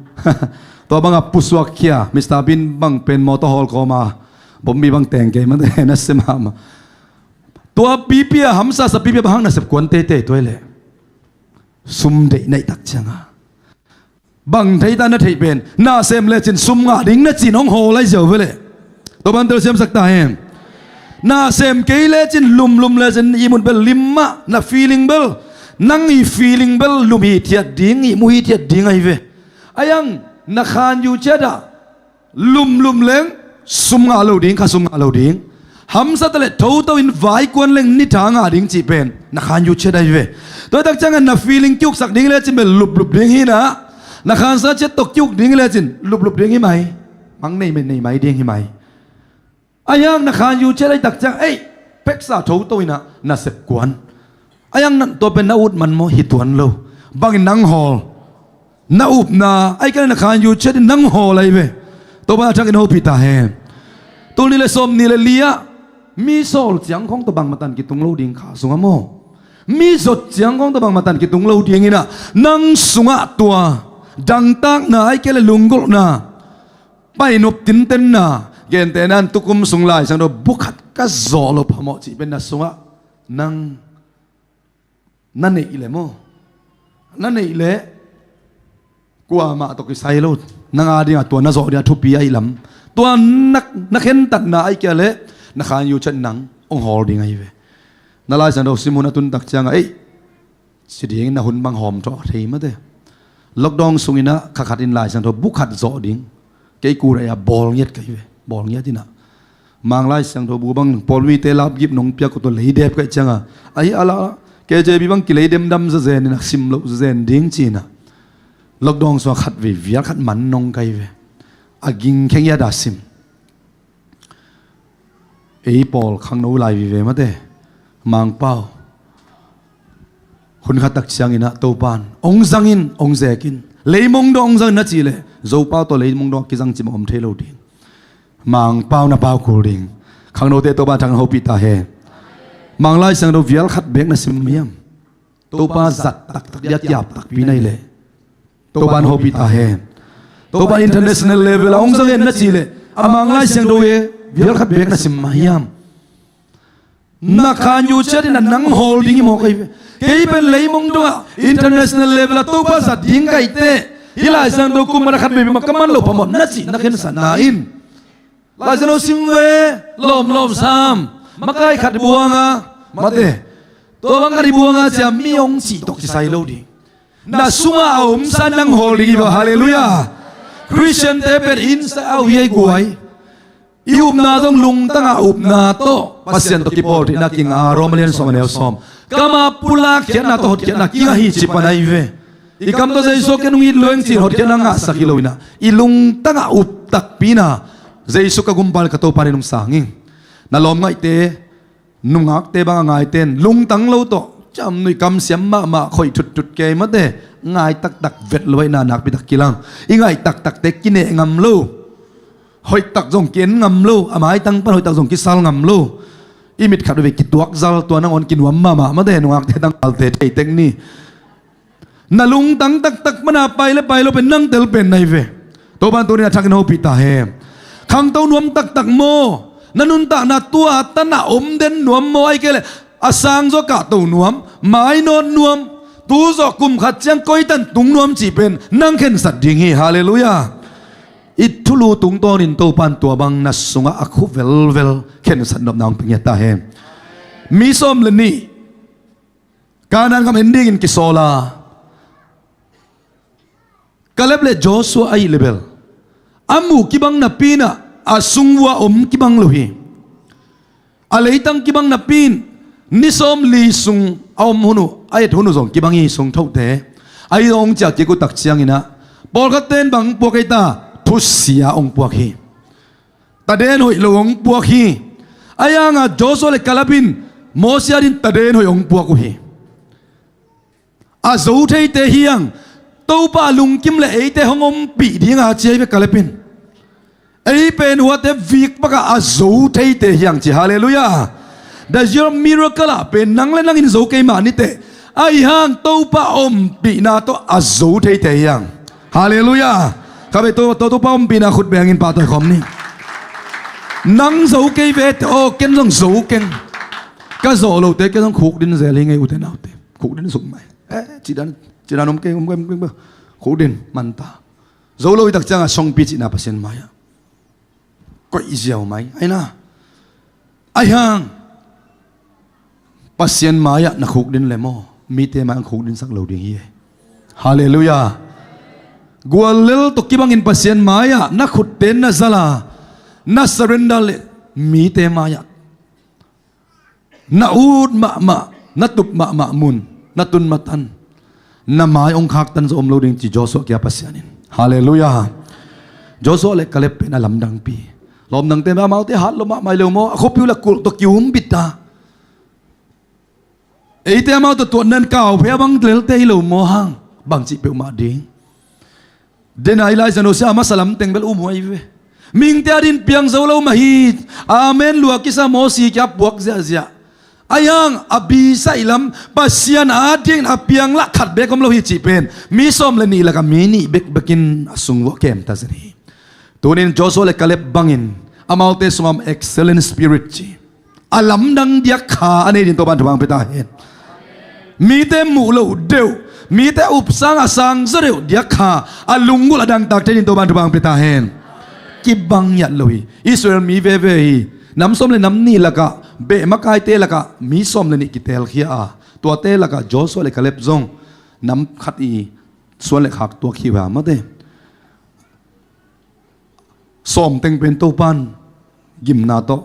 Tua banga pusuak khia, Mister Bean bang pen mawtaw hawl kawma bombi bang teng kei mate, na se mahmah. Tua pipi a hamsa sa pipi a bang hang nasep kuan teitei tua hi leh, sum deih na hih tak cianga bang thei ta na theih pen, na sem lecin sum ngah ding na cin hong hawl ahi ziau ve leh. Tua ban telsiamsak ta hen. Na sem kei lecin, lumlum lecin, ihmut bel lim mah, na feeling bel, nang i feeling bel lum hithiat ding, ihmu hithiat ding ahi ve. Ahi hang na khan yu ciat ah lumlum leng sum ngah lo ding, kha sum ngah lo ding. Hamsa ta le thoto in vai kuan leng nitha ngah ding cih pen na khan yu ciat ahi ve. Tua tak ciangin na feeling kiuksak ding lecin bel luplup ding hi na, na khansa ciat tawh kiuk ding lecin luplup ding hi mai. Mang nei mai, nei mai ding hi mai. Ahi hang na khan yu ciat ahi tak ciang, ei, peksa thoto in ah nasep kuan. Ahi hang na, tua pen na ut man maw? Hi tuan lo. Bangin nang hawl? Na upna, ahi kei leh na khan yu ciat in nang hawl ahi ve. Topa a thakin hopih ta hen. Tul nih le sawm nih le li ah mi sawl ciang khawng tawh bangmah tan kitung lo ding kha sungah maw? Mi zot ciang khawng tawh bangmah tan kitung lo ding in ah, nang sungah tua dangtakna, ahi kei leh lunggulhna, painop tintenna, gentehna in tukum sung Lai Siangtho bu khat ka zawh loh phamawh cih pen na sungah nang na neih leh maw? Na neih leh kuamah tawh kisai lo. Nang a dingah tua na zawh dingah thupi ahi lam. Tua na, na khentatna ahi kei leh na khan yu ciat nang hong hawl ding ahi ve. Na Lai Siangtho sim hun a tun tak ciangah, ei, ci dingin na hun bang hawm thawh thei mate. Lockdown sungin ah kha khat in Lai Siangtho bu khat zawh ding. Kei kurai a bawl ngiat ka hi ve. Bawl ngiat in ah Mang Lai Siangtho bu bang Paul Wite lapgip nong piak uh tawh leidep ka hih cianga, ahi a la, K J V bang kileidemdam zazen in ah sim loh zazen ding ci in ah lockdown sungah khat vei vial khat man nong ka hi ve. A ging khe ngiat a sim. Ei pawl khangno lai vive mate. Mangpau, hun khat tak ciangin ah Topan hong zangin, hong zekin, leimong dong hong zangin na cih leh Zopau tawh leimong dong a kizang cimawh om thei lo ding. Mangpau na pau kul ding. Khangnote Topa thang hopih ta hen. Mang Lai Siangtho vial khat bek na sim hiam? Topa zat taktak dia kiap takpi na hi leh Topa na hopih ta hen. Topa international level a hong zang hen na cih leh a Mang Lai Siangtho e vial khat bek na sim mah hiam? Na khan yu ciat in a nang hawl ding hi mawk ahi ve. Kei pen leimong dongah international level a Topa zat ding ka hih teh, hih Lai Siangtho kum khat vei bek mah ka man loh phamawh na cih na khensatna in Lai Siangtho sim ve, lawmlawm sam, makai khat buanga, mate, tua bang khat i buanga ciah mi hong cih tawh kisai lo ding. Na sungah a omsa nang hawl ding hi va, halleluiah. Khristiante pen inside out hi ei guai. I upna zong lungtangah upna tawh Pasian tawh kipawl theihna kinga, Rom a lian sawm a neu sawm. Kam a pulak khiatna tawh hotkhiatna kinga hi ci pan ahi ve. I kam tawh Jesu ken hong it lueng ci-in hotkhiatna ngahsak hi lo in ah, i lungtangah up takpi in ah, Jesu ka gumpa le ka Topa in hong sang hi. Na lawm ngaihte, nungakte bang a ngaite in lungtang lo tawh ciamnuih kamsiam mahmah khoih thuttut kei mate, ngai taktak vet lo ahihna nakpitak kilang. I ngaih taktakte kineh ngam lo. Hoihtak zong ki-en ngam lo, a maitang pan hoihtak zong kisal ngam lo. I mit khat uh vei kituak zal, tua nangawn kinuam mahmah mate, nungakte tangvalte thei tek ni. Na lungtang taktak pana pai le pai lo pen nang tel pen na hi ve. Topan tunin a thakin hopih ta hen. Khangto nuam taktak maw? Na nuntakna tua tan a om den nuam maw? Ahih kei leh a sang zaw kahto nuam, mainawt nuam, tu zawh kum khat ciang koi tan tung nuam cih pen nang khensat ding hi. Halleluiah. I thulu tungtawnin Topan tua bang na sungah a khu velvel khensat nopna hong pia ngiat ta hen. Mi sawm le nih Kanaan gam en dingin kisawl a, Kaleb le Joshua ahih leh bel a muh kibang napi in ah, a sung vua om kibang lo hi. A leitang kibang napi in ni sawmli sung a om hun uh, a et hun uh zong kibang hi sung thote. Ahi zong hong ciah kik uh tak ciangin ah, pawlkhatte in bang hong puak ei ta? Thusia hong puak hi. Taden hoih lo hong puak hi. Ahi hangah Joshua le Kaleb in Mosi adingin taden hoih hong puak uh hi. A zo theite hi hang, Topa a lungkim le eite hong ompih dinga ci hi ve Kaleb in. Ei pen huate vik pakah a zo theite hi hang ci. Halleluiah. The year of miracle ah pen nang le nang in zo kei mah ni teh. Ahi hang Topa ompihna tawh a zo theite hi hang. Halleluiah. Khabe to, to, Topa ompihna khut bengin pahtawi khawm ni. Nang zo kei ve teh, aw ken zong zo keng. Ka zawh lote ken zong khukdin zel hi ngei ute naute. Khukdin suk mai. Eh, cidan, cidan om keng, om keng, om keng. Khukdin, manta. Zo lo i tak ciangah songpi cihna Pasian mai-ah koih ziau mai. Aina. Ahi hang Pasian mai-ah na khukdin le maw, mite mai-ah khukdinsak lo ding hi. Halleluiah. Guallel tawh kibangin Pasian mai-ah na khutte na zala, na surrender le mite mai-ah na ut mahmah, na tup mahmah mun na tun matan, na mai hong khaktan zo om lo ding ci Joshua kia Pasian in. Halleluiah. Joshua le Kaleb pen a lamdangpi. Lawmdangte mah amaute hat lo mahmah hi lo maw, a khuapi uh le kulh tawh kiumbit ta. Eite amau tawh tuatna in kau phei a bang lelte hi lo maw hang, bang cih peuhmah ding. Dena i laizang uh sia a masa lamteng bel um huai ve. Mihingte adingin piang zo lo mah hi. Amen lua kisa Mosi kia puak ziahziah. Ahi hang a bisaih lam Pasian adingin a piang lah khat beek om lo hi cih pen mi sawm le nih lakah mi nih bekbekin a sung vuah kemta zen hi. Tunin Joshua le Kaleb bangin amaute sungah om excellent spirit ci, a lamdang diak kha a nei dingin Topan thupha hong pia ta hen. Mite muh loh deuh, mite upsang a sang zaw deuh diak kha a lunggulh a dangtak thei dingin Topan thupha hong pia ta hen. Kibang ngiat lo hi. Israel mi veve hi. Nam sawm le nam nih lakah beh makaite lakah mi sawm le nih kitelkhia a, tuate lakah Joshua le Kaleb zong nam khat i suan le khak tuak hi uh a mate. Sawm teng pen Topan gimna tawh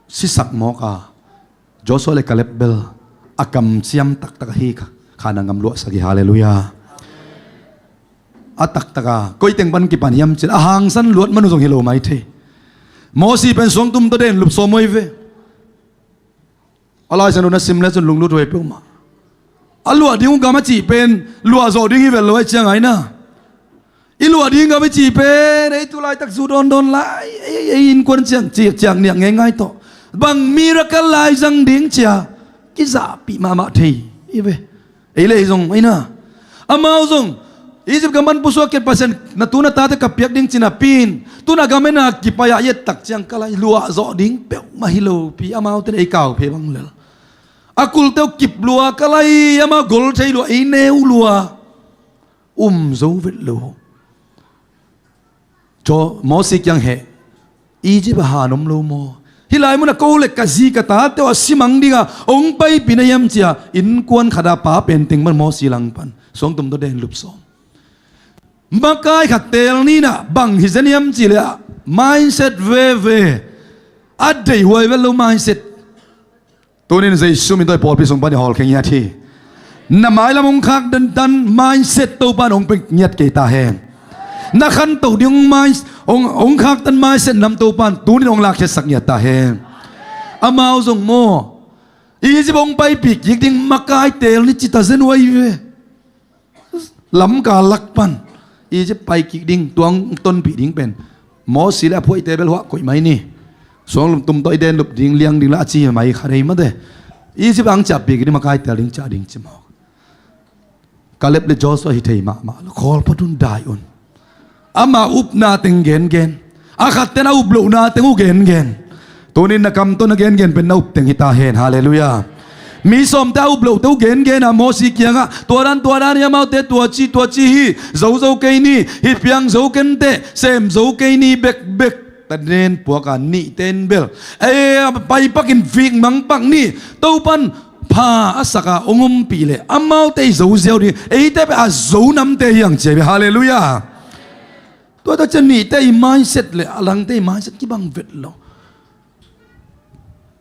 sisak mawk a, Joshua le Kaleb bel a kamciam taktak ahi kha, kha na ngam luahsak hi. Halleluiah. A taktak a koi teng pan kipan hiam cih leh a hangsan luat man uh zong hi lo mai thei. Mosi pen suangtum tawh den lup sawm uh hi ve. A laizang uh na sim le cun lunglut huai peuhmah. A luah ding uh gam a cih pen luah zawh ding hi vet lo, ahi ciang aina. I luah ding gam i cih pen ei tu laitak zu dawndawn lai, ei, ei, ei innkuan ciang, ciang, ciang niak ngeingai tawh bang miracle laizang ding cia kizahpih mahmah thei hi ve. Ei le ei zong aina. Amau zong Egypt gam pan pusuak kei Pasian, na tu na tate ka piak ding ci napi in, tu na gam ena kipai-ah i et tak ciang ka lai luah zawh ding peuhmah hi lopi, amaute in ei kau phei bang lel. A kulte uh kip lua ka lai, amau gol thei lua, ei neu lua. Um zo vet lo. Caw Mosi kiang heh, Egypt a han om lo maw? Hih lai munah ko le ka zi ka tate uh a simang dinga hong paipih na hiam cia innkuan khata pa pen teng pan Mosi langpan suangtum tawh den lup sawm. Makai khat teel ni nah bang hi zen hiam cih leh ah mindset veve, a deihhuai vet lo mindset. Tunin Jesu min tawh i pawlpi sung pan i hawlkhia ngiat hi. Na mailam hong khak dandan mindset Topa in hong pia ngiat kei ta hen. Na khantoh ding hong, mind, hong, hong khaktan mindset nam Topa in tunin hong lakkhiatsak ngiat ta hen. Amau zong maw, Egypt hong paipih kik ding makai teel ni ci ta zen uh ahi ve. Lamkal lak pan Egypt pai kik ding, tua hong tonpih ding pen Mosi le a phuaihte bel huah koih mai ni. Suanglum tum tawh i den lup ding, liang ding la a ci mai kha dei mate. Egypt ang ciahpih kik ding, makai teel ding, ciah ding ci mawk. Kaleb le Joshua hi thei mahmah lo, khawl phot un, dai un. Ama upna teng gengen, a khatten a up lohna teng uh gengen. Tunin na kam tawh na gengen pen na up teng hi ta hen. Halleluiah. Mi sawmte a up lohte uh gengen a Mosi kiangah tua dan tua dan hi, amaute tua ci tua ci hi, zo zo kei ni, hi piang zo kenteh, sem zo kei ni bekbek. Taden puak a nihte in bel ei paipakin vik mangpak ni, Topan pha a saka hong ompih leh amaute i zo ziau ding, eite peh a zo namte hiang cia bia. Halleluiah. Tua tak cian nihte i mindset le a langte i mindset kibang vet lo.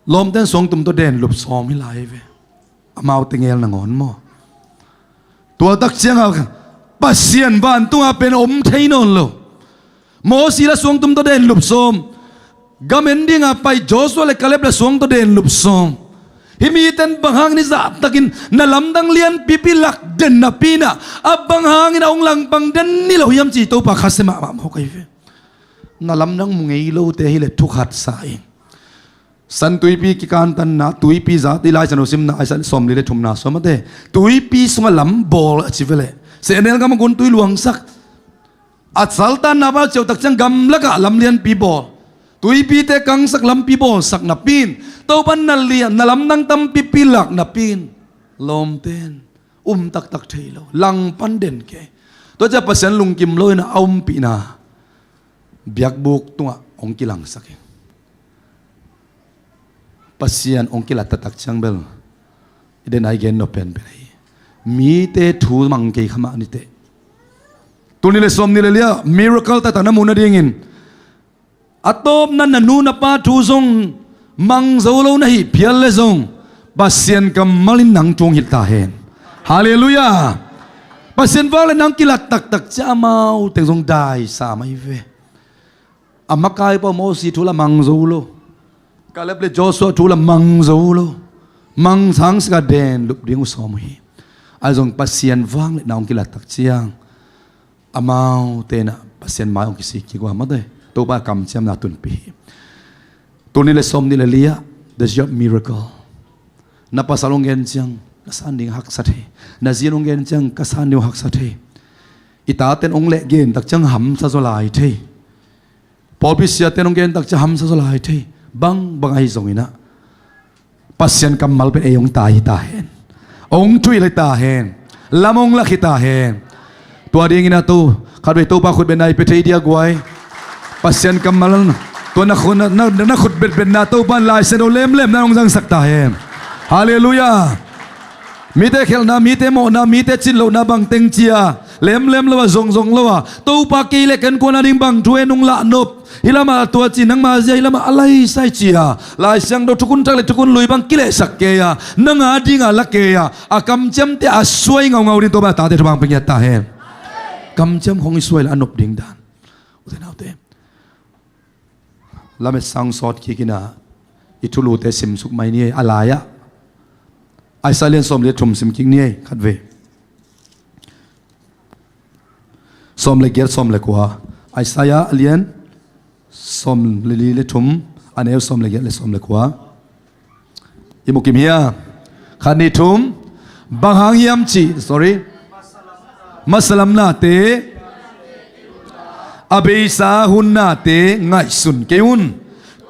Lawmten suangtum tawh den lup sawm hi lai ve. Amaute ngel nangawn maw? Tua tak cianga Pasian vantunga pen om thei nawn lo. Mosi la suangtum tawh den lup sawm. Gam en dinga pai Joshua le Kaleb le suang tawh den lup sawm. Hih miten bang hangin i zahtakin na lamdang lianpipi lak den napi inah, a bang hangin a hong langpang den ni lo hiam ci Topa khasia mahmah mawk ahi ve. Na lamdang mu ngei lote hileh thukhat sa ing. San tuipi kikantanna, tuipi zat i Lai Siangtho simna, Isaiah sawmli le thumna sawm a te. Tuipi sungah lam bawl a ci veleh, sehnel gam a gun tui luangsak. A saltanna pan a ciautak ciang gamlakah lam lianpi bawl. Tuipite kangsak lampi bawlsak napi in, Topa na lian, na lamdang tampipi lak napi in, lawmte in um taktak thei lo, langpan den kei. Tua ciah Pasian lungkim lo inah a umpihna biakbuk tungah hong kilangsak hi. Pasian hong kilat taktak ciang bel i den a i gen nop penpen ahi. Mite thu mang kei kha mah ni teh. Tul nih le sawmnih le li-ah miracle taktak na muh nadingin, a tawpna na nu na pa thu zong mang zo lo na hih phial le zong, Pasian kammal in nang thu hong hilh ta hen. Halleluiah. Pasian vangliatna hong kilat taktak ciah amau teng zong daisa mai ve. A makaipa uh Mosi thu la mang zo lo. Kaleb le Joshua thu la mang zo lo. Mang sang sika den lup ding uh sawm uh hi. Ahi zong Pasian vangliatna hong kilat tak ciang, amaute inah Pasian mai hong kisik kik uh a, mate, Topa kamciamna tunpih hi. Tul nih le sawmnih le li-ah, the year of miracle. Na pasal hong gen ciang ka san ding haksa thei. Na zi in hong gen ciang ka san ding haksa thei. I taten hong leh gen tak ciang hamsa zaw lai thei. Pawlpi siaten hong gen tak ciang hamsa zaw lai thei. Bang bang ahi zongin ah, Pasian kammal pen ei hong tai hi ta hen. Hong thuhilh hi ta hen. Lam hong lak hi ta hen. Tua dingin ah to, khatvei Topa khutbetna i pia thei dia guai. Pasian kammal, tua na khut, na, na, na khut betbetna Topa in Lai Siangtho lemlemna hong zangsak ta hen. Halleluiah. Mite khelhna, mite mawhna, mite cinlohna bang teng cia lemlem lo a, zongzong lo a, Topa kei le ka innkuan a ding bang thu en hong lah nop, hih lamah tua ci, nangma zia hih lamah a laisai cia, Lai Siangtho thukhun thak le thukhun lui bang kilehsak kei a, nang a dinga la kei a, a kamciamte a suai ngaungau ding Topa a tate thupha hong pia ngiat ta hen. Kamciam khawng i suai le a nop ding dan. Ute naute, lamet sang sawt kik inah i thulute simsuk mai ni ei. A lai-ah Isaiah lian sawm le thum sim kik ni ei, khatvei. Sawm le giat, sawm le kua. Isaiah a lian sawm le li le thum, a neu sawm le giat le sawm le kua. I mu kim hia? Khat, nih, thum. Bang hang hiam cih, sorry, masalamnate, a beisa hunnate ngaihsun kei un.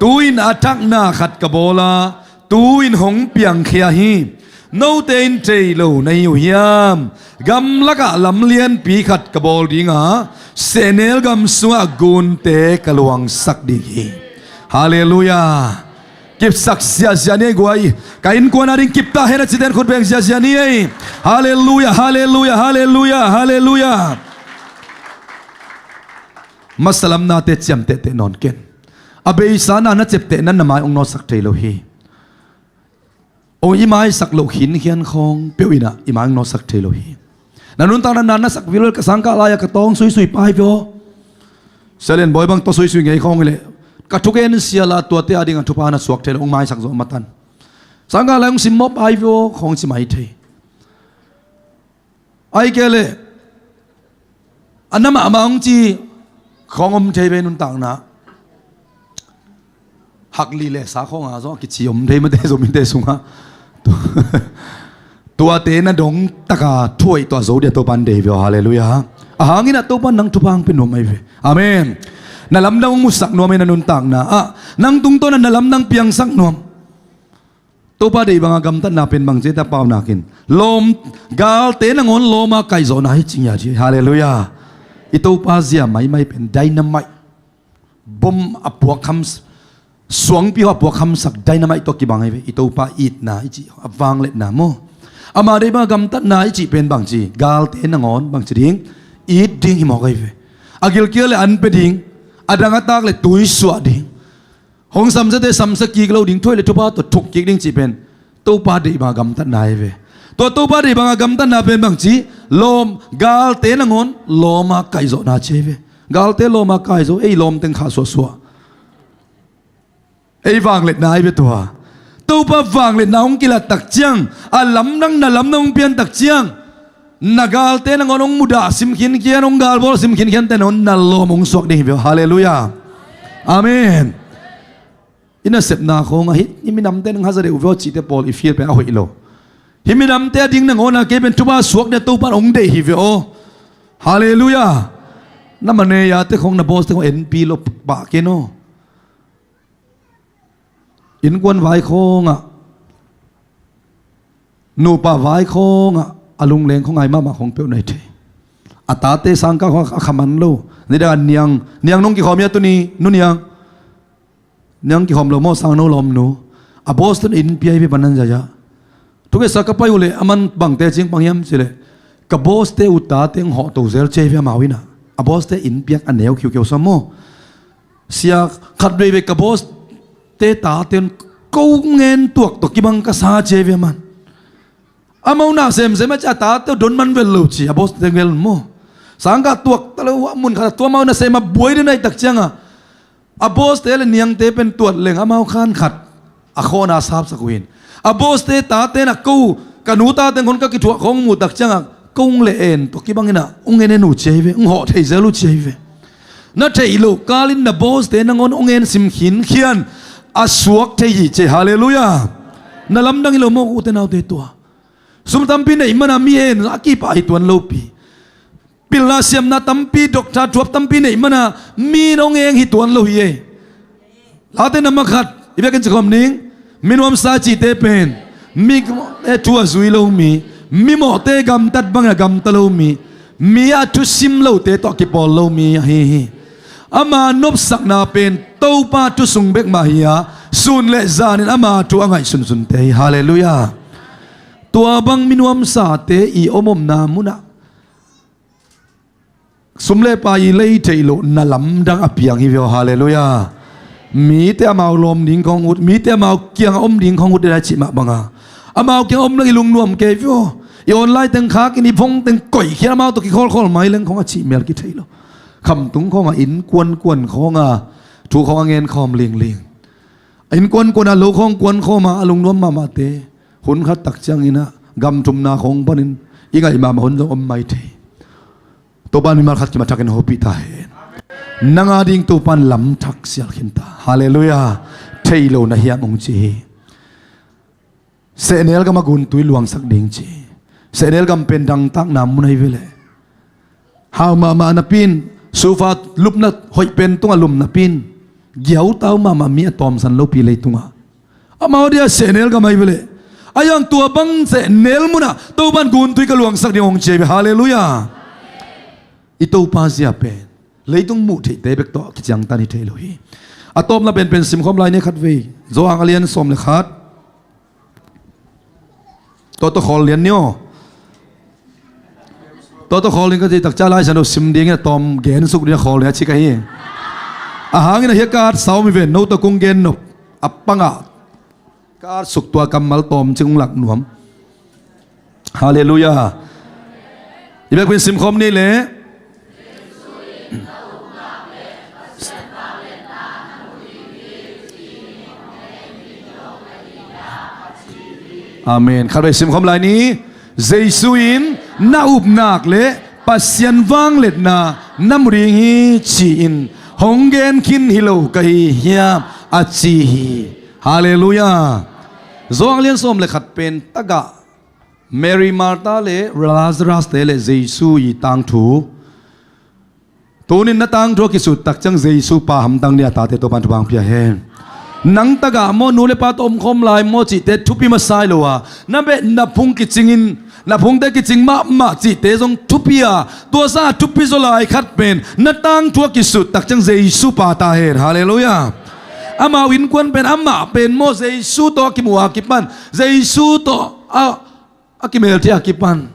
Tu-in a thakna khat ka bawl a, tu-in hong piangkhia hi. Note in thei lo na hi uh hiam? Gamlakah lam lianpi khat ka bawl ding a, sehnel gam sungah gunte ka luangsak ding hi. Halleluiah. Kipsak ziahziah ni ei guai. Ka innkuan a ding kip ta hen a cite in khut beng ziahziah ni ei. Halleluiah, halleluiah, halleluiah, halleluiah. Masalamnate ciamtehteh nawn ken. A beisa na na ciapteh nan na mai hong nawtsak thei lo hi. O, i maisak loh khinkhian khawng peuh inah i mai hong nawtsak thei lo hi. Na nuntakna na na sak vilvel, ka sangkah lai-a ka tawng suisui pai vio. Sia Lian Bawi bang tawh suisui ngei khawng hileh, ka thugen sial a tuate a dingah thupha na suak thei lo, hong maisak zawh matan. Sangkah lai hong simmawh pai vio khawng ci mai thei. Ahih kei leh a na mahmah hong ci khawng om thei ve nuntakna. Hak lih le sa khawng a zong a kici om thei mate Zomite sungah. Tuate na dong taka thuaih tuah zo dia Topa in deih vio. Halleluiah. A hang inah Topa in nang thupha hong pia nuam ahi ve. Amen. Na lamdang hong musak nuam ei, na nuntakna ah nang tungtawn ah na lamdang piangsak nuam. Topa deih banga gamtatna pen bang ci hiam cih leh, a paunakin lawm, galte nangawn lawma kaihzawhna hi ci ngiat hi. Halleluiah. I Topa zia maimai pen dynamite, bom a puakkham, suangpi haw a puakkhamsak dynamite tawh kibang ahi ve. I Topa itna i cih, a vangliatna maw, ama deih banga gamtatna i cih pen bang ci, galte nangawn bang ci ding, it ding hi mawk ahi ve. A gilkial le an pia ding, a dang a tak le tui suah ding. Hong samsate samsa kik lo ding, thuaih le thupha tawh thuk kik ding cih pen Topa deih banga gamtatna hi ve. Tua Topa deih banga gamtatna pen bang ci, lawm, galte nangawn lawma kaihzawhna ci hi ve. Galte lawma kaihzawh, ei lawm teng khah suahsuah. Ei vangliatna ahi ve tua. Topa vangliatna hong kilat tak ciang, a lamdang na lamdang hong pian tak ciang, na galte nangawn hong mudah sim khinkhian, hong galbawl sim khinkhian te nangawn na lawm hong suak ding hi ve aw. Halleluiah. Amen. I nasepna khawngah hih, hih minamte nang haza deuh ve aw cihte pawl i feel pen a hoih lo. Hih minamte a ding nangawn a kei pen thupha suak ding a Topa in hong deih hi ve aw. Halleluiah. Na manager te khawng, na boss te khawng enpi lo pah kei no. Innkuan vai khawngah, nupa vai khawngah a lungleng khawng ngai mahmah khawng peuh na hi thei. A tate sangkah khawng a khaman lo. Nidang a niang, niang nong kikhawm hia tuni, nu niang. Niang kikhawm lo maw, sangno lawmnu. A boss ten inn pia hi ve, panan zaya. Thukesa ka pai uh leh aman bangte cing pang hiam cih leh, ka boss te uh tate hong hawhto zel ci hi ve amau in ah. A boss te inn piak a neu khiukheu sam maw. Sia, khat veivei ka boss te tate un ko ngen tuak tawh kibang ka sa ci hi ve aman. Amau na semsem a ci a tate uh don man vel lo ci, a boss te gel maw. Sangkah tuak ta lo uh a mun khat a tua amau na sem a buai den a i tak ciangah, a boss te le niangte pen tuat leng amau khan khat a khawna sapsak uh in. A boss te tate na ko, ka nu tate khawng ka kithuah khawng muh tak ciangah, ko hong le en tawh kibang in ah hong en en uh ci hi ve, hong hawh thei zel uh ci hi ve. Na theih loh kalin na boss te nangawn hong en sim khinkhian a suak thei hi ci. Halleluiah. Na lamdang hi lo maw, ute naute, tua. Sum tampi neih mana mi en a kipah hi tuan lopi. Pilna siamna tampi, doctor thuap tampi neih mana mi in hong eng hi tuan lo hi ei. Late na makhat i biakinn cikhawm ning, mi nuamsa cihte pen mi thu a zui lo mi, mi mawhte gamtat bangin a gamta lo mi, mi a thusim lote tawh kipawl lo mi ahi hi. Ama nopsakna pen Topa thusung bek mah hi a, sun le zanin ama thu a ngaih sunsunte hi. Halleluiah. Tua bang mi nuamsate i om omna munah sum le pai i lei theih loh na lamdang a piang hi ve aw. Halleluiah. Mite amau lawm ding khawng ut, mite amau kiangah om ding khawng ut den a i cih mah banga, amau kiangah om leng i lungnuam kei ve aw. I online teng khakin i phone teng koihkhiat amau tawh kikhawlkhawl mai leng khawng a cih mel kithei lo. Khamtung khawngah inn kuankuan khawngah thu khawng a ngen khawm lingling. Inn kuankuan a lo khawng kuan khawm a, a lungnuam mahmahte hun khat tak ciangin ah gam thumna khawng panin i ngaih mahmah hun zong om mai thei. Topa in mimal khat kimathakin hopih ta hen. Nang a ding Topa in lamthak sial khin ta. Halleluiah. Thei lo na hiam hong ci hi. Sehnel gam a guntui luangsak ding ci. Sehnel gam pen dangtakna mun ahi ve leh. Hau mahmah napi in, sofa lupna hoih pen tungah lum napi in, giautau mahmah mi a tawmsan lopi leitungah. Amau dia sehnel gam ahi ve leh. A iang tua bang sehnel munah Topa in guntui ka luangsak ding hong ci hi ve. Halleluiah. I Topa zia pen leitung muh theihte bek tawh kiciangtan hi thei lo hi. A tawpna penpen simkhawm lai ni khat vei. Johan a lian sawm le khat. Tua tawh khawl lian ni aw. Tua tawh khawl lian ka cih tak ciang Lai Siangtho sim dingin a tawm gen suk ding a khawl lian a cih ka hi. A hangin a hiah ka at sa om hi ven, no tawh kong gen nop. A pangah ka at suk tua kammal tawmcik hong lak nuam. Halleluiah. I biakinn simkhawm ni leh. Amen. Khatvei simkhawm lai ni. Jesu in na upna le Pasian vangliatna na mu ding hi ci-in hong gen khin hi lo ka hi hiam a ci hi. Halleluiah. Johan lian sawm le khat pen tagah Mary, Martha le Lazarus te le Jesu i tangthu. Tunin na tangthu a kisut tak ciang Jesu pa hamtang ni a tate Topa in thupha hong pia hen. Nang tagah maw, nu le pa tawh omkhawm lai maw cihte thupi masa hi lo a, na beh na phung kicingin, na phungte kicing mahmah cihte zong thupi a, tua sa a thupi zaw lai khat pen na tangthu a kisut tak ciang Jesu pa ta hen. Halleluiah. Amau innkuan pen amah pen maw Jesu tawh a kimuh a kipan, Jesu tawh a a kimelthia a kipan,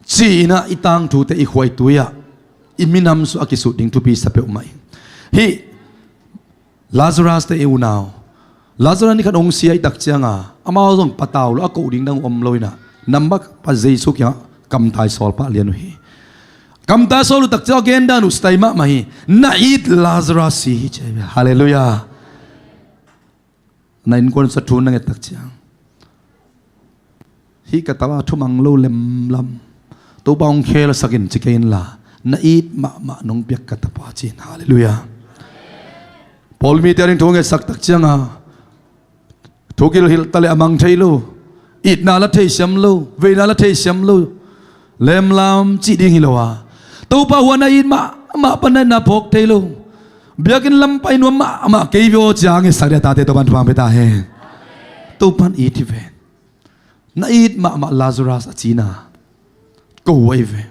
ci-in ah i tangthute i khuaitui ah i minam sung a kisut ding thupi sa peuhmah hi. Hih Lazarus te i unau, Lazarus ni khat hong si a i tak cianga amau zong patau lo a koh ding dang om lo in ah nambat pa Jesu kiangah kamtai sawl pah lian uh hi. Kamtai sawl uh tak ciang a gen dan uh style mahmah hi. Na it Lazarus si hi ci hi. Halleluiah. Na innkuan sung thu na nget tak ciang, hih ka tapa thumang lo lemlam, Topa hong khelsak in ci kei inla, na it mahmah nong piak ka tapa ci in. Halleluiah. Paul mite a ding thu ngetsak tak cianga, thu kilhilh ta le a mang thei lo, itna la theisiam lo, veina la theisiam lo, lemlam cih ding hi lo a, Topa huan a it mahmah pan na phawk thei lo, biakinn lam pai nuam mahmah kei ve aw ci a ngetsak ding a tate Topan thupha pia ta hen. Topan it hi ve. Na it mahmah Lazarus a cina ko ahi ve.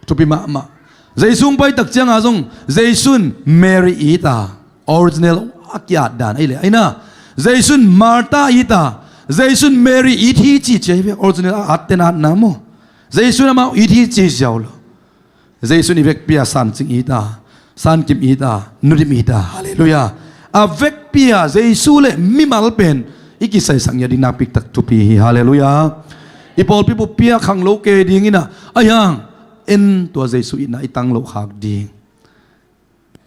Thupi mahmah. Jesu hong pai tak cianga zong Jesu in Mary it a, original a ki-at dan ahi le ahi na. Jesu in Martha it a, Jesu in Mary it hi ci ci ahi ve. Original a atte na atna maw. Jesu in amau it hi ci ziau lo. Jesu in i vekpi a sancing it a, sankim it a, nudim it a. Halleluiah. A vekpi a Jesu le mimal pen i kisaisak ngiat ding nakpiktak thupi hi. Halleluiah. I pawlpi buppi a khanglo kei ding inah, ahi hang en tua Jesu itna i tang loh khak ding.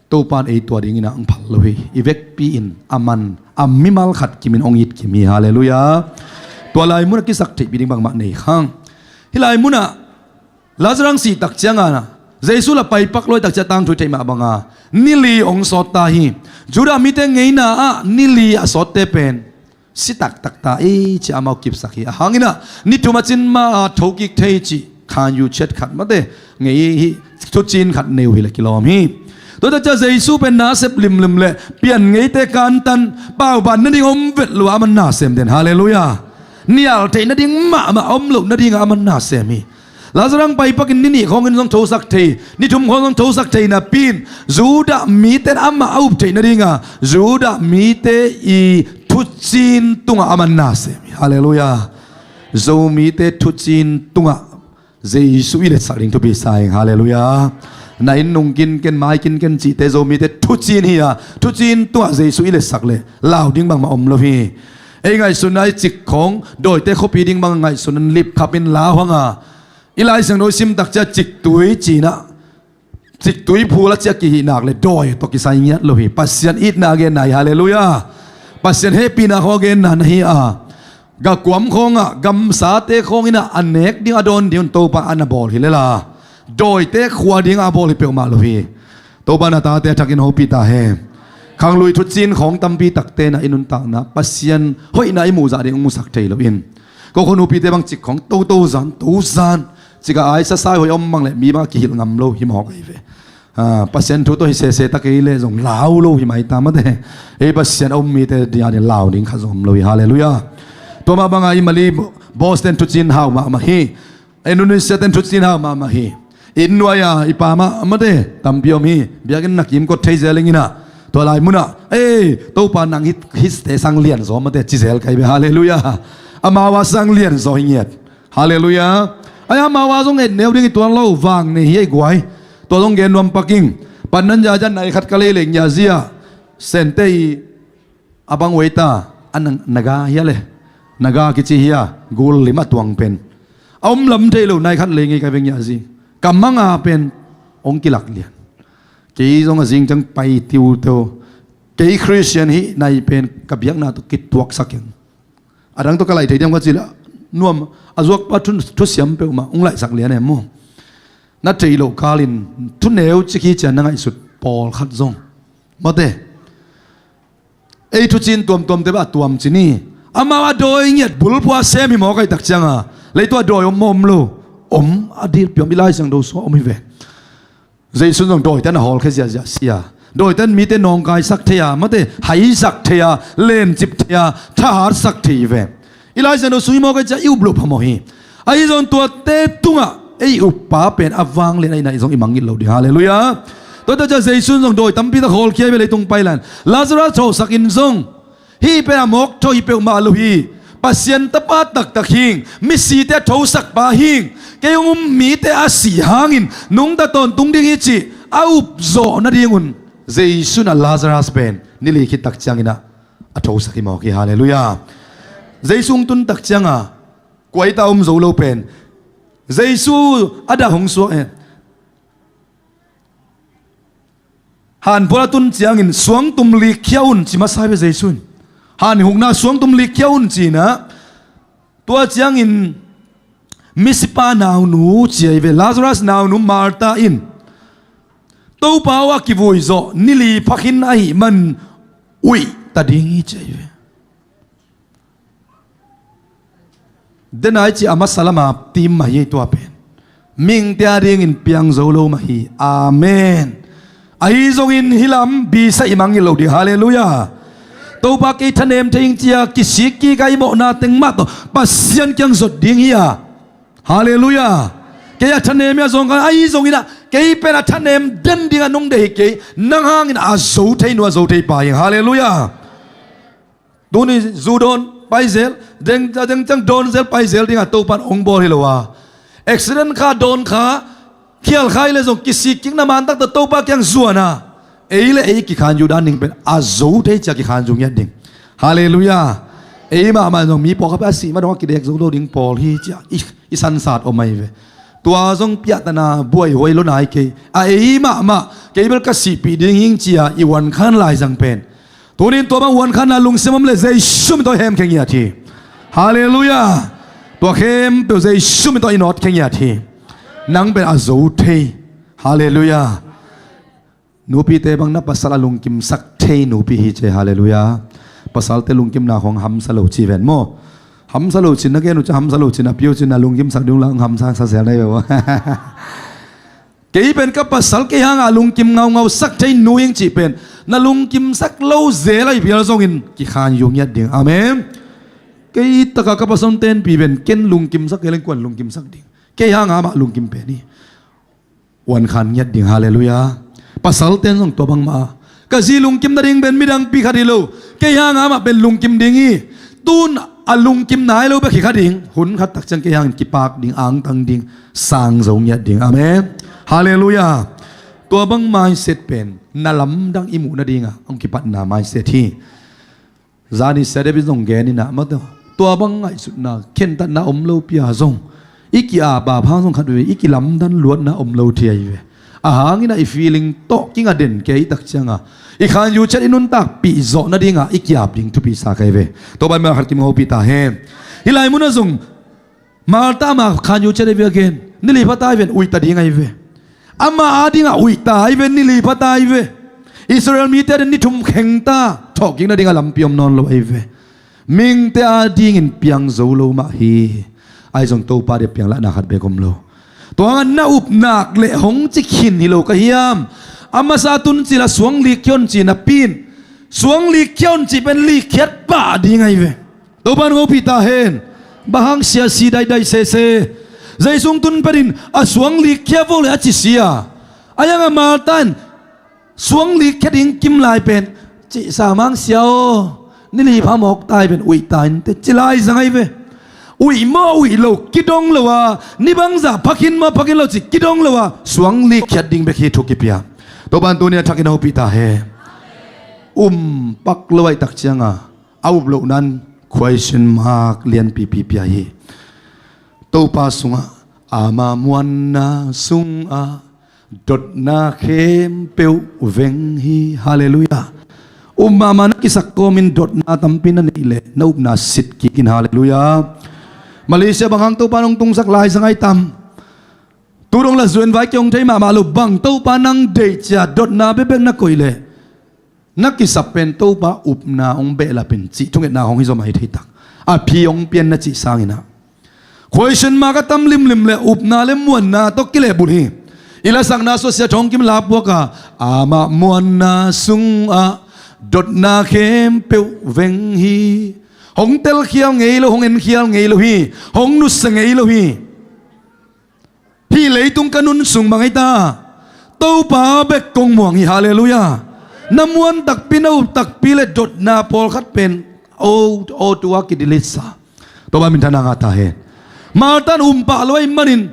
Topan ei tua ding inah ang phal lo hi. I vekpi in a man a mimal khat kimin ong it kim hi. Halleluiah. Tua lai mun a kisak theihpih ding bangmah nei khang. Hih lai munah Lazarus sih tak cianga Jesu la paipak luai tak ciang tangthu i theih mah banga ni li ong sawt ta hi. Judah mite ngeina ah ni li a sawtte pen si taktak ta ei ci amau kipsak hi. A hanginah ni thum a cin ma a thokik thei cih khan yu chet khat mate ngei hi. Thucin khat nei uh hi le kilawm hi. Tua tak ciang Jesu pen nasep limlim le pian ngeite kantan pauban nading om vet lua a man nasem den. Halleluiah. Nial theih nading mahmah om loh nadinga a man nasem hi. Lazarus paipakin ni nih khawngin zong thosak thei, ni thum khawng zong thosak thei napi in Judah mite in amah a up theih nadinga Judah mite i thucin tungah a man nasem hi. Halleluiah. Zomite thucin tungah Jesu i letsak ding thupi sa ing. Halleluiah. Na inn nung kinken, mai kinken cihte Zomite thucin hi a, thucin tungah Jesu i letsak le lau ding bangmah om lo hi. Ei ngaihsutna i cik khawng dawite khuapi ding bang ngaihsutna lipkhapin lau hanga i Lai Siangtho i sim tak ciang ciktui cinah ciktui phul a ciah kihihnak le dawi tawh kisai ngiat lo hi. Pasian itna genna hi. Halleluiah. Pasian hehpihna khawng a genna na hi a, gakuam khawngah gamsate khawng inah a nek ding a dawn ding un Topa a na bawl hi lela dawite khua dingah a bawl hi peuhmah lo hi. Topa na tate a thakin hopih ta hen. Khanglui thucin khawng tampi takte na i nuntakna Pasian hoihna i muhzah ding hong musak thei loin, ko khuanupite bang cik khawng toto zan to zan cika aisa sai hoih om mang le mi bang a kihilh ngam lo hi mawk ahi ve. Pasian thu tawh hi sese ta kei le zong lau lo hi mai ta mate. Ei Pasian a um mite dia ding lau ding kha zong om lo hi. Halleluiah. Tua mah banga i Mali Boston thucin hau mahmah hi. Indonesia ten thucin hau mahmah hi. Inn nuai-a i pa mah mate tampi om hi. Biakinn na kimkot thei zel inginah tua lai munah ei Topa nang hit histe sang lianzaw mate ci zel kai ve. Halleluiah. Amau a sang lianzaw hi ngiat. Halleluiah. Ai amau a zong et neu ding i tuan lo vang nei hi ei guai. Tua zong gen nuam paking. Pannan ziazia nai khat ka lei leng ngiazia sente i a bang weita a naga hia le naga kici hia gul lim a tuang pen a um lam thei lo nai khat lei ngei ka veng ngiazi ka manga pen ong kilak lian. Kei zong a zing ciang pai tiuteu kei Christian hi nai pen ka biakna tu kituaksak keng. A dang tawh ka laih thei diam ka cih leh nuam a zuakpa thu thusiam peuhmah hong laihsak lian em maw? Na thei loh kalin thuneu cik hi cian na ngaihsut pawlkhat zong mate. Ei thucin tuamtuamte bah a tuam ci ni. Amau a dawi ngiat bulpua sem hi mawk ahi tak cianga leitua dawi om maw om lo? Om a dilpiam i Lai Siangtho sua om hi ve. Jesu zong dawite na hawlkhia ziahziah sia. Dawite mite nawngkaisak thei a mate haisak thei a lencip thei a thahatsak thei ve. I Lai Siangtho sung i mawk ahi cia i up loh phamawh hi. Ahi zong tuate tungah ei uppa pen a vang len ahi na i zong i mangngilh lo ding. Halleluiah. Tuate cia Jesu zong dawi tampi tak hawlkhia hi ve leitung pailan Lazarus thawhsakin zong hih pen a mawk thaw hi peuhmah lo hi. Pasian tapa taktak hing misite a thosakpa hing kei hong um mite a sih hangin nungta tawntung ding hi cih a upzawh nadingun Jesu in a Lazarus pen ni li khit tak cianginah a thosak hi mawk hi. Halleluiah. Jesu hong tun tak cianga kuaita om zo lo pen Jesu a dah hong suak e. Hanphual a tun ciangin suangtum likhia un ci masa hi ve Jesu in. An hukna suangtum likkhia un cinah, tua ciangin misipa naunu ci ahi ve, Lazarus naunu Martha in Topa aw a kivui zawh ni li phakhin ahih man uih ta ding hi ci ahi ve. Denai ci a masa lama tim mah hi tua pen. Mihingte a dingin piang zo lo mah hi. Amen. Ahi zongin hih lam bisa i mangngilh lo ding. Halleluiah. Topa kei thanem thei ing cia kisik kik a i mawhna teng mah tawh Pasian kiang zot ding hi a. Halleluiah. Kei a thanem hi a zong khan ahi zongin ah kei pen a thanem den ding a nung deih hi kei. Nang hangin a zo thei nu a zo thei pa hi ing. Halleluiah. Tuni zu dawn paizel, deng, deng ciang dawn zel paizel dingah Topan hong bawl hi lo a. Accident kha, dawn kha, khial kha hi le zong kisik kikna man taktak Topa kiang zuan a. Ei le ei kikhan zu dan ding pen a zo thei cia kikhan zu ngiat ding. Halleluiah. Ei mahmah zong mi pawlkhat pen a sih ma dong a kidek zo lo ding pawl hi cia i, i sansat om ahi ve. Tua zong piahtana buaihuai lo nai kei. A ei mahmah kei bel ka sihpih ding hing cia i uankhan laizang pen. Tunin tua bang uankhanna lungsim om le Jesu min tawh hemkhia ngiat hi. Halleluiah. Tua khempeuh Jesu min tawh i nawtkhia ngiat hi. Nang pen a zo thei. Halleluiah. Nupite bang na pasal a lungkimsak thei nupi hi ce. Halleluiah. Pasalte lungkimna khong hamsa lo ci ven maw? Hamsa lo cin na gen uh ci hamsa lo cin a piu cin a lungkimsak ding uh la hamsa sa zel na hi ve maw? Kei pen ka pasal kei hanga lungkim ngaungau sak thei nu ing cih pen na lungkimsak lo zel ahi pial zongin kikhan yu ngiat ding. Amen. Kei taka ka pasal tenpi pen ken lungkimsak kei leng kuan lungkimsak ding. Kei hanga mah lungkim pen hi. Uankhan ngiat ding. Halleluiah. Pasal ten zong tua bangmah ka zi lungkim nading pen midangpi khat hi lo. Kei hanga mah pen lungkim ding hi. Tun a lungkim nai lo bek hi kha ding. Hun khat tak ciang kei hangin kipak ding, angtang ding, sang zo ngiat ding. Amen. Halleluiah. Tua bang mindset pen na lamdang i muh nadinga hong kipatna mindset hi. Zani Sadep in zong gen inah mate tua bang ngaihsutna khentatna om lo pia zong i ki-ap a phang zong khat veve i kilamdan luatna om lo thei ahi ve. A hangin ah i feeling tawh kinga den kei tak cianga i khan yu ciat i nuntakpih zawh nadinga i ki-ap ding thupi sa kei ve. Topa in mah khat kim hopih ta hen. Hih lai munah zong Martha ama khan yu ciat ahi ve a gen. Ni li pha ta ahi ven uih ta ding ahi ve. Ama adingah uih ta ahi ve, ni li pha ta ahi ve. Israel mite ading ni thum kheng ta, thawhkik nadinga lampi om nawn lo ahi ve. Mihingte adingin piang zo lo mah hi. Ahi zong Topa dia pianglahna khat bek om lo. Tua hangah na upna leh hong ci khin hi lo ka hiam? A masa tun cila suang likkhia un ci napi in suang likkhia un ci pen likkhiat pah ding ahi ve. Topa in hong hopih ta hen. Bang hang sia si daidai sese. Zei sung tun panin a suang likkhia vo le a ci sia. A hiang a Martha in suang likkhia ding kim lai pen cihsa mang sia aw. Ni li pha mawk ta hi pen uih ta in te ci lai zang ahi ve. Uih maw uih lo kidong lo a ni bangzah phakhin maw phakhin lo ci kidong lo a suang likkhiat ding bek hi thu kipia. Topa in tuni a thakin hong hopih ta hen. Um pak lo ahi tak cianga a up lohna in question mark lianpipi pia hi. Topa sungah ama muanna sungah dotna khempeuh veng hi. Halleluiah. Um mahmah na kisak kawmin dotna tampi na neih leh na upna sit kikin. Halleluiah. Malaysia bang hang Topa in hong tungsak lai zang ahi tam. Tu dong la zuan vai kei hong thei mahmah lo bang Topa nang deih cia dotna bekbek na koih leh na kisap pen Topa upna hong behlap in cih thungetna hong hi zaw mah hi thei tak. A phi hong pian na cih sanginah question mark a tam limlim le upna le muanna tawh kilehbulh hi. I lasakna suah sia thawng kim la puak a amah muanna sungah dotna khempeuh veng hi. Hong telkhial ngei lo, hong enkhial ngei lo hi. Hong nusia ngei lo hi. Hih leitung ka nun sung bang hi ta. Topa bek kong muang hi. Halleluiah. Na muan takpi, na up takpi le dotna pawlkhat pen o, o tua kidelete sa. Topa minthanna ngah ta hen. Martha in um pah lo ahih manin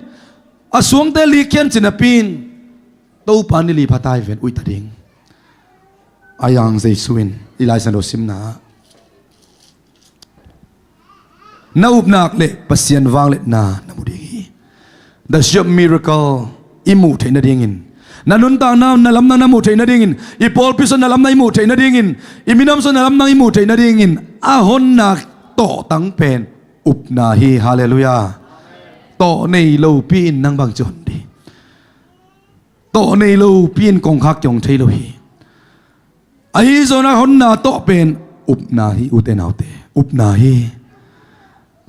a suangte likkhian ci napi in Topa ni li pha ta hi ven uih ta ding. A hiang Jesu in i Lai Siangtho simna ah na upna leh Pasian vangliatna na mu ding hi. The Sea of Miracle i muh theih nadingin, na nuntakna na lamdang na muh theih nadingin, i pawlpi sung na lamdang i muh theih nadingin, i minam sung na lamdang i muh theih nadingin A honna tawhtang pen upna hi. Halleluiah. Tawh nei lopi in nang bang ci hon ding? Tawh nei lopi in kongkhak ki hong thei lo hi. Ahi zongin a honna tawh pen upna hi, ute naute. Upna hi.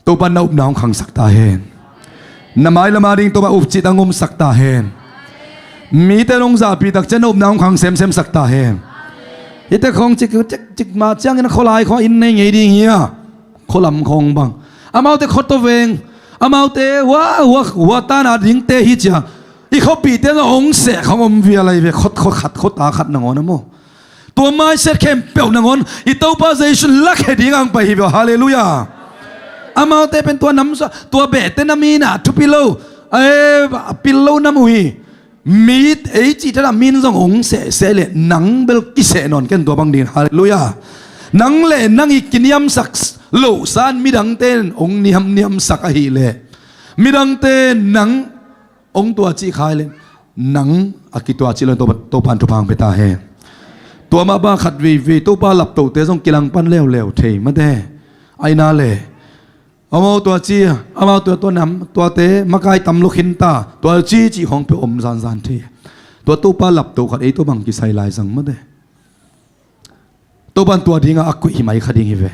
Topa in na upna hong khangsak ta hen. Na mailam a ding Topa upcih tang omsak ta hen. Mite in hong zahpih tak ciang na upna hong khang semsemsak ta hen. Hihte khawng cik, cik, cik mah ciangin a khualai khawng inn nei ngei ding hi a, khualam khawng bang. Amaute khua tawh veng. Amaute hua, hua, hua tan a dingte hi ci a, i khuapihte zong hong seh khawng om vial lai ve. Khua, khua khat, khuata khat nangawn a maw. Tua mindset khempeuh nangawn i Topa Jesu in lakhia ding a hong pai hi ve. Halleluiah. Amaute pen tua namsua, tua behte na min a thupi lo, eh, a pil lo nam uh hi. Mi ei cih thadah min zong hong sehseh leh nang bel kiseh nawn ken tua bang dingin. Halleluiah. Nang le nang i kiniamsak loh san midangte in hong niamniamsak ahih leh, midangte in nang hong tuacih kha leh nang a kituacih lo in Topa, Topa in thupha hong pia ta hen. Tua mah bang khat veivei Topa laptohte zong kilangpan leuleu thei mate. Ahi na leh, amau tua ci, amau tua, tua nam, tuate makai tam lo khin ta, tua ci cih khawng peuh om zanzan thei. Tua Topa laptoh khat ei tua bang kisai lai zang mate. Topa in tua dingah a kuih hi mai kha ding hi ve.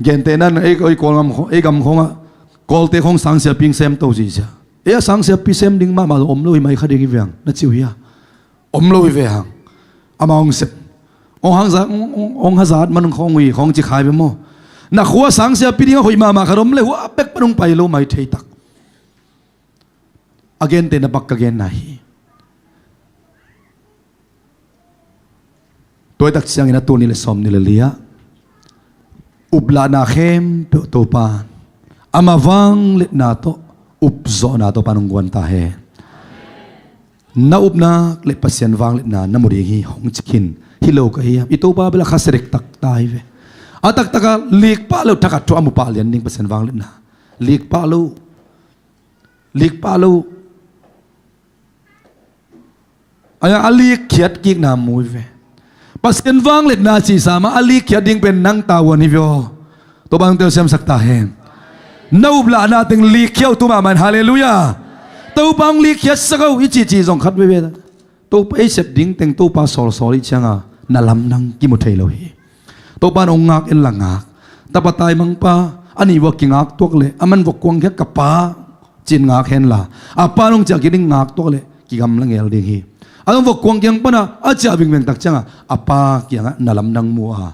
Gentehna in ei, ei Kawlgam khawng, ei gam khawngah Kawlte khawng sangsiapi hong sem to zihziah. Ei a sangsiapi sem ding mahmah zong om lo hi mai kha ding hi veng na ci uh hia? Om lo hi ve hang. Amau hong sem, hong hangzat, hong, hong, hong hazat man khawng uh hi khawng ci kha hi ve maw. Na khua sangsiapi dingah hoih mahmah khat om leh hua bek pan hong pai lo mai thei tak. A gentehna bang ka genna hi. Tua hi tak ciangin a tul nih le sawmnih le li-ah uplahna khempeuh Topa in ama vangliatna tawh upzawhna Topa in hong guan ta hen. Na upna le Pasian vangliatna na mu ding hi hong ci khin hi lo ka hiam? I Topa bel a khasia dektak ta hi ve. A taktakah likpah lo thakhat thu a mu pah lian ding Pasian vangliatna. Likpah lo. Likpah lo. A, a likkhiat kikna mu hi ve. Pasian vangliatna cihsa mah a likkhiat ding pen nang tavuan hi ve aw. Topa in hong telsiamsak ta hen. Na uplahna teng likkhia uh tu mahmah in. Halleluiah. Topa hong likkhiatsak aw i cihcih zong khat veve. Topa ei sep ding teng Topa sawlsawl ih cianga na lamdang kimu thei lo hi. Topa in hong ngak en la ngak. Tapa taimangpa a nih vua kingak tuak leh aman vok kuangkhia ka pa ci-in ngak henla, a pa in hong ciah kik ding ngak tuak leh kigamla ngel ding hi. A zong vok kuang kiang pana a ciah vingveng tak cianga a pa kiangah na lamdang mu a,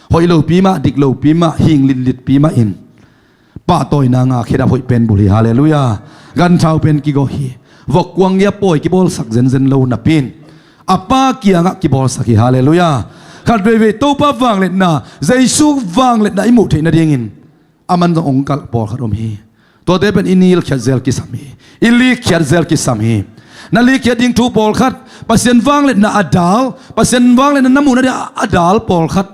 hoih lopi mah, dik lopi mah, hing litlitpi mah in pahtawina ngak khedap hoih pen bul hi. Halleluiah. Ganthau pen kigo hi. Vok kuang ia pawi kibawlsak zenzen lo napi in a pa kiangah kibawlsak hi. Halleluiah. Khat veivei Topa vangliatna, Jesu vangliatna i muh theih nadingin aman zong hong kalh pawlkhat om hi. Tuate pen i nilkhiat zel kisam hi. I likkhiat zel kisam hi. Na likkhiat ding thu pawlkhat, Pasian vangliatna a dal, Pasian vangliatna na muh nading a dal pawlkhat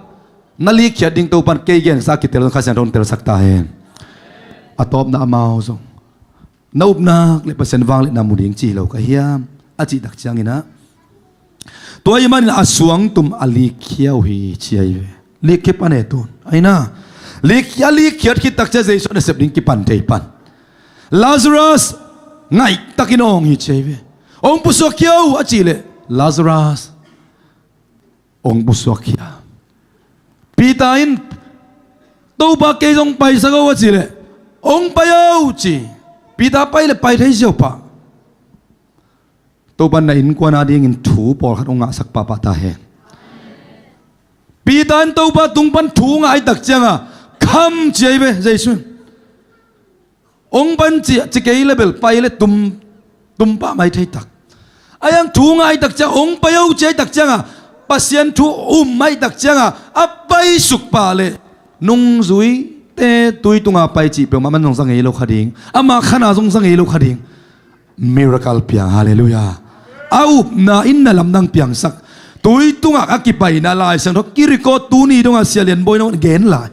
na likkhiat ding Topa in kei gensa kitel zong Kha Siangtho in telsak ta hen. A tawpna amau zong na upna le Pasian vangliatna mu ding ci hi lo ka hiam a cih tak cianginah, tua ahih manin a suangtum a likkhia uh hi ci ahi ve. Likkhia pan e tun. Ahi na, lik, a likkhiat khit tak ciang Jesu a nasep ding kipan thei pan. Lazarus ngaihtakin awng hi ci ahi ve. Hong pusuakkhia uh a cih leh Lazarus hong pusuakkhia. Peter in, Topa, kei zong paisak o a cih leh hong pai o ci. Peter pai leh pai thei ziau pah. Topa in na innkuan adingin thu pawlkhat hong ngahsak pahpah ta hen. Peter in Topa tung pan thu ngah ahih tak cianga kham ci ahi ve Jesu in. Hong pan ci, ci kei le bel pai le tum, tum pah mai thei tak. A iang thu ngah ahih tak ciang hong pai o ci ahih tak cianga Pasian thu um ahih tak cianga a paisuk pah le nungzuite tui tunga pai cih peuhmah man zong za ngei lo kha ding. Ama khana zong za ngei lo kha ding. Miracle piang. Halleluiah. A upna in na lamdang piangsak. Tui tungah a kipaina Lai Siangtho kirecord tuni dongah Sia Lian Bawi in gen lai.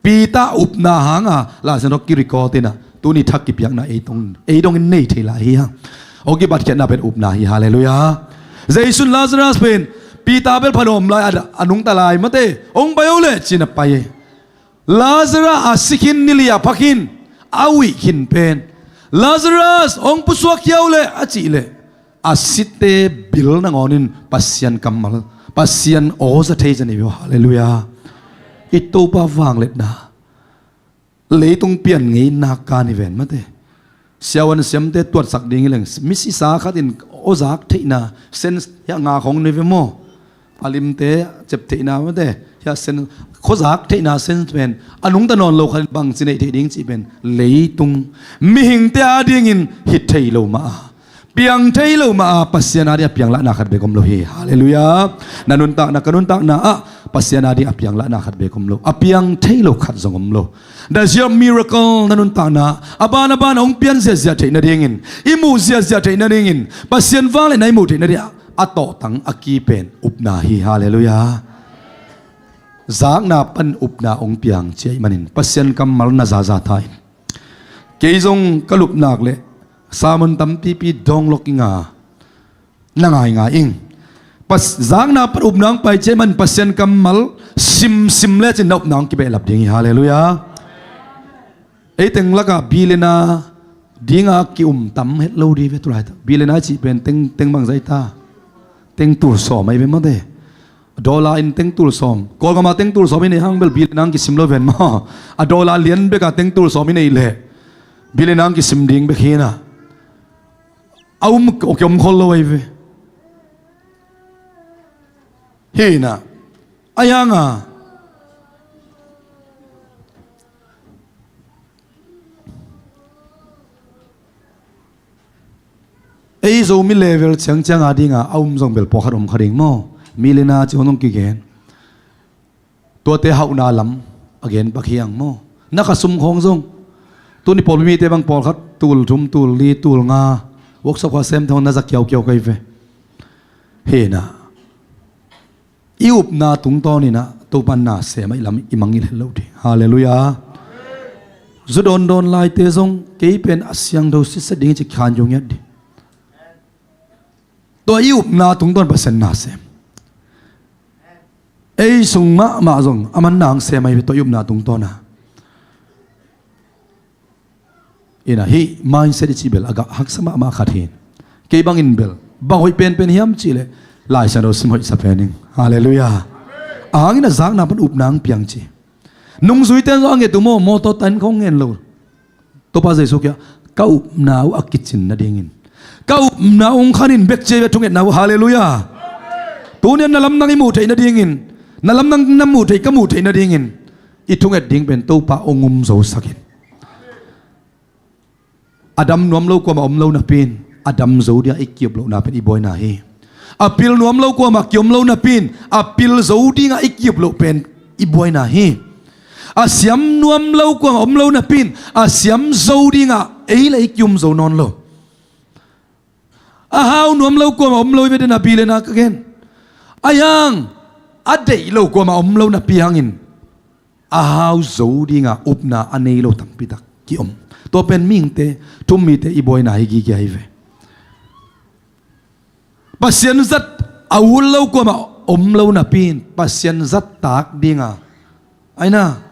Peter upna hanga Lai Siangtho kirecord inah tuni thak kipiakna ei dong, ei dongin nei thei lai hi hang. Hong kibatkhiatna pen upna hi. Halleluiah. Jesu in Lazarus pen Peter bel phanawm lai a, a nungta lai mate, hong pai o leh ci-in a pai hi. Lazarus a si khin, ni li a pha khin, a uih khin pen, Lazarus hong pusuak khia o leh a cih leh, a site bil nangawnin Pasian kammal, Pasian aw za thei zia nei ve uh. Halleluiah. I Topa vangliatna, leitung pian ngei nak kan hi ven mate. Siavuan siamte tuatsak ding hi leng, misisa khat in aw zak theihna sen hiah nga khong nei ve maw? A limte cep theihna mate, hiah sen, khuazak theihna sen pen a nungta nawn lo khat in bangci neih theih ding cih pen, leitung mihingte adingin hi thei lo mah a, piang thei lo mah a, Pasian ading a piang lahna khat bek om lo hi. Halleluiah. Na nuntakna, ka nuntakna ah Pasian ading a piang lahna khat bek om lo, a piang thei lo khat zong om lo. The sheer miracle na nuntakna a ban a ban hong pian ziahziah theih nadingin, i muh ziahziah theih nadingin, Pasian vangliatna i muh theih nading a, a tawhtang a key pen upna hi. Halleluiah. Zakna pan upna hong piang ci ahih manin Pasian kammal na zaza tha in. Kei zong ka lupna leh sermon tampipi dawng lok ing a, na ngaingai ing. Pas-, zakna pan upna hong pai ci ahih manin Pasian kammal simsim lecin na upna hong kibehlap ding hi. Halleluiah. Ei teng lakah billionaire dinga ki-um tam het lo ding ve tulaitak. Billionaire cih pen teng, teng bangzah hi ta? Teng tul sawm ahi ve mate. Dollar in teng tul sawm. Kawlgam ah teng tul sawm i neih hang bel billionaire hong kisim lo ven maw? A dollar lian bek a teng tul sawm i neih leh billionaire hong kisim ding bek hi na. A um, a kiom khol lo ahi ve. Hi na. Ahi hang a, ei Zomi level ciangciang ading a, a um zong bel pawlkhat om kha ding maw? Millionaire ci hong zong kigen. Tuate hauhna lam a gen pak hi hang maw? Na kha sum khawng zong, tuni pawlpi mite bang pawlkhat tul thum, tul li, tul nga, workshop kha sem thong na za kiaukiau kei ve. Hi na. I upna tungtawn in a, Topa na sem a i lam i mangngilh het lo ding. Halleluiah. Zu dawndawn laite zong kei pen a siangtho sitset ding hi ci khan zong ngiat ding. Tua i upna tungtawn Pasian na sem. Ei sung mahmah zong aman na hong sem ahi ve tua i upna tungtawn a. Ina hih mindset i cih bel a gah haksa mahmah khat hi. Kei bangin bel bang hoih penpen hiam cih leh Lai Siangtho sim hoihsa pen ing. Halleluiah. A hangin a zakna pan upna hong piang ci. Nungzuite zong a nget uh maw, mawtaw tan khong ngen lo. Topa Jesu kiang ka upna uh a kicin nadingin, ka upna uh hong khanin bek ci a thungetna uh. Halleluiah. Tunian na lamdang i muh theih nadingin, na lamdang na muh theih ka muh theih nadingin i thunget ding pen Topa hong um zosak in. A dam nuam lo kuamah om lo napi in a dam zo dingah i ki-up lohna pen i buaina hi. A pil nuam lo kuamah ki-om lo napi in a pil zo dingah i ki-up loh pen i buaina hi. A siam nuam lo kuamah om lo napi in a siam zo dingah ei le i ki-um zo nawn lo. A hau nuam lo kuamah om lo hi ve, den a billionaire ka gen. Ahi hang a deih lo kuamah om lo napi hangin a hau zo dinga upna a nei lo tampitak ki-om. Tua pen mihingte, thum mite i buaina hi gige ahi ve. Pasian zat a ut lo kuamah om lo napi in Pasian zat tak dinga, aina,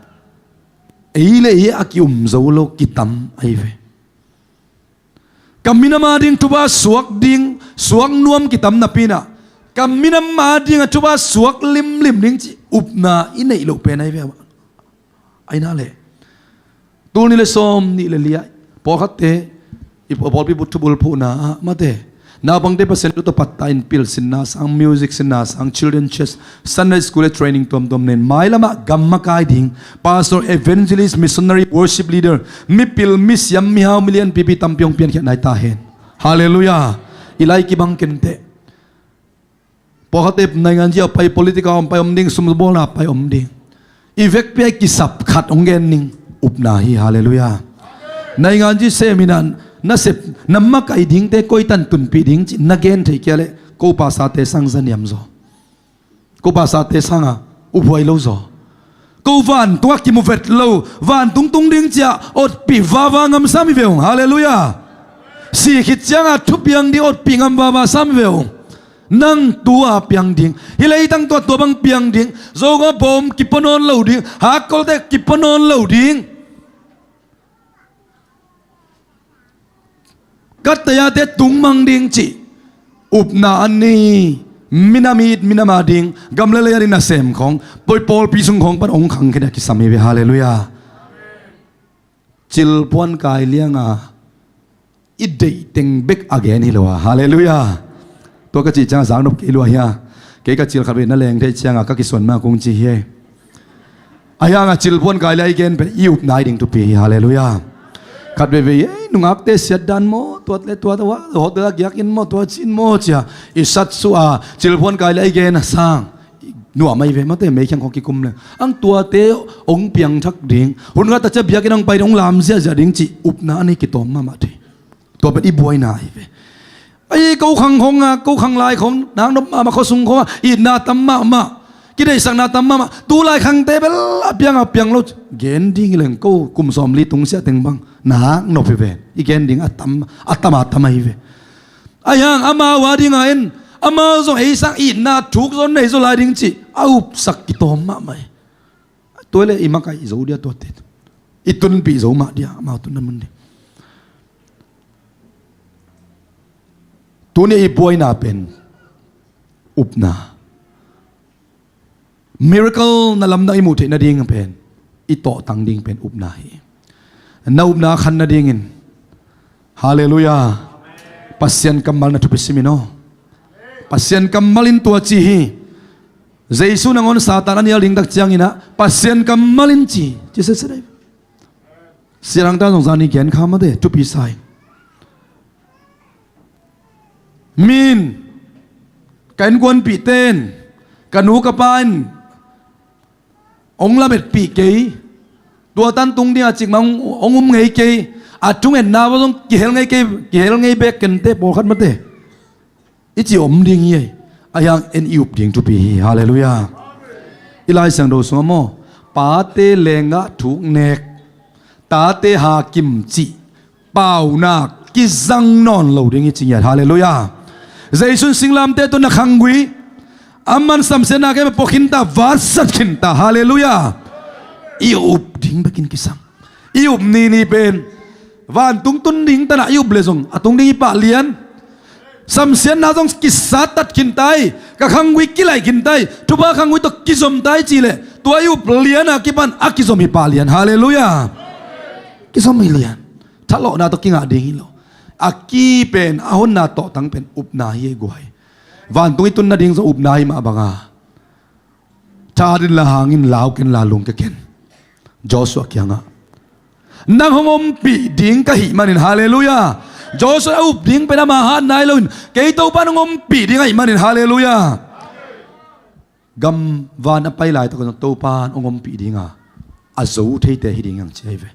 ei le ei a ki-um zo lo kitam ahi ve. Ka minam ading thupha suak ding, suak nuam kitam napi in ah, ka minam ading a thupha suak limlim ding ci upna i neih loh pen ahi ve. Aina le, tul nih le sawm nih le li ah pawlkhatte i pawlpi bu thubul phuhna ah mate, naupangte Pasian thu tawh patta in pil sinna sang, music sinna sang, children church, Sunday school le training tuamtuam nei in, mailamah gam makai ding, pastor, evangelist, missionary, worship leader, mipil, misiam, mihau, milian pipi tampi hong piankhiatna hi ta hen. Halleluiah. I lai kibang kenteh. Pawlkhatte nainganzi a pai, politika hong pai om ding, sum bawlna pai om ding. I vekpi a i kisap khat hong gen ning, upna hi. Halleluiah. Nainganzi sem in ah, na sep, na makai dingte koi tan tunpih ding ci na gen theih kei leh ko pasate sang za niam zaw. Ko pasate sanga uphuai lo zaw. Ko vantung a kimu vet lo, vantung tung ding cia otpih vava ngam sam hi ve ung. Halleluiah. Si khit cianga thupiang ding otpih ngam vava sam hi ve ung. Nang tua piang ding. Hih leitang tua tua bang piang ding. Zogam bawm kipua nawn lo ding. Hakkolte kipua nawn lo ding. Ka tayate tungmang ding cih upna a nei, minam it, minam a ding, gam le lei a ding nasem khawng, pawlpi sung khawng pan hong khangkhia a kisam hi ve. Halleluiah. Cilpuan kai lianga i deih teng bek a gen hi lo a. Halleluiah. Tua ka cih cianga zaknop kei lua hia? Kei ka cil khat vei na leng thei cianga ka kisuan ma kong ci hi. A hianga cilpuan kai le a i gen pen i upna hi ding thupi hi. Halleluiah. Khat veivei ei nungakte siat dan maw, tuat le tuat a, hotel a giak in maw, tua cin maw cia i sat suh a, cilpuan kai le a i gen a sang nuam ahi ve. Mate, meikhiang khawng kikum leng ang tuate hong piangthak ding, hun khat a cia biakinn hong pai ding, hong lam ziahziah ding cih upna a nei kitawm mahmah thei. Tua pen i buaina ahi ve. Ai, ko khang khawng a, ko khang lai khawng naknop mahmah, khuasung khawng a itna tam mahmah, kideihsakna tam mahmah. Tulai khangte bel a piang a piang lo. Gen ding hi leng ko kum sawmli tungsiah teng bang naknop hi ve. I gen ding a tam a tam a tam ahi ve. A hiang amau a dinga in amau zong ei sang itna thuk zong nei zaw lai ding cih a upsak kitawm mahmah hi. Tua le i makaih zo dia tuate, i tunpih zo mah dia amau tunna mun ding. Tuni i buaina pen upna. Miracle na lamdang i muh theih nading pen, i tawhtang ding pen upna hi. Na upna khan nadingin, halleluiah, Pasian kammal na thupi sim in aw. Pasian kammal in tua ci hi. Jesu nangawn Satan a nial ding tak ciangin ah Pasian kammal in ci, ci sese dai. Siarang ta zong zani gen kha mate, thupi sai. Min, ka innkuanpihte in, ka nu ka pa in hong lametpih kei, tua tan tung dinga cikmah hong, hong um ngei kei, a thungetna va zong kihel ngei kei, kihel ngei bek kente pawlkhat mate. I ci om ding hi ei. A hiang en i up ding thupi hi. Halleluiah. I Lai Siangtho sungah maw, pate lengah thuk nek, tate hakim cih paunak kizang nawn lo ding hi ci ngiat. Halleluiah. Jesu in singlamteh tawh na khanggui, aman samsiatna kei pua khinta, vatsat khinta. Halleluiah. I up ding bekin kisam. I up nini pen vantung tun ding tanah i up le zong a tung ding i pah lian. Samsiatna zong kisat tat khinta hi. Ka khanggui kilaih khinta hi. Thupha khanggui tawh kizomta hi cih leh tua i up lian a kipan a kizom hi pah lian. Halleluiah. Kizom hi lian. Thalawhna tawh kingah ding hi lo. A ki pen, a honna tawhtang pen upna hi ei guai. Vantung i tun nading zong upna hi mah banga, tha din la hangin lau ken la lung ka ken. Joshua kiangah, nang hong ompih ding ka hih manin, halleluiah. Joshua a up ding pen ama hat nai loin, kei Topa nong ompih ding ahih manin, halleluiah. Gam van a pai laitak Topa hong ompih dinga a zo theite hi ding hang ci ahi ve.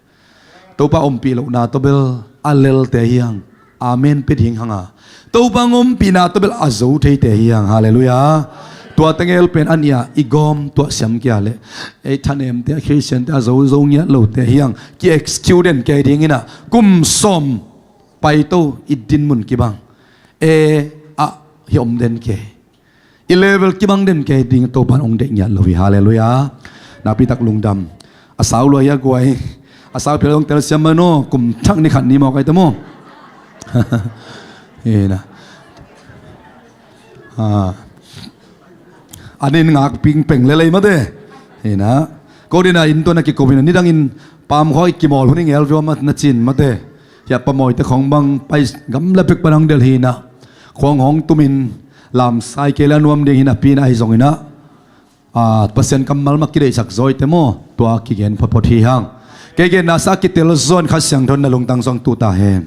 Topa ompih lohna tawh bel a lelte hi hang. Amen pia ding hanga, Topa hong ompihna tawh bel a zo theite hi hang. Halleluiah. Tua tengel pen a nih a i gawm tuah siam kia le ei thanemte a Khristiante a zo zo ngiat lote hi hang. Ki-excuse den kei dinginah kum sawm paito i dinmun kibang e, ah, hi om den kei. I level kibang den kei ding Topan hong deih ngiat lo hi. Halleluiah. Nakpitak lungdam. A sau lua hi a guai. A sau phial hong telsiam mano, kum thak ni khat ni mawk ai ta maw. Hina. Ah. An in ngak ping peng lelei mate. Hina. Ko dina inn tua na kikopina nidangin pamkhaw i kimawl hun i ngel vio ma na cin mate. Hiah pamawite khawng bang pai gamla pek panang del hina. Khuang hawng tumin lamsai kei la nuam ding hina pina ahi zonginah, ah, Pasian kammal mah kideihsak zawite maw, tua kigen photphot hi hang. Kei genna sa kitel zawn Kha Siangtho in na lungtang zong tuta hen.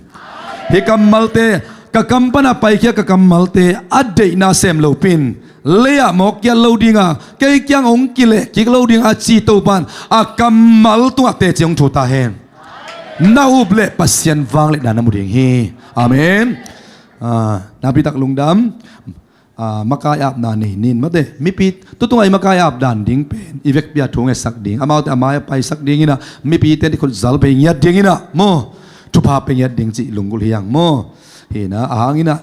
Hih kammalte, ka kam pana paikhia ka kammalte a deihna sem lopin, leiah mawk kiat lo dinga, kei kiang hong kileh kik lo ding a ci Topan a kammal tungah teci hong thuta hen. Na up leh Pasian vangliatna na mu ding hi. Amen. Ah, nakpitak lungdam. Ah, makai apna nei nin mate. Mipi tutunga i makai ap dan ding pen i vekpi a thu ngetsak ding, amaute a mai a paisak dinginah, mipite i khut zal pei ngiat dinginah maw, thupha pei ngiat ding cih lunggulh hi hang maw. Hina, a hanginah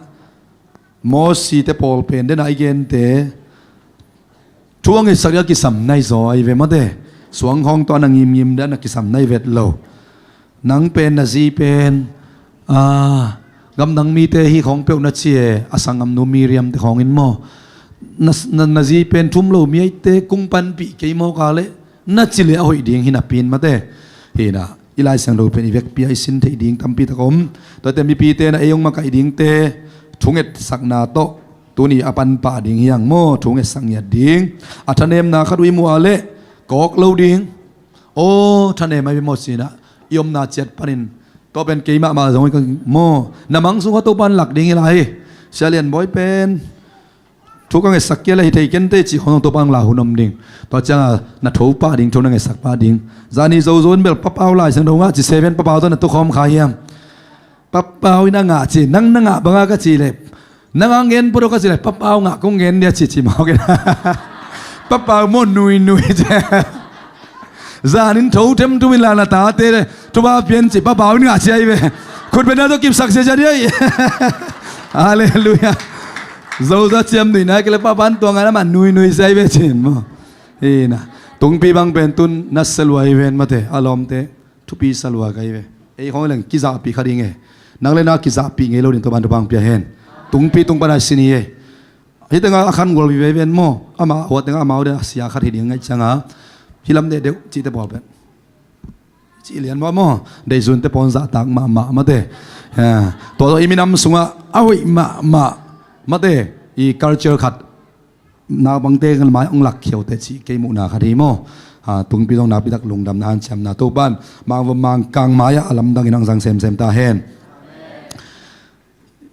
Mosi te pawl pen dena i gente thu a ngetsak ding a kisam nai zaw ahi ve mate. Suang khawng tawh a na ngimngim ding a na kisam nai vet lo. Nang pen na zi pen, ah, gamdang mite hi khawng peuh na ci e, a sanggamnu Miriam te khawng in maw? Na, na, na zi pen thum lo mi ahite kung panpih kei mawk a leh na ci leh a hoih ding hi napi in mate. Hi na, i Lai Siangtho pen i vekpi a i sin theih ding tampi tak om. Tuate mipite na ei hong makaih dingte thungetsakna tawh tuni a panpah ding hi hang maw, thungetsak ngiat ding. A thanemna khat uh i muh a leh kawk lo ding. Aw, thanem ahi ve maw ci-in ah i omna ciat panin, tua pen keimah mah zong hi ka maw, na mang sung kha Topa'n lak ding hi lai hi. Sia Lian Bawi pen thu ka ngetsak kei a leh hi thei kei inteh cih khawng zong Topa'n hong la hun om ding. Tua ciangin na tho pah ding, tho na ngetsak pah ding. Zani Zozo in bel Pa Pau Lai Siangtho ngah ci, seven Pa Pau tawh na tukhawm kha hiam? Pa Pau in a ngah ci, nang na ngah bang a ka cih leh, nang a ngen pua daw ka cih leh, Pa Pau ngah kong ngen dia ci ci mawk in. Pa Pau maw nuinui ci. Zan in tho themthum in la na tate thupha pia in ci, Pa Pau in ngah ci ahi ve. Khutbetna tawh kipsak sia sia dih ahi. Halleluiah. Zozo ciam nuihna kei leh Pa Pau in tua ngah na mah nuinui sia ahi ve ci maw. Hi na, tungpi bang pen tun na sia lua hi ven mate, a lawmte. Thupi sa lua ka hi ve. Ei khawng leng kizahpih kha ding e. Nang le na kizahpih ngei lo ding Topa'n thupha hong pia hen. Tungpi tung pan a sin hi e. Hih tengah a khan gual vive ven maw? Amah hua tengah amau ding a sia khat hi ding ngaih ciangin, hih lam deuhdeuh cihte pawl pen, cih lian maw maw? Deihzunte pawl zahtak mahmah mate. Ha. Tua tawh i minam sungah a hoih mahmah mate. I culture khat naupangte kan mai hong lakkhia uh teh cih kei muhna khat hi maw? Ha, tungpi zong nakpi tak lungdamna hanciamna Topa'n Mangvom Mangkang mai-ah a lamdangin hong zang semsem ta hen.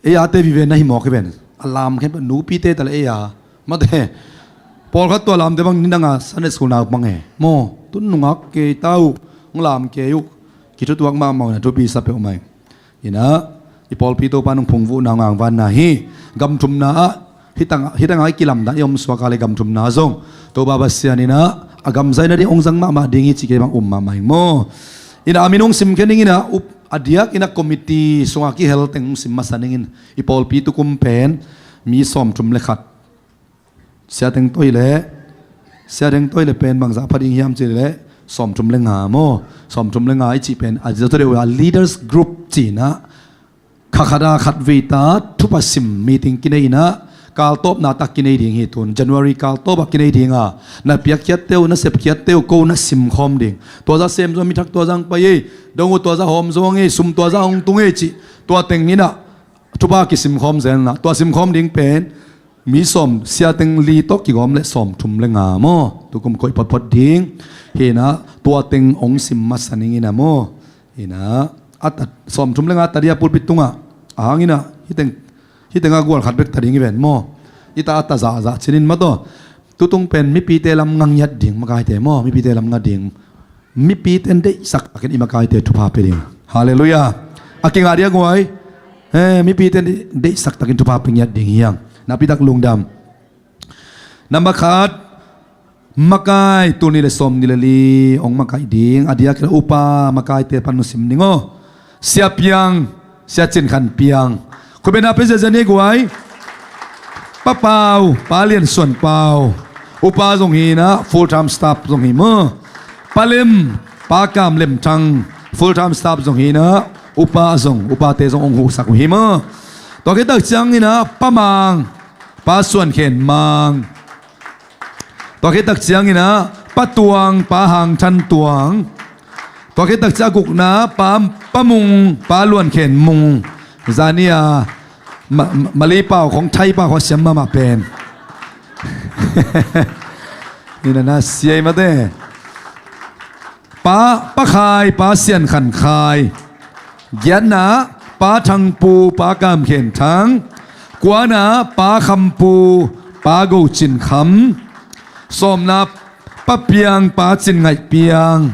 Ei a te vive na hi mawk hi ven. A lam khen pah nupite ta leh ei a mate. Pawlkhat tua lamte bang nidanga Sunday school naupang e maw? Tun nungak kei ta uh, hong lam kei uh. Kithutuak mahmah uh na thupi sa peuhmah ing. Inah, i pawlpi Topa'n hong phungvuhna hong angvanna hi. Gam thumna ah, hih tangah, hih tangah i kilamdan i om suak a leh gam thumna zong Topa Pasian inah a gamzai nading hong zang mahmah ding hi cih kei bang um mahmah ing maw? Inah a min hong simkhia ning inah, up, a diak inah committee sungah kihel teng hong sim masa ning in, i pawlpi tukum pen mi sawmthum le khat. Sia Teng Toi le, Sia Teng Toi le pen bangzah pha ding hiam cih leh sawmthum le nga maw? Sawmthum le nga i cih pen a zia tawh deuh a leaders group ci-in ah, kha khat a khat vei ta thupha sim meeting kinei inah, kaltawpna tak kinei ding hi tun. January kaltawp ah kinei ding a, na piakkhiatte uh, na sepkhiatte uh ko na simkhawm ding. Tua zah sem zaw mi thak tua zah hong pai ei, dong uh tua zah hawm zaw ngei, sum tua zah hong tung ei cih. Tua teng inah thupha kisimkhawm zel inah, tua simkhawm ding pen mi sawm, sia teng li tawh kigawm leh sawmthum le nga maw? Tukum koih photphot ding. Hi inah, tua teng hong sim masa ning inah maw? Hi inah, a ta, sawmthum le nga ta dih a pulpit tungah. A hang inah, hih teng, hih tengah gual khat bek ta ding hi ven maw? Hih ta a ta zahzah cin in mataw. Tutung pen mipite lam nga ngiat ding makaite maw? Mipite lam nga ding. Mipite in deihsak takin i makaite thupha pia ding. Halleluiah. A kingah dih a guai. He, mipite in deihsak takin thupha pia ngiat ding hi hang. Nakpi tak lungdam. Number khat, makai tul nih le sawmnih le li hong makaih ding. A diak upa makaite pan hong sim ding aw. Sia Piang, Sia Cin Khan Piang. Khutbetna pia ziahziah ni guai. Pa Pau, Pa Lian Suan Pau. Upa zong hi inah, full time staff zong hi maw. Pa Lem, Pa Kam Lem Thang, full time staff zong hi inah, upa zong, upate zong hong huhsak uh hi maw. Tua khit tak ciang inah, Pa Mang, Pa Suan Khen Mang. Tua khit tak ciang inah, Pa Tuang, Pa Hang Than Tuang. Tua khit tak ciang a gukna, Pa, Pa Mung, Pa Luan Khen Mung. Zani a, ma, ma, Mali pau khong Thai pau khong siam mahmah pen. Inah na siai mate. Pa, Pa Khai, Pa Sian Khan Khai. Giatna, Pa Thang Pu, Pa Kam Khen Thang. Kuana, Pa Kham Pu, Pa Go Cin Kham. Sawmna, Pa Piang, Pa Cin Ngaih Piang.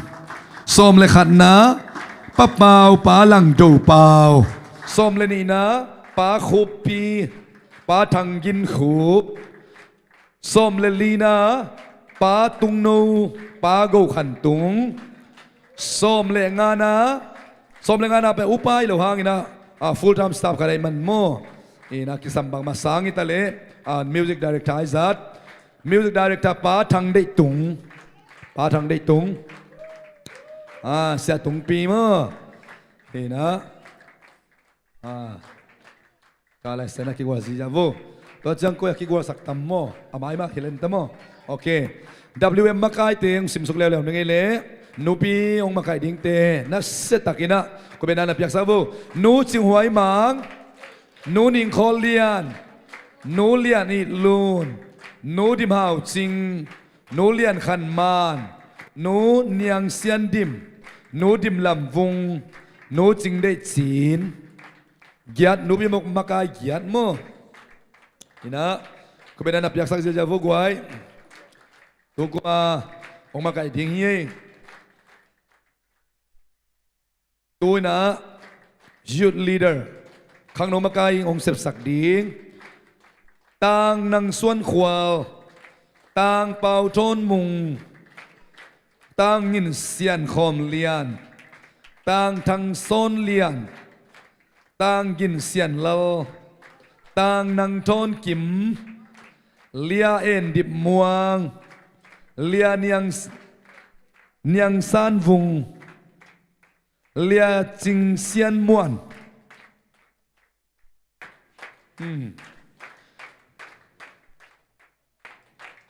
Sawm le khatna, Pa Pau, Pa Lang Do Pau. Sawm le nihna, Pa Khup Pi, Pa Thang Gin Khup. Sawm le lina, Pa Tung No, Pa Go Khan Tung. Sawm le ngana, sawm le ngana pen upa hi lo hang inah, a, full time staff khat ahih man maw. Ina kisam bangmah sang hi ta leh, ah, music director ahi zat, music director Pa Thang Deih Tung, Pa Thang Deih Tung, ah, Sia Tungpi maw. Ina, ah, ka lai sen a kigual ziza vo. Tua ciang koi a kigualsak tam maw? A mai mah hi len ta maw? Ok. W M makaite hong simsuk leuleu ning ei leh, nupi hong makai dingte na se takin ah, ko bena na piaksak vo. Nu Cing Huai Mang, Nu Ning Khawl Lian, Nu Lian Ih Lun, Nu Dim Hau Cing, Nu Lian Khan Man, Nu Niang Sian Dim, Nu Dim Lam Vung, Nu Cing Deih Cin, giat, nupi mok makai giat maw. Ina, ko bena na piaksak ziazia vo guai. Tu kuma hong makai ding hi ei. Tu ina youth leader, khangno makai in hong sepsak ding, Tang Nang Suan Khual, Tang Pau Thawn Mung, Tang Ngin Sian Khawm Lian, Tang Thang Sawn Lian, Tang Gin Sian Lal, Tang Nang Thawn Kim, Lia En Dip Muang, Lia Niang, Niang San Vung, Lia Cing Sian Muan. Hmm.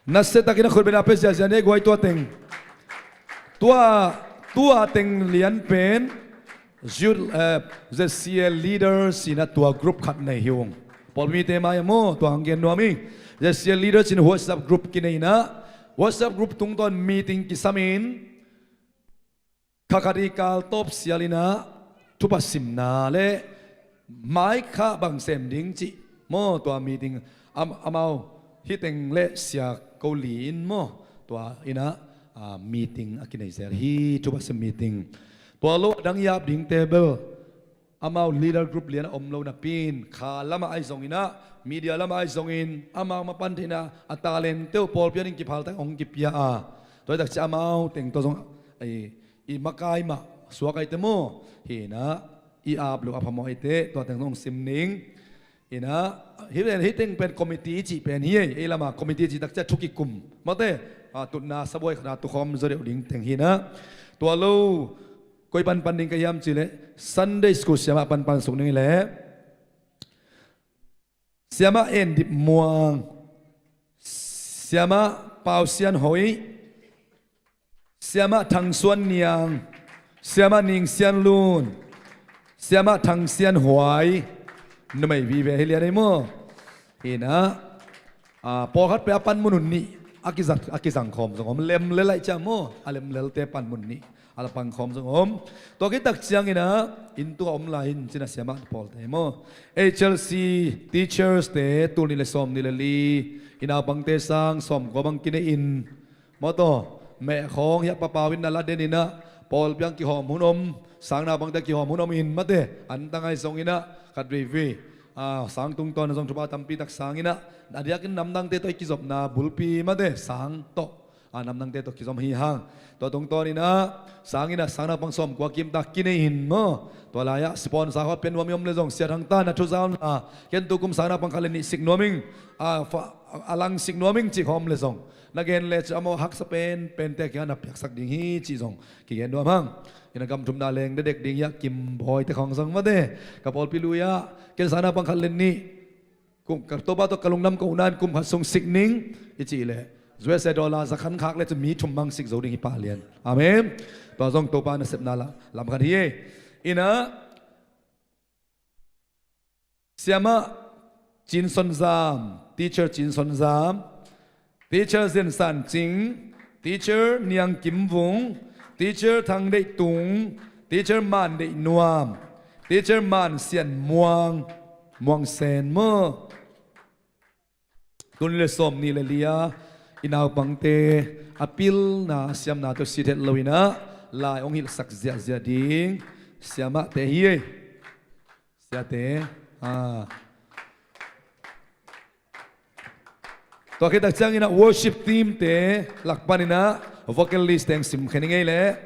Na se takin a khut bena pe ziazia nei guai tua teng. Tua, tua teng lian pen youth, eh, Z C A leaders ina tua group khat nei hi ung. Pawlpite mai a maw, tua hong gen nuam hi. Z C A leaders in WhatsApp group kinei ina, WhatsApp group tungtawn meeting kisam in, kha khat i kal tawp sial ina thupha simna le mai kha bang sem ding cih maw, tua meeting am-, amau hi teng le sia ko li in maw, tua ina, ah, meeting a kinei zel hi, thupha sim meeting. Tua lo a dang i ap dingte bel amau leader group lian a om lo napi in, kha lamah ahi zong ina, media lamah ahi zongin amau mapan theihna a talent te uh pawlpi ading kiphal tak hong kipia a, tua hi tak ciah amau teng tua zong i, i makai mah suak ahi te maw. Hi ina, i ap lo a phamawh ahi te, tua teng zong sim ning. Ina, hi pen, hi teng pen committee i cih pen hi ei, ei lama committee i cih tak ciah thu kikum mate, a, tutna sabuai khatna tukhawm zaw deuh ding teng hi ina. Tua lo, koi panpan ding ka hiam cih leh Sunday school siamah panpan suk ning i leh, Siamah En Dip Muang, Siamah Pau Sian Hoih, Siamah Thang Suan Niang, Siamah Ning Sian Lun, Siamah Thang Sian Huai, numei vive hi lian ei maw. Hi ina, ah, pawlkhat pe a panmun uh nih a kizat, a kizang khawm zong om, lemlel aih ciah maw, a lemlelte panmun nih a la pang khawm zong om. Tua khit tak ciang ina, inn tung a om lai in cina siamah pawlte maw, H L C teachers te tul nih le sawm nih le li, i naupangte sang sawm kua bang kinei in, maw taw, meh khawng hiah papau in na la den ina, pawlpi ang kihawm hun om, sang naupangte kihawm hun om in mate, an tang ahi zong ina, khat veivei, ah, sang tungtawn a zong thupha tampi tak sang ina, a diakin namdangte tawh i kizopna bulpi mate, sang tawh, ah, namdangte tawh kizom hi hang. Tua tungtawn ina, sang ina, sang naupang sawm kua kim tak kinei in maw. Tua lai-ah sponsor khat pia nuam i om le zong, Sia Thang Tan a thuzauna, ken tu kum sang naupang khat le nih sik nuam ing, ah, fa-, a lang sik nuam ing cih khawm le zong, na gen le cih amau haksa pen, pente kiangah na piaksak ding hi cih zong kigen nuam hang. Ina gam thumna leng dedek ding hiah Kim Bawi te khawng zong mate, ka pawlpi lui-ah, ken sang naupang khat le nih, kum, ka Topa tawh ka lungdam kohna in kum khat sung sik ning i cih leh, U S A dollar za khan khak le cun mi thum mang sik zo ding hi pah lian. Amen. Tua zong Topa nasepna la, lam khat hi ei. Ina, Siamah Cin Son Zam, teacher Cin Son Zam, teacher Zen San Cing, teacher Niang Kim Vung, teacher Thang Deih Tung, teacher Man Deih Nuam, teacher Man Sian Muang, Muang Sen maw. Tul nih le sawm nih le li-a i naupangte a pilna a siamna tawh sit het lo ina, lai hong hilhsak ziahziah ding siamahte hi ei. Siate, ah. Tua khit tak ciang ina worship team te lak pan ina vocalist teng sim khen i ngei leh.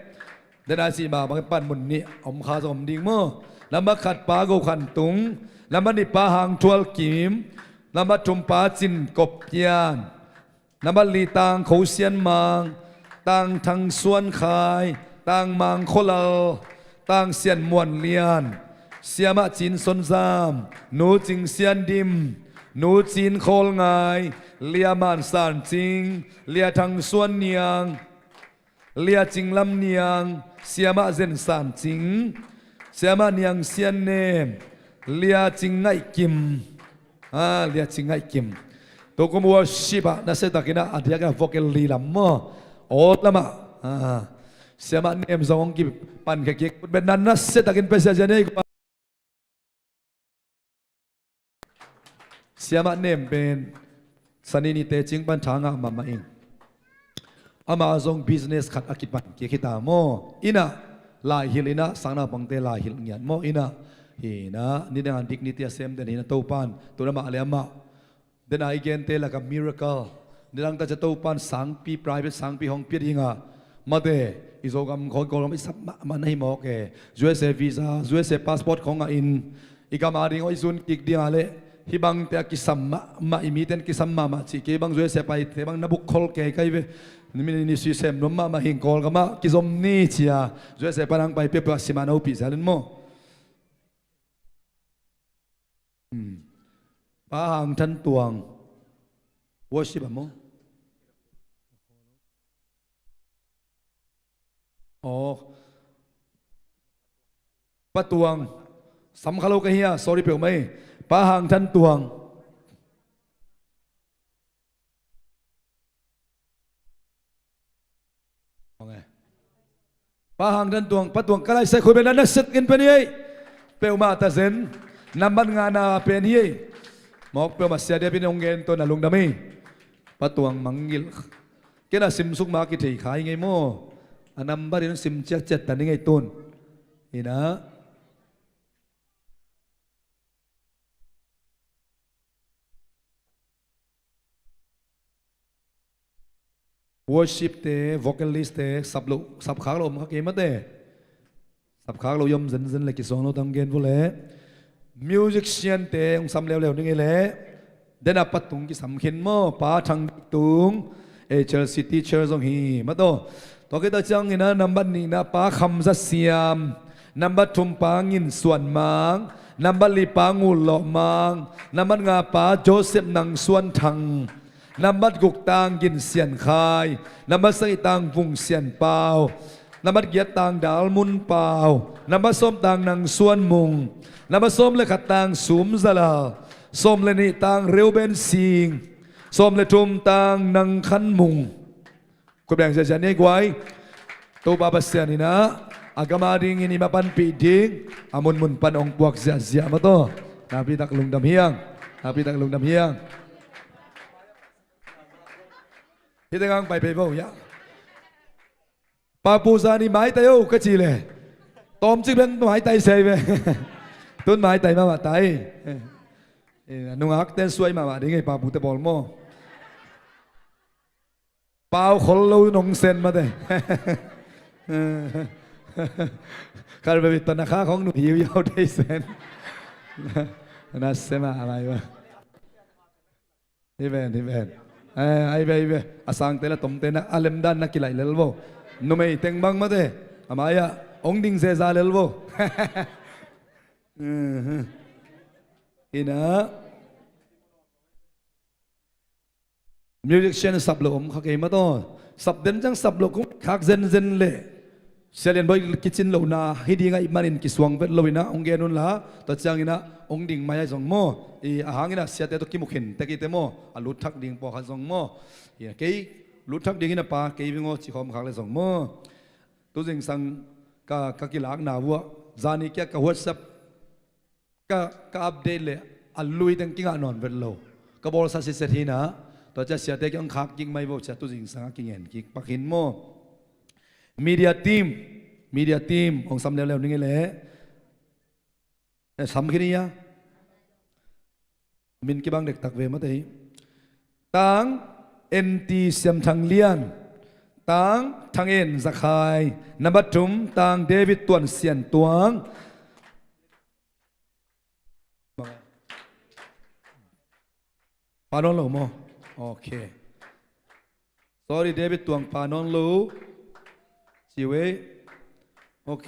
Dena si ma bang pan mun nih om kha zong om ding maw. Number khat Pa Go Khan Tung, Nambat nih Pa Hang Thual Kim. Nambat thum Pa Cin Kop Pian. Nambat li Tang Kho Sian Mang, Tang Thang Suan Khai, Tang Mang Kho Lal, Tang Sian Muan Lian, Siamah Cin Son Zam, Nu Cing Sian Dim, Nu Cin Khawl Ngai, Lia Man San Cing, Lia Thang Suan Niang, Lia Cing Lam Niang, Siamah Zen San Cing, Siamah Niang Sian Nem, Lia Cing Ngaih Kim, ah, Lia Cing Ngaih Kim. Tukum worship ah, nasiatakin ah, a diakin ah vocal li lam maw. Aw lamah, ah, Siamah Nem zong hong kipan khia kik, kut beng nan nasiatakin pia ziahziah ni. Siamah Nem pen Sani ni tecing pan tha ngah mahmah ing. Amah zong business khat a kipan kik hi ta maw. Inah laihilh inah, sangnaupangte laihilh ngiat maw. Inah, hi inah, nidang a dignity a sem den hi inah Topan, tu-in amah le amah, den a i gente lak a miracle, nidang ta ciang Topan sangpi, private sangpi hong pia ding a, mate, i Zogam khawng, Kawlgam i sap mahmah na hi mawk e. U S A visa, U S A passport khawng ngah in, i gam a ding aw i zun kik ding a leh, hih bangte a kisam mahmah, i mite in kisam mahmah cih, kei bang U S A paite bang na buk khol kei kai ve. Ni, ni, ni si sem nuam mahmah hi ing, Kawlgam ah kizom ni ci a, U S A pan hong pai peuhpeuh a sim a na upih zel in maw. Hmm. Pa Hang Than Tuang. Worship ah maw? Aw. Pa Tuang. Sam kha lo ka hi a, sorry peuhmah hi. Pa Hang Than Tuang. Pa Hang Than Tuang, Pa Tuang ka lai sai khut beng nan nasiatakin pia ni ei. Peuhmah ta zen, nambat nga na pen hi ei. Mawk peuhmah sia dia pi nong gen tawh na lungdam hi. Pa Tuang mangngilh. Ken a simsuk ma kithei kha hi ngei maw. A nambat in sim ciatciat ta ni ngei tun. Inah. Worship te, vocalist te, sap lo, sap khak lo om kha kei mate. Sap khak lo i om zenzen le kisuang lo tang gen vua le. Musician te hong sam leuleu ni ngei le. Den a Pa Tung kisam khin maw, Pa Thang Tung, H L C teacher zong hi mataw. Tua khit a ciangin a nambat nihna Pa Kham Za Siam, nambat thum Pa Ngin Suan Mang, nambat li Pa Ngul Lawh Mang, nambat nga Pa Joseph Nang Suan Thang, nambat guk Tang Gin Sian Khai, nambat sagih Tang Vung Sian Pau, nambat giat Tang Dal Mun Pau, nambat sawm Tang Nang Suan Mung, nambat sawm le khat Tang Sum Za Lal, sawm le nih Tang Reuben Sing, sawm le thum Tang Nang Khan Mung. Khut beng ziahziah ni ei guai. Topa Pasian in a, a gam a dingin i ma panpih ding, a munmun pan hong puak ziahziah mataw. Nakpi tak lungdam hi ing. Nakpi tak lungdam hi ing. Hih teng hong pai pei vo, ya. Pa Pu, zani maitai o ka cih leh, tawmcik bek maitai sia hi ve. Tun maitai mahmah ta hi. Eh, nungakte'n suai mahmah ding hi, Pa Pu te bawl maw. Pau khol lo nong sen mate. Kal ve bit tawh na kha khong nu hiu yau thei sen. Na sem a mai ba. Hi ven, hi ven. Eh, ai ve, ai ve. A sangte la tomte na a lemdan na kilaih lel vo. Numei teng bang mate. A mai-ah hong ding zeza lel vo. Inah. Musician sap lo om kha kei mataw. Sap den ciang sap lo kong khak zenzen leh. Sia Lian Bawi kicin lohna hi ding ahih manin kisuang vet lo inah hong gen un la. Tua ciangin ah hong ding mai ahi zong maw. I a hangin ah siate tawh kimu khin tek hi te maw. A lut thak ding pawlkhat zong maw. Kei lut thak dingin a pa kei ving aw ci khawm khak le zong maw. Tu zingsang ka, ka kilakna vuah. Zani kia ka WhatsApp ka, ka update leh a lui teng kingah nawn vet lo. Ka bawlsa siset hi inah. Tua ciah siate kiang khak kik mai vo ciah tu zingsang a kingen kik pak hi maw. Media team, media team hong sam leuleu ni ngei leh. Eh, sam khin hi a. Min kibang dektak ve mate hi. Tang N T Siam Thang Lian, Tang Thang En Za Khai, nambat thum Tang David Tuan Sian Tuang. Pa nawn lo maw? Ok. Sorry, David Tuang pa nawn lo. Ci ve. Ok.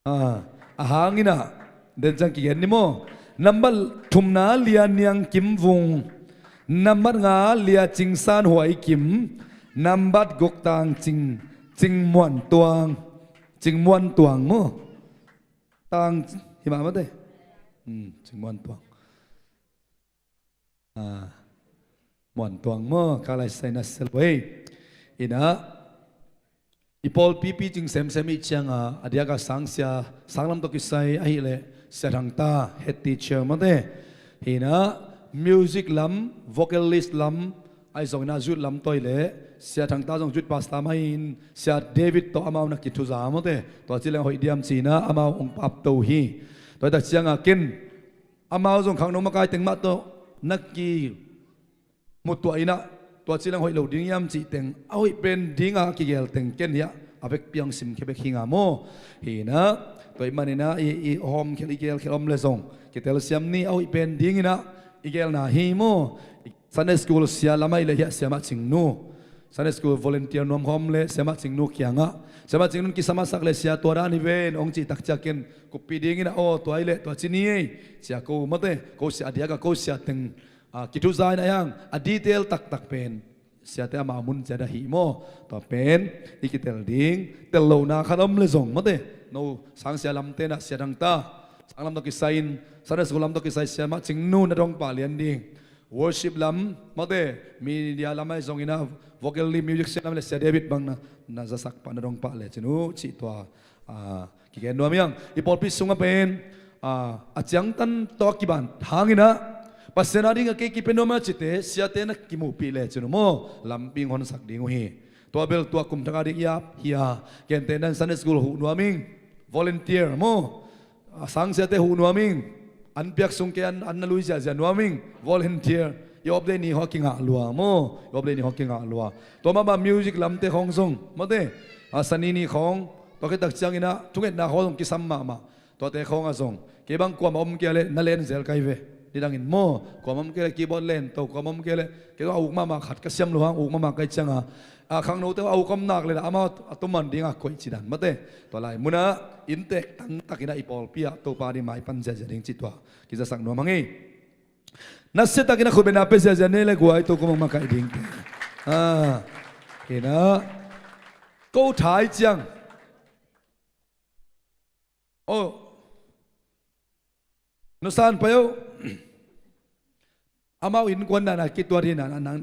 Ah, a hang in ah, den ciang kigen ni maw? Nambat thumna Lia Niang Kim Vung, nambat nga Lia Cing San Huai Kim, nambat guk Tang Cing, Cing Muan Tuang, Cing Muan Tuang maw? Tang, hi mah maw te? Hmm, Cing Muan Tuang. Ah, Muan Tuang maw, ka lai sai na sel wei. In ah, i pawlpi picing semsem i ciang a, a diak a sang sia, sang lam tawh kisai ahih leh Sia Thang Ta, head teacher maw te. Hi in ah, music lam, vocalist lam, ahi zongin ah youth lam tawh hi leh Sia Thang Ta zong youth pastor mah hi in, Sia David tawh amau na kithuza maw te. Tua ci leng hoih diam ci in ah amau hong pap to hi. Tua hi tak ciang a ken amau zong khangno makai teng mah tawh na kimutuah in ah, tua ci leng hoih lo ding hiam cih teng, a hoih pen ding a kigel teng ken hiah a vekpi hong simkhia bek hi ing a maw? Hi in ah, tua ahih manin ah i, i hawmkhel, i gelkhel om leh zong kitelsiam ni, a hoih pen ding in ah i gelna hi maw? Sunday school sia lam ahih leh hiah Sia Mah Cing Nu, Sunday school volunteer nuam khawm leh Sia Mah Cing Nu kiangah, Sia Mah Cing Nu in kisam a sak leh sia tua dan hi ven hong cih tak ciang ken kuppih ding in ah, aw, tua ahih leh tua ci ni ei, sia ko maw te, ko sia a diak a ko sia teng, ah, kithuza in ah hiang a detail taktak pen siate amau mun ciat ah hi maw? Tua pen i kitel ding, tel lohna khat om leh zong maw te. No sang sia lamte in ah Sia Thang Ta, sang lam tawh kisai in, Sunday school lam tawh kisai Sia Mah Cing Nu na dong pah lian ding. Worship lam maw te, media lam ahi zongin ah, vocal lead, musician lam leh Sia David bang na, na zasak pah, na dong pah leh cin uh cih tua, ah, kigen nuam hi ing. I pawlpi sungah pen, ah, a ciangtan tawh a kiban hang in ah, Pasian a ding a kei kipia nuam a cite, siate na kimuhpih leh cin uh maw, lampi hong honsak ding uh hi. Tua bel tua kum thak a ding i ap hi a, gentehna in Sunday school huh nuam ing, volunteer maw? A sang siate huh nuam ing. An piak sung kei an, an na lui ziahziah nuam ing. Volunteer. I off day ni hong kingah lua maw? I off day ni hong kingah lua. Tua mah bang music lamte khawng zong maw te, a sani ni khawng, tua khit tak ciangin ah thungetna khawng zong kisam mahmah. Tuate khawng ah zong kei bang kuamah om kei leh na len zel kai ve. Nidangin maw, kuamah om kei leh keyboard len to, kuamah om kei leh, kei zong a uk mahmah khat ka siam lo hang, uk mahmah kai ciang a, a khangnote a uk om nak leh amau a tuman ding a koih ci dan maw te. Tua lai munah inntek tangtakin ah i pawlpi ah Topa ding maipan ziahziah ding cih tua kizasak nuam hang ei. Nasiatakin a khutbetna pia ziahziah ni leh guai, Topa hong makaih ding. Ah, hi in ah, ko thai ciang. Oh. Nusan pai oh. Amau innkuan na na kituat hi na, na, nang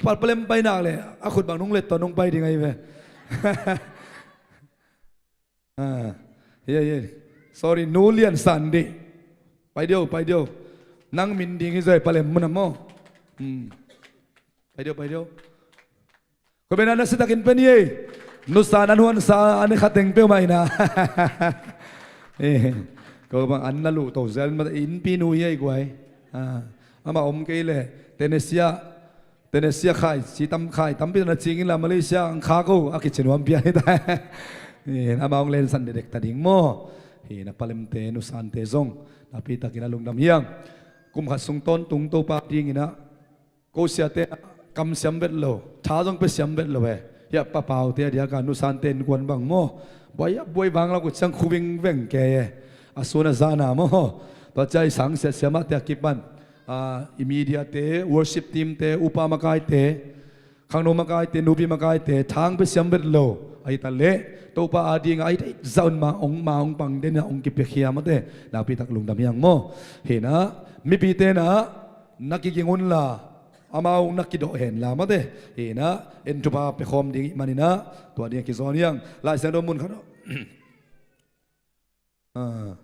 pal palem pai nak leh a khut bang nung let tawh nung pai ding ahi ve. Ah, hi, hi. Sorry, Nu Lian San dih. Pai dih oh, pai dih oh. Nang min ding hi zaw, palem mun ah maw. Hmm. Pai dih oh, pai dih oh. Ko bena nasiatakin pia ni ei. Nusan an huansa an khateng peuhmah hi na. Eh, ko bang an na luh to zel mah, innpi nu hi ei guai. Ah, amah om kei leh Tennessee ah, Tennessee ah khai, ci tam khai tampi na cing in la, Malaysia ang kha ko a kici nuam pian hi ta. Eh, amah hong lensan dekdek ta ding maw? Hi na, palemte, nusante zong nakpitakin a lungdam hi ing. Kum khat sung tawntung Topa dingin ah ko siate kam siam vet lo, tha zong pia siam vet lo e. Hiah Pa Paute a diak a, nusante innkuan bang maw, buai a buai vang lo ko ciang khu vingveng kei e. A sun a zan a maw, tua ciang i sang sia siamahte a kipan, ah, i mediate, worship teamte, upa makaite, khangno makaite, nupi makaite, tha pia siam vet lo ahi ta leh, Topa a ding a i deih zah un ma hong, ma hong pang den a hong kipiakhia mate, nakpitak lungdam hi ing maw? Hi na, mipite na na kiging un la, amau na kidawh hen la mate. Hi na, en thupha pia khawm ding i hih manin ah, tua ding a kizawn hi ing. Lai Siangtho mun khat, ah,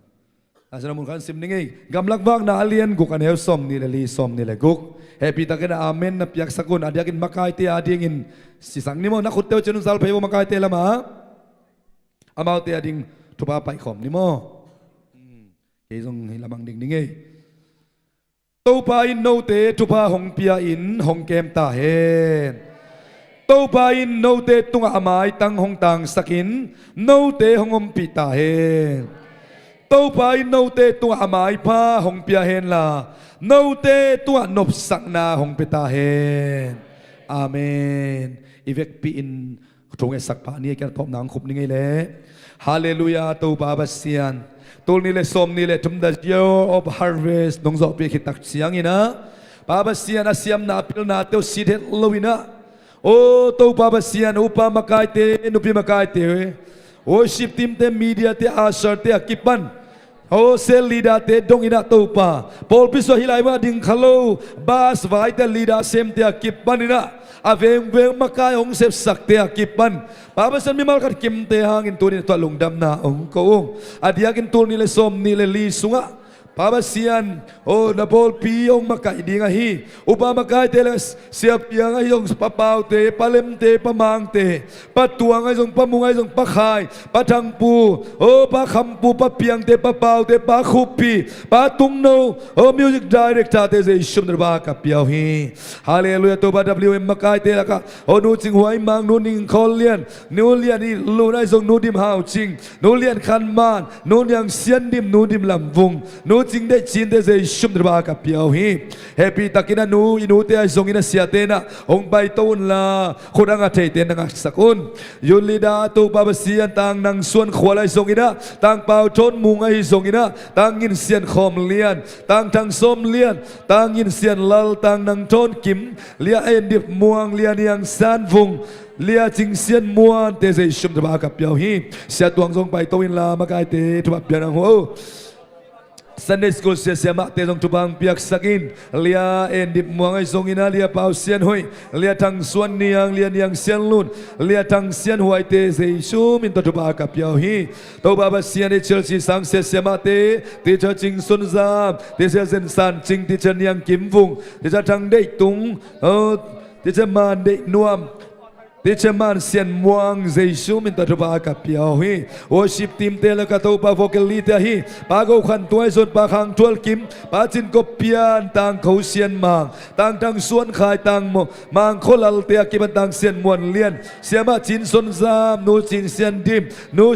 Lai Siangtho mun khat sim ding ei. Gamlak Vakna a lian guk, a neu sawmnih le li, sawmnih le guk. Hehpihtakin a amen na piaksak un, a diakin makaite a dingin sisak ni maw? Na khutte uh cin un, zal phei vo makaite lamah. Amaute a ding thupha paih khawm ni maw? Hmm. Kei zong hih lamah ding ding ei. Topa in note thupha hong pia-in hong kem ta hen. Topa in note tungah a maitang hong tangsakin note hong ompih ta hen. Topa in note tungah a maipha hong pia henla, note tungah nopsakna hong pia ta hen. Amen. I vekpi in thu ngetsak pah ni, a kiang thawpna hong khup ni ngei leh. Halleluiah, Topa Pasian. Tul nih le sawm nih le thum, the year of harvest nong zawhpih khit tak ciangin ah, Pa Pasian, a siamna a pilnate uh sit het loin ah, aw Topa Pasian, upa makaite, nupi makaite, worship teamte, mediate, usherte a kipan, aw cell leaderte dongin ah Topa, pawlpi sung ah hih lai mun ah ding kha lo, bus vaite, leader semte a kipanin ah, a vengveng makai hong sepsakte a kipan, Pa Pasian, mimal khat kimte hangin tuni-in tua lungdamna hong ko ung. A diakin tul nih le sawm nih le li sungah, Pa Pasian, aw na pawlpi hong makaih ding ahi upa makaite le siapiang ahi zong, Pa Paute, Pa Lemte, Pa Mangte, Pa Tuang ahi zong, Pa Mung ahi zong, Pa Khai, Pa Thangpu, aw Pa Khampu, Pa Piangte, Pa Paute, Pa Khuppi, Pa Tungno, aw music directorte Jesu min tawh thupha ka pia uh hi. Halleluiah, Topa. W M makaite lakah aw Nu Cing Huai Mang, Nu Ning Khawl Lian, Nu Lian It Lun ahi zong, Nu Dim Hau Cing, Nu Lian Khan Man, Nu Niang Sian Dim, Nu Dim Lam Vung, Nu Cing Deih Cinte Jesu min tawh thupha ka pia uh hi. Hehpih takin ah nu, i nute ahi zongin ah siate in ah hong paito unla, khut a ngah theite na ngahsak un. Youth leader Topa Pasian, Tang Nang Suan Khual ahi zongin ah, Tang Pau Thawn Mung ahi zongin ah, Tang Ngin Sian Khawm Lian, Tang Thang Sawm Lian, Tang Ngin Sian Lal, Tang Nang Thawn Kim, Lia En Dip Muang, Lia Niang San Vung, Lia Cing Sian Muante Jesu min tawh thupha ka pia uh hi. Sia Tuang zong paito inla, makaite thupha pia nang uh. Sunday school sia siamahte zong thupha hong piaksak in. Lia En Dip Muang ahi zongin ah, Lia Pau Sian Hoih, Lia Thang Suan Niang, Lia Niang Sian Lun, Lia Thang Sian Huaite Jesu min tawh thupha ka pia uh hi. Topa Pasian, H L C sang sia siamahte, Teacher Cing Sun Zam, Teacher Zen San Cing, Teacher Niang Kim Vung, Teacher Thang Deih Tung, aw Teacher Man Deih Nuam, Teacher Man Sian Muang, Jesu min tawh thupha ka pia uh hi. Worship teamte lakah Topa, vocal leadte ahi Pa Go Khan Tuai Zon, Pa Khang Thual Kim, Pa Cin Kop Pian, Tang Kho Sian Mang, Tang Thang Suan Khai, Tang Mo-, Mang Kho Lalte a kipan Tang Sian Muan Lian, Siamah Cin Son Zam, Nu Cin Sian Dim, Nu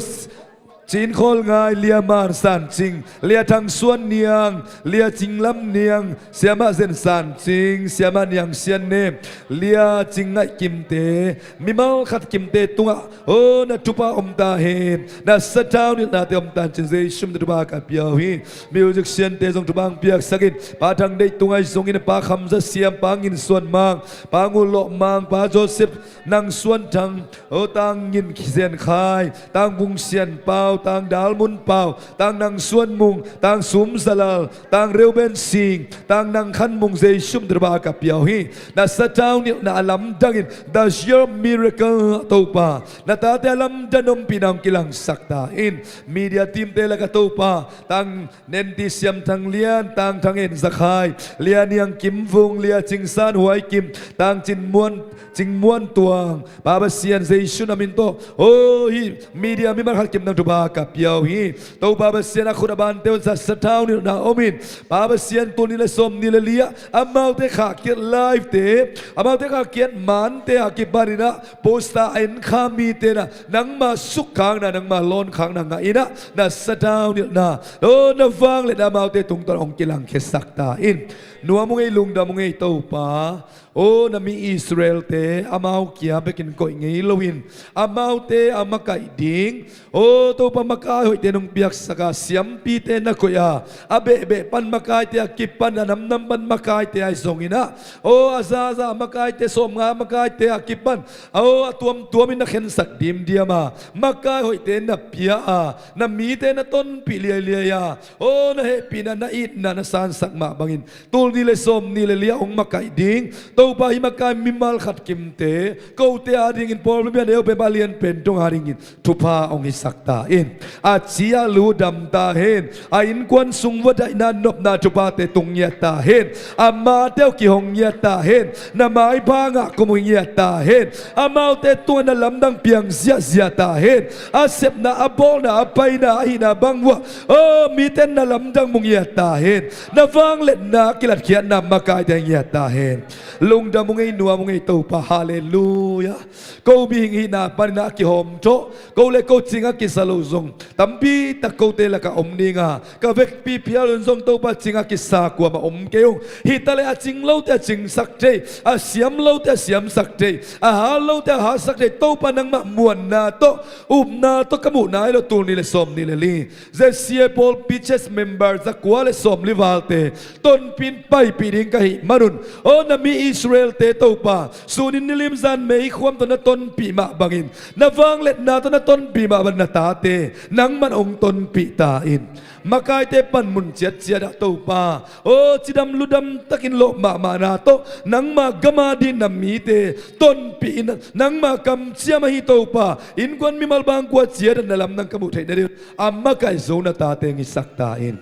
Cin Khawl Ngai, Lia Man San Cing, Lia Thang Suan Niang, Lia Cing Lam Niang, Siamah Zen San Cing, Siamah Niang Sian Nem, Lia Cing Ngaih Kimte, mimal khat kimte tungah aw na thupha om ta hen, na sathau nilhnate om ta hen cin Jesu min tawh thupha ka pia uh hi. Musiciante zong thupha hong piaksak in. Pa Thang Deih Tung ahi zongin ah, Pa Kham Za Siam, Pa Ngin Suan Mang, Pa Ngu Lawh Mang, Pa Joseph Nang Suan Thang, aw Tang Ngin Sian Khai, Tang Vung Sian Pau, Tang Dal Mun Pau, Tang Nang Suan Mung, Tang Sum Za Lal, Tang Reuben Sing, Tang Nang Khan Mung, Jesu min tawh thupha ka pia uh hi. Na sathau nilhna a lamdangin, the year of miracle Topa, na tate a lamdang ompihna hong kilangsak ta in. Media teamte lakah Topa, Tang Nen Ti Siam Thang Lian, Tang Thang En Za Khai, Lia Niang Kim Vung, Lia Cing San Huai Kim, Tang Cin Muan, Cing Muan Tuang, Pa Pasian, Jesu na min tawh aw hih media mimal khat kim tungah thupha ka pia uh hi. Topa Pasian, a khut a bante uh sa, sathau nilhna om in. Pa Pasian, tul nih le sawm nih le li ah amaute khahkiat livete, amaute khahkiat mante a kipanin ah poster a en kha mite in ah nangma sukkhakna, nangma lawnkhakna ngah in ah, na sathau nilhna, aw na vangliatna amaute tungtawn hong kilangkhiasak ta in. Nuam ung ei, lungdam ung ei Topa. Aw na mi Israelte amau kia bekin koih ngei loin, amaute a makaih ding, aw Topa, makai hoihte nong piaksak a, siampite na koih a, a behbeh pan makaite a kipan, a namnam pan makaite ahi zongin ah, aw a zaza a makaite, sawmnga a makaite a kipan, aw a tuamtuamin na khensak dimdiam a, makai hoihte na pia a, na mite na tonpih liailiai a, aw na hehpihna, na itna na sansak mah bangin, tul nih le sawm nih le li ah hong makaih ding Topa, hih makai mimal khat kimte, kote adingin, pawlpi a neu pen, a lian pen tung adingin thupha hong hisak ta in. A ci a lu dam ta hen. A innkuan sung vadaihna nopna thuphate tung ngiat ta hen. Amate uh kihong ngiat ta hen. Na maipha ngah kum uh ngiat ta hen. Amaute tungah na lamdang piang ziahziah ta hen. A sepna, a bawlna, a paina, a hihna bang uh ah, aw mite in na lamdang mu ngiat ta hen. Na vangliatna kilatkhiatna makaite ngiat ta hen. Lungdam ung ei, nuam ung ei Topa. Halleluia. Ko mihing hihna panin a kihawm tawh, ko le ko cing a kisa lo zong tampi tak kote lakah om ding a, ka vekpi phial un zong Topa cing a kisa kuamah om kei ung. Hi ta le a cing lote a cingsak thei, a siam lote a siamsak thei, a hat lote a hatsak thei Topa nangmah muanna tawh, upna tawh ka muhna hi lo. Tul nih le sawm nih le li Z C A pawlpi church member za kua le sawm li valte tonpih in paipih ding ka hih manun, aw na mi Israel-te Topa, sunin nilim zan meikhuam tawh na tonpih mah bangin, na vangliatna tawh na tonpih mah bangin na tate nangman hong tonpih ta in. Makaite panmun ciatciat ah Topa, aw cidam ludam takin lawh mahmahna tawh nangma gam a ding na mite tonpih in, nangma kamciam ahi Topa, innkuan mimal bangkua ciat ah na lamdang ka muh theih nading a makaih zo na tate hong hisak ta in.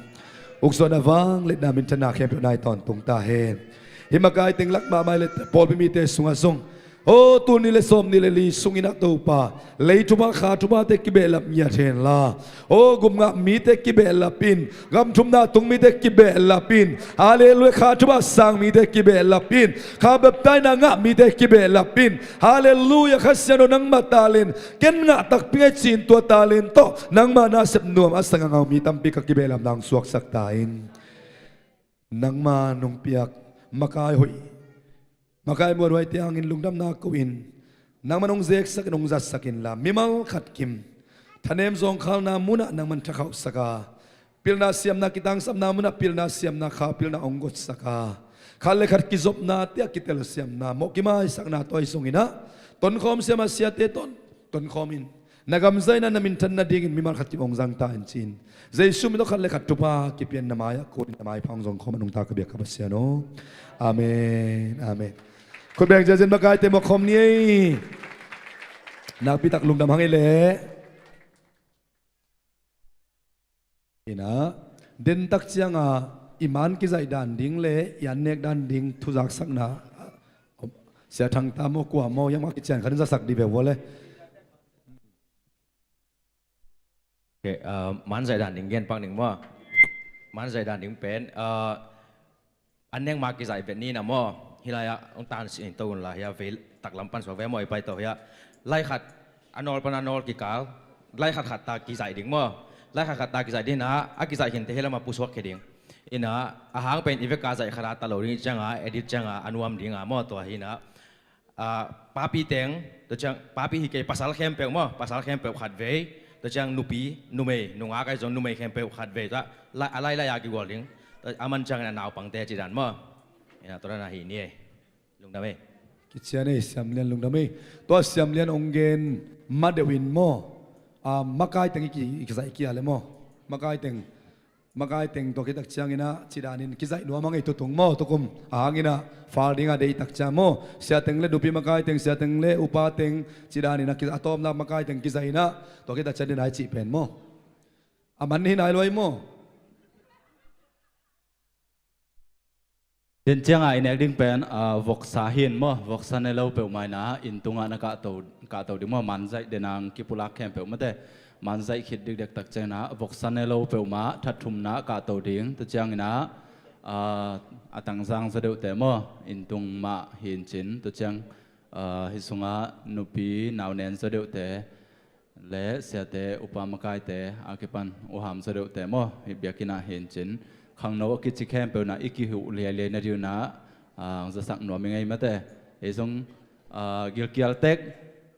Ukzawhna, vangliatna, minthanna khempeuh nai tawntung ta hen. Hih makai teng lak mahmah le pawlpi mite sungah zong, aw tul nih le sawm nih le li sungin ah Topa, lei thupha kha thuphate kibehlap ngiat hen la, aw gum ngah mite kibehlap in, gam thumna tung mite kibehlap in, halleluia, kha thupha sang mite kibehlap in, kha baptisena ngah mite kibehlap in, halleluia, Kha Siangtho nangma talent, ken ngah takpi ing ei ci-in tua talent tawh nangma nasep nuam a sang a ngah mi tampi ka kibehlapna hong suaksak ta in. Nangma nong piak makai hoih, makai muanhuaite hangin lungdamna ko-in, nangman hong zeksak in, hong zatsak inla, mimal khat kim thanem zawngkhalna munah nangman thakhauhsak a, pilna siamna kitangsapna munah pilna siamna kha pilna hong gotsak a, khat le khat kizopnate a kitelsiamna, mawh kimaisakna tawh ahi zongin ah, tonkhawm siam a siate tawh tonkhawm in, na gam zaina, na minthan nadingin mimal khat kim hong zang ta in ci-in, Jesu min tawh khat le khat thupha kipia in na mai-ah ko-in, na maipha hong zong khawm a nungta ka biak ka Pasian aw. Amen. Amen. Khut beng ziazin makaite mawk khawm ni ei. Nakpi tak lungdam hang ei leh. Inah, dentak cianga i man kizaih dan ding le i an nek dan ding thuzaksakna, Sia Thang ta maw, kua maw, yang mah kician khat in zasak dih ve vua le. Okay, uh, man zaih dan ding gen pak ning maw. Man zaih dan ding pen, uh, an nek ma kizaih vet ni na maw. Hih lai-ah hong tan sih to un la, hih a vei taklam pan suak ve maw, i pai to hih a. Lai khat a nawl pan a nawl kikal, lai khat khat ta kizaih ding maw. Lai khat khat ta kizaih ding na, a kizaih khinte hih lamah pusuak khia ding. Inah, a hang pen i veka zaih khat a ta lo ding cianga, edit cianga a nuam dinga maw, tua hi na. Ah, papi teng, tua ciang, papi hi kei, pasal khempeuh maw, pasal khempeuh khat vei, tua ciang nupi, numei, nungak ahi zong numei khempeuh khat vei, tua, la, a lailai a kigual ding, tua, a man ciangin a naupangte ci dan maw. Ina, tua dan a hi ni ei. Lungdam ei. Kician ei, Siam Lian lungdam ei. Tua Siam Lian hong gen ma deuh in maw, ah, makai teng i ki, i kizaih kia le maw. Makai teng. Makai teng tua khit tak ciangin ah, ci danin kizaih nuam a ngei tutung maw, tukum. A hangin ah, fal ding a deih tak ciang maw. Sia teng le nupi makai teng, sia teng le upa teng, ci danin ah, a tawpna makai teng kizaih in ah, tua khit tak ciangin ah i cih pen maw. A man hi nai luai maw. Den ciangah i nek ding pen, ah, voksa hi in maw, voksa ne lo peuhmah in ah, inn tungah na kahto, kahto ding maw, manzaih den ang kipulak khempeuh mate, manzaih khit dikdek tak ciangin ah, voksa ne lo peuhmah, that thumna kahto ding, tua ciangin ah, ah, a tangzang zaw deuhte maw, inn tung mah hi in cin, tua ciang, ah, hih sungah nupi nau nen zaw deuhte, le siate, upa makaite, a kipan u ham zaw deuhte maw, hih biakinn ah hi in cin, khangno a kici khempeuh in ah, i kihuh liailiai nading in ah, ah, hong zasak nuam i ngei mate. Ei zong, ah, gilkial tek,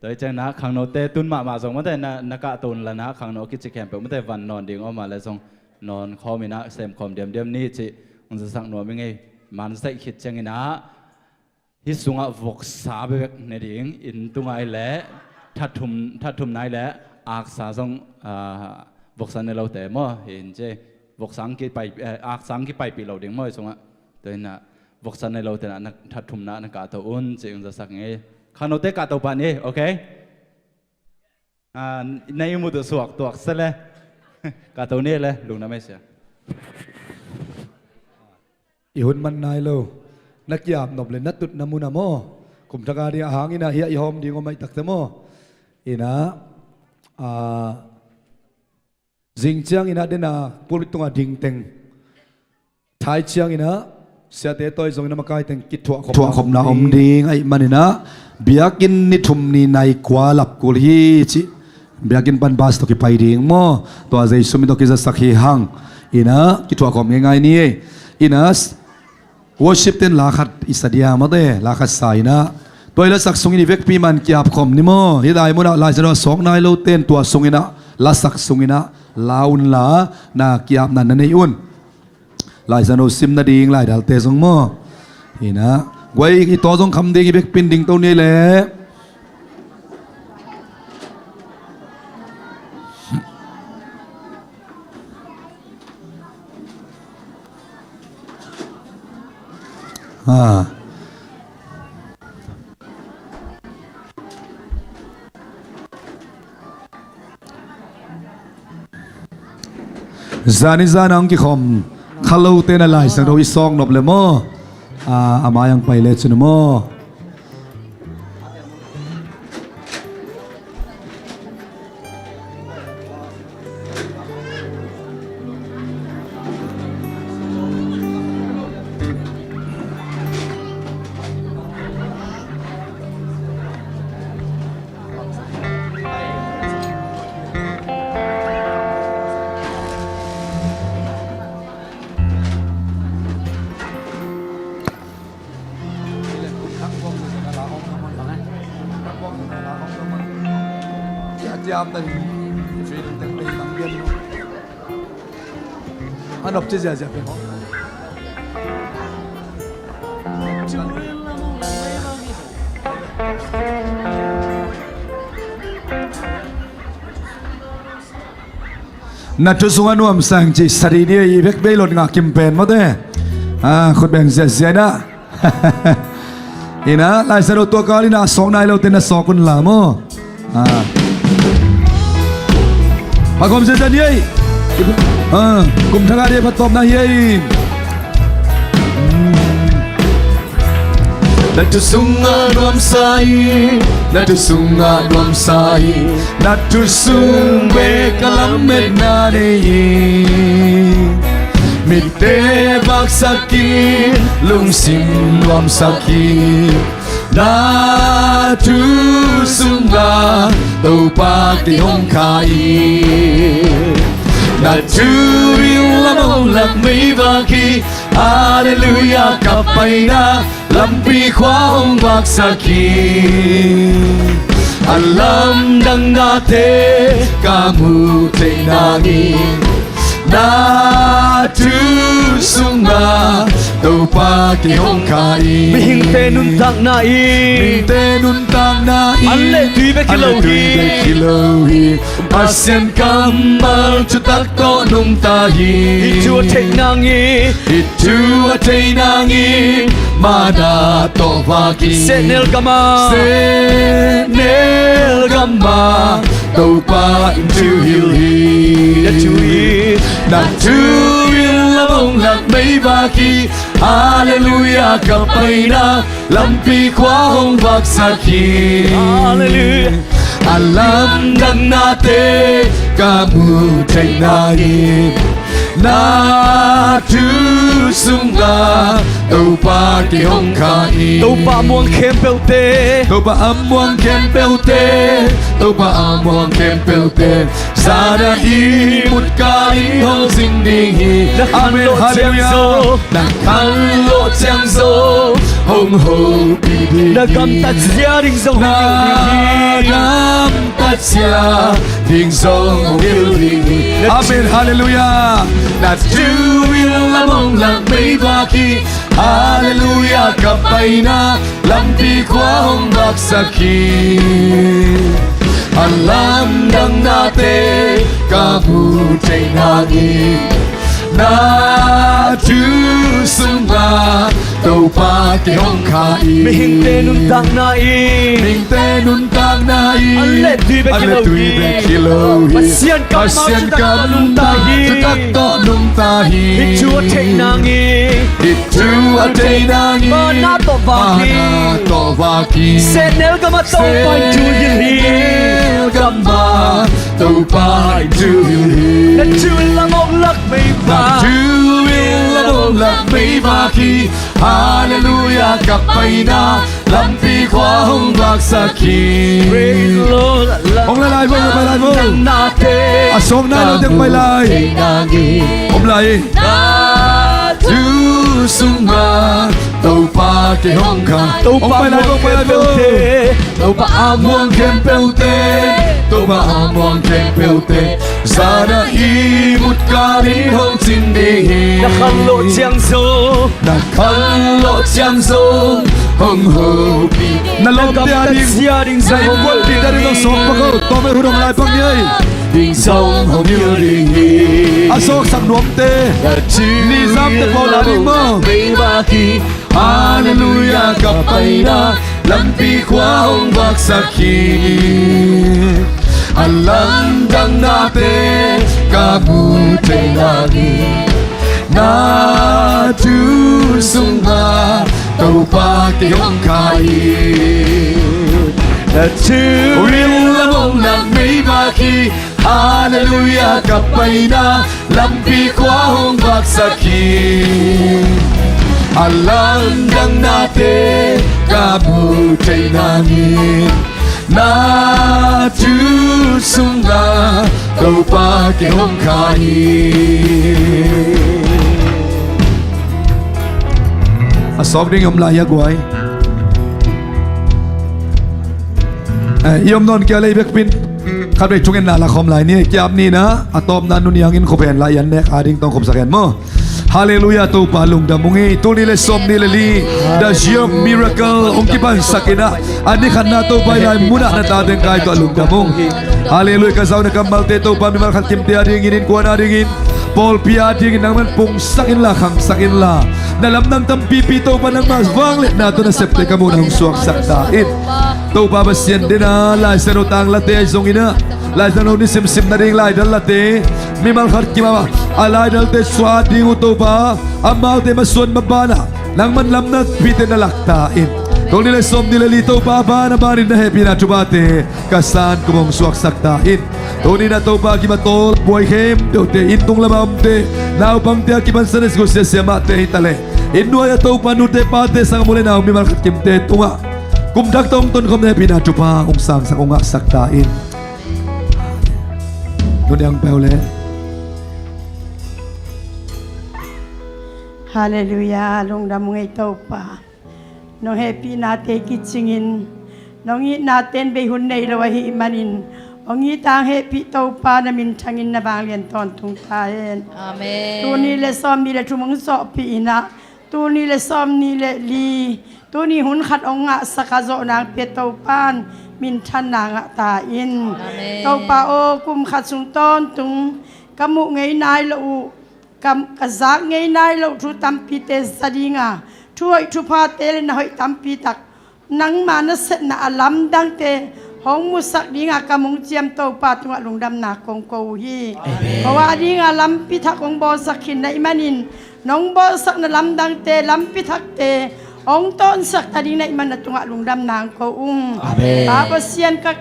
tua hi ciangin ah, khangnote tun mahmah zong mate, na, na kahto un la in ah, khangno a kici khempeuh mate, van nawn ding om a le zong, nawn khawm in ah, sem khawm diamdiam ni cih, hong zasak nuam i ngei, manzaih khit ciangin ah, hih sungah voksa bekbek ne ding, inn tungah i leh, that thum, that thumna i leh, aksa zong, ah, voksa ne lote maw, hi in ci, voksa ang kipai, eh, aksa ang kipaipih lo ding maw, hih sungah. Tua hi in ah, voksa ne lote in ah, na, that thumna na kahto un, ci hong zasak ngei. Khangnote kahto pah ni, okay? Ah, na ihmut uh suak tuak se le. Kahto ni le, lungdam ei sia. I hun man nai lo. Na ki-ap nop le, na tutna mun ah maw. Kum thak a ding a hang in ah, hih a i hawm ding om ahih tak teh maw. In ah, ah, zing ciangin ah den a pulpit tungah ding teng. Thai ciangin ah, Siate tawi zongin a makai teng kithuah khopna om ding ahih manin ah, biakinn ni thum ni nai kua lap kul hi cih. Biakinn pan bus tawh kipai ding maw? Tua Jesu min tawh kizasak hi hang. In ah kithuah khop ngeingai ni. In ah worship ten la khat i sa dia mawte, la khat sa in ah. Tua i lasak sungin i vekpi man ki-ap khawm ni maw? Hih lai munah Lai Siangtho a sawk nai lo ten tua sungin ah, lasak sungin ah la unla, na ki-apna na nei un. Lai Siangtho sim nading laidalte zong maw? In ah guai i taw zong kham ding, i vekpi in dingto ni leh. Ah. Zani zan a hong kikhawm kha lote na Lai Siangtho i sawk nop le maw? Ah, a mai ang pai le cun maw? A nop ci ziazia pe maw? Na thu sungah nuamsa ing ci sa dih ni, i vek bei lot ngah kim pen mawte. Ah, khut beng ziazia in ah. In ah, Lai Siangtho tua kal in ah sawk nai lote na sawk un la maw? Ah. Pha khawm ziazia ni ei. Ah, kum thak ah dih phattuamna hi ei. Na thu sungah nuamsa hi, na thu sungah nuamsa hi, na thu sung bek ka lametna nei hi. Mitte vaksak in, lungsim nuamsak in, na thu sungah Topa kei hong kha hi. Na thu in lam hong lak meivak hi, Halleluiah ka paina lampi khua hong vaksak hi. A lamdang nate ka muh theih nangin, na thu sungah Topa kei hong kha hi. Mihingte nuntakna in, mihingte nuntakna in an leh tui bek hi lo hi. Pasian kammal thutak tawh nungta hi. Hih thu a theih nangin, hih thu a theih nangin, mana tawh vak in. Sehnel gam ah, sehnel gam ah Topa in thu hilh hi. Na thu in, na thu in lam hong lak meivak hi. Halleluiah ka paina lampi khua hong vaksak hi. Halleluiah. A lamdang nate ka muh theih nangin, na thu sungah Topa kei hong kha hi. Topa muang khempeuhte, Topa a muang khempeuhte, Topa a muang khempeuhte, zan a ihmut kal in hong zing ding hi. Amen. Halleluiah. Na khanlawh ciang zong hong hopih ding hi. Na gamtat zia ding zong hong hilh ding hi. Na gamtat zia ding zong hong hilh ding hi. Amen. Halleluiah. Na thu in lam hong lak meivak hi. Halleluiah ka paina lampi khua hong vaksak hi. A lamdang nate ka muh theih nangin, na thu sungah Topa kei hong kha hi. Mihingte nuntakna in, mihingte nuntakna in an leh tui bek hi lo hi. Pasian kammal thutak tawh nungta hi. Hih thu a theih nangin, hih thu a theih nangin, mana tawh vak in. Mana tawh vak in. Sehnel gam ah Topa in thu hilh hi. Sehnel gam ah Topa in thu hilh hi. Na thu in lam hong lak meivak, na thu in lam Lak meivak hi, halleluiah, ka paina lampi khua hong vaksak hi. Praise the Lord. Hong lai lai vo, hong lai lai vo. A sawng nai lo teng pai lai. Om lai. Na thu sungah Topa kei hong kha. Hong pai lai vo, hong pai lai vo. Topa a muang khempeuhte, Topa a muang khempeuhte, zan a ihmut kal in hong cin ding hi. Na khanlawh ciang zong, na khanlawh ciang zong hong hopih. Na lawmte a ding, na innkuanpihte a ding zong sawm pak o. Tawm ei, hun hong lai pak ni ei. Ding zong hong hilh ding hi. A sawksak nuamte, nizamte pawl a ding maw. Halleluiah, ka paina lampi khua hong vaksak hi. A lamdangnate ka mu thei nangin, na thu sungah Topa kei hong kha hi. Na thu lam hong lak meivak hi. Halleluiah, ka paina lampi khua hong vaksak hi. A lamdangnate ka mu thei nangin, na thu sungah Topa kei hong kha hi. A sawk ding om lai a guai. Eh, i om nawn kei a lei bekpin khatvei thungetna la khawm lai ni. Kiap ni na, a tawpna nuniangin khup hen la, i an nek a ding tawng khupsak hen maw. Halleluiah, Topa lungdam ung ei. Tul nih le sawm nih le li, the year of miracle hong kibansak in ah, a ni khatna Topa i lai munah na tate hong kai tuah, lungdam ung. Halleluiah, ka zau na kammalte Topa mimal khat kimte a dingin, innkuan a dingin, pawlpi a dingin nangman pungsak inla, khangsak inla, na lamdang tampipi Topa nangma vangliatna tawh na septe ka muhna hong suaksak ta in. Topa Pasian, den a Lai Siangtho tanglate ahi zongin ah, Lai Siangtho nisim sim nading laidal late, mimal khat kimah a laidalte suah ding uh Topa, amaute masuan maban ah nangman lamdang pite na lak ta in. Tul nih le sawm nih le li Topa, a ban a banin na hehpihna thuphate ka san kum hong suaksak ta in. Tuni-in ah Topa, a kim a tawl buai khempeuhte, inn tung lamah omte, naupangte a kipan Sunday school siasia mahte hi ta leh, inn nuai-ah Topa, nute pate, sanggam u le nau mimal khat kimte tungah kum thak tawh hong tonkhawm na hehpihna thupha hong sangsak, hong ngahsak ta in. Nuniang peuh le. Halleluiah, lungdam ung ei Topa. Nong hehpihnate kicingin, nong itnate in bei hun nei lo ahih manin, hong it a hong hehpih Topa na minthangin na vanglian tawntung ta hen. Amen. Tul nih le sawm nih le thum hong zawhpih in ah, tul nih le sawm nih le li, tuni hun khat hong ngahsak a zawhna hong pia Topa in minthanna ngah ta in. Amen. Topa aw, kum khat sung tawntung ka muh ngei nai loh uh, ka, ka zak ngei nai loh thu tampite za ding a, thuhoih thuphate le na hoih tampi tak, nangma nasepna a lamdangte hong musak ding a ka mong ciam Topa tungah lungdamna kong ko uh hi. Amen. Ko a ding a lampi thak hong bawlsak khin na hih manin, nong bawlsakna lamdangte, lampi thakte hong tawnsak ta ding na hih man na tungah lungdamna hong ko ung. Amen. Pa Pasian, ka,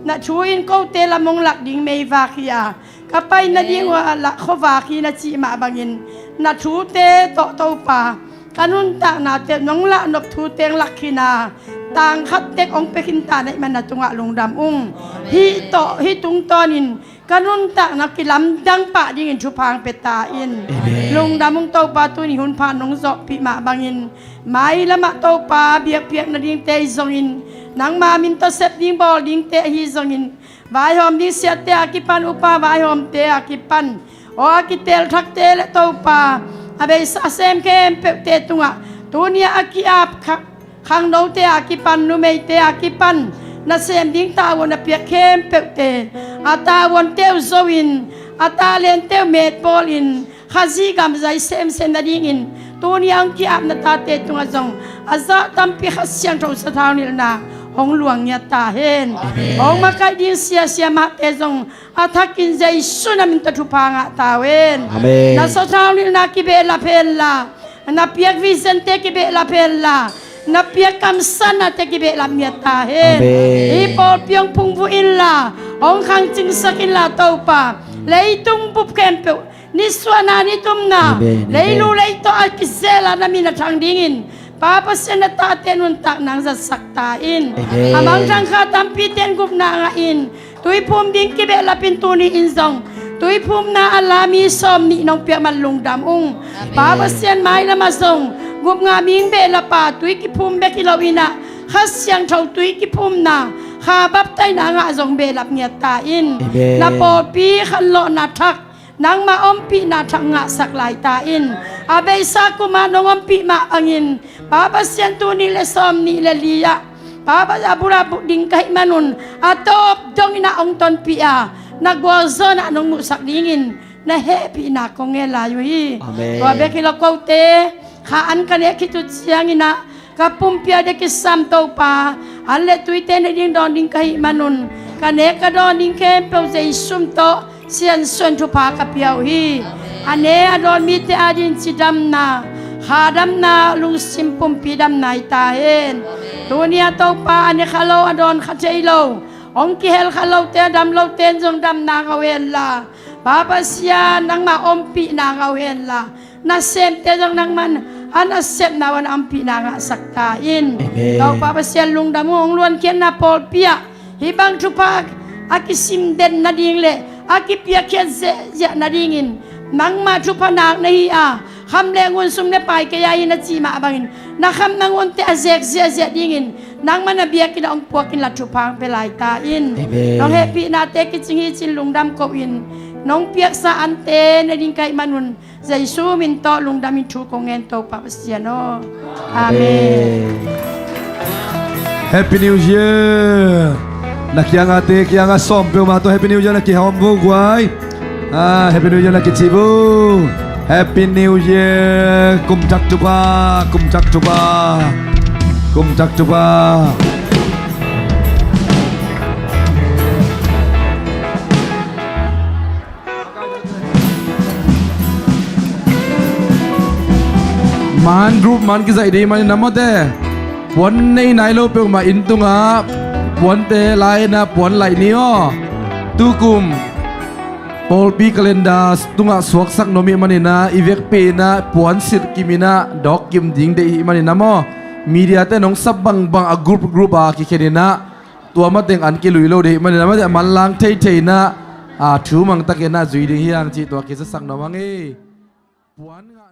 na thu in kote lam hong lak ding meivak hi a, ka pai nading uh a lak khuavak hi na cih mah bangin, na thute tawh Topa, ka nuntaknate uh nong lahnop thute hong lak khin a, tang khat tek hong pia khin ta na hih man na tungah lungdam ung. Hih tawh, hih tungtawnin ka nuntakna kilamdang pah dingin thupha hong pia ta in. Amen. Lungdam ung Topa, tuni hun pha nong zawhpih mah bangin, mailamah Topa biakpiak nadingte ahi zongin, nangma min tawh sep ding bawl dingte ahi zongin, vaihawm ding siate a kipan, upa vaihawmte a kipan, aw a kiteel thakte le Topa, a beisa a sem khempeuhte tungah, tuni-ah a ki-ap kha, khangnote a kipan, numeite a kipan, nasem ding tavuan a piak khempeuhte, a tavuante uh zo in, a talente uh metbawlin, Khazih gam zai semsem nadingin, tuni-a hong ki-apna tate tungah zong a zah tampi Kha Siangtho sathau nilhna hong luang ngiat ta hen. Amen. Hong makaih ding sia siamahte zong a thakin Jesu na min tawh thupha ngah ta uh hen. Amen. Na sathau nilhna kibehlap henla, na piak vision-te kibehlap henla, na piak kamsannate kibehlap ngiat ta hen. Amen. Hih pawlpi hong phungvuh inla, hong khangcingsak inla Topa, leitung bup khempeuh Nisuahna, nitumna, Amen, amen. Leilu lei tawh a kizel a na min a thang dingin Pa Pasian, na tate nuntak nang zatsak ta in. Amen. A mangthang kha tampite in gupna ngah in, tuiphum ding kibehlap in tuni in zong tuiphumna a la mi sawm nih nong piak man lungdam ung. Amen. Pa Pasian, mailam ah zong gupna mi behlap a tui kiphum bek hi lo in ah, Kha Siangtho tui kiphumna, kha baptaina ngah zong behlap ngiat ta in. Amen. Na pawlpi khanlawhna thak nangmah ompihna thak ngahsak lai ta in. A beisa kum a nong ompih mah bangin Pa Pasian, tul nih le sawm nih le li ah Pa Pasian, a bul a buk ding ka hih manun a tawp dongin ah hong tonpih a, na gualzawhna nong muhsak dingin na hehpihna kong ngen lai uh hi. Amen. Tua bek hi lo, kote kha an ka nek khit uh ciangin ah ka pumpi a dia kisam Topa, an le tuite ne ding dawn ding ka hih manun ka nek ka dawn ding khempeuh Jesu min tawh siansuah in thupha ka pia uh hi. A ne a dawn mite adingin cidamna, kha damna, lungsim pumpi damna hi ta hen. Tuni a Topa, a ne kha lo, a dawn kha thei lo, hong kihel kha lote, a dam lote in zong damna ngah uh hen la, Pa Pasian, nangmah ompihna ngah uh hen la, nasemte zong nangman a nasepna uh a na ompihna ngahsak ta in. Amen. Topa Pasian, lungdam ung. Hong luankhiatna pawlpi ah hih bang thupha a kisim den nading le a kipiakkhiat ziahziah nadingin nangmah thupha nak na hi a, kham le ngun, sum le pai kei a hi na cih mah bangin na kham na ngunte a zek ziahziah dingin nangmah na biakinn ah hong puak inla thupha hong pia lai ta in. Amen. Nong hehpihnate kicing hi ci-in lungdam ko-in, nong piaksa ante ne ding ka hih manun Jesu min tawh lungdam in thu kong ngen, Topa Pasian aw. Amen. Amen. Happy New Year. Na kiangahte kiangah sawm peuhmah tawh Happy New Year na kihawm vo guai. Ah, Happy New Year na kici vo. Happy New Year. Kum thak thupha, kum thak thupha, kum thak thupha. Man group man kizaih ding manin a mawte, puan nei nai lo peuhmah inn tungah puante la-in ah puan laih ni aw. Tukum pawlpi calendar tungah suaksak nuam ih manin ah, i vekpi in ah puan silh kim in ah dawk kim ding deih ih manin a maw, media te nong sap bangbang a group group a kikhen in ah, tua mateng an kilui lo ding hi manin a mawte, a manlang theithei in ah, a thu mangtak in ah zui ding hi hang cih tua kizasak nuam hang ei. Puan ngah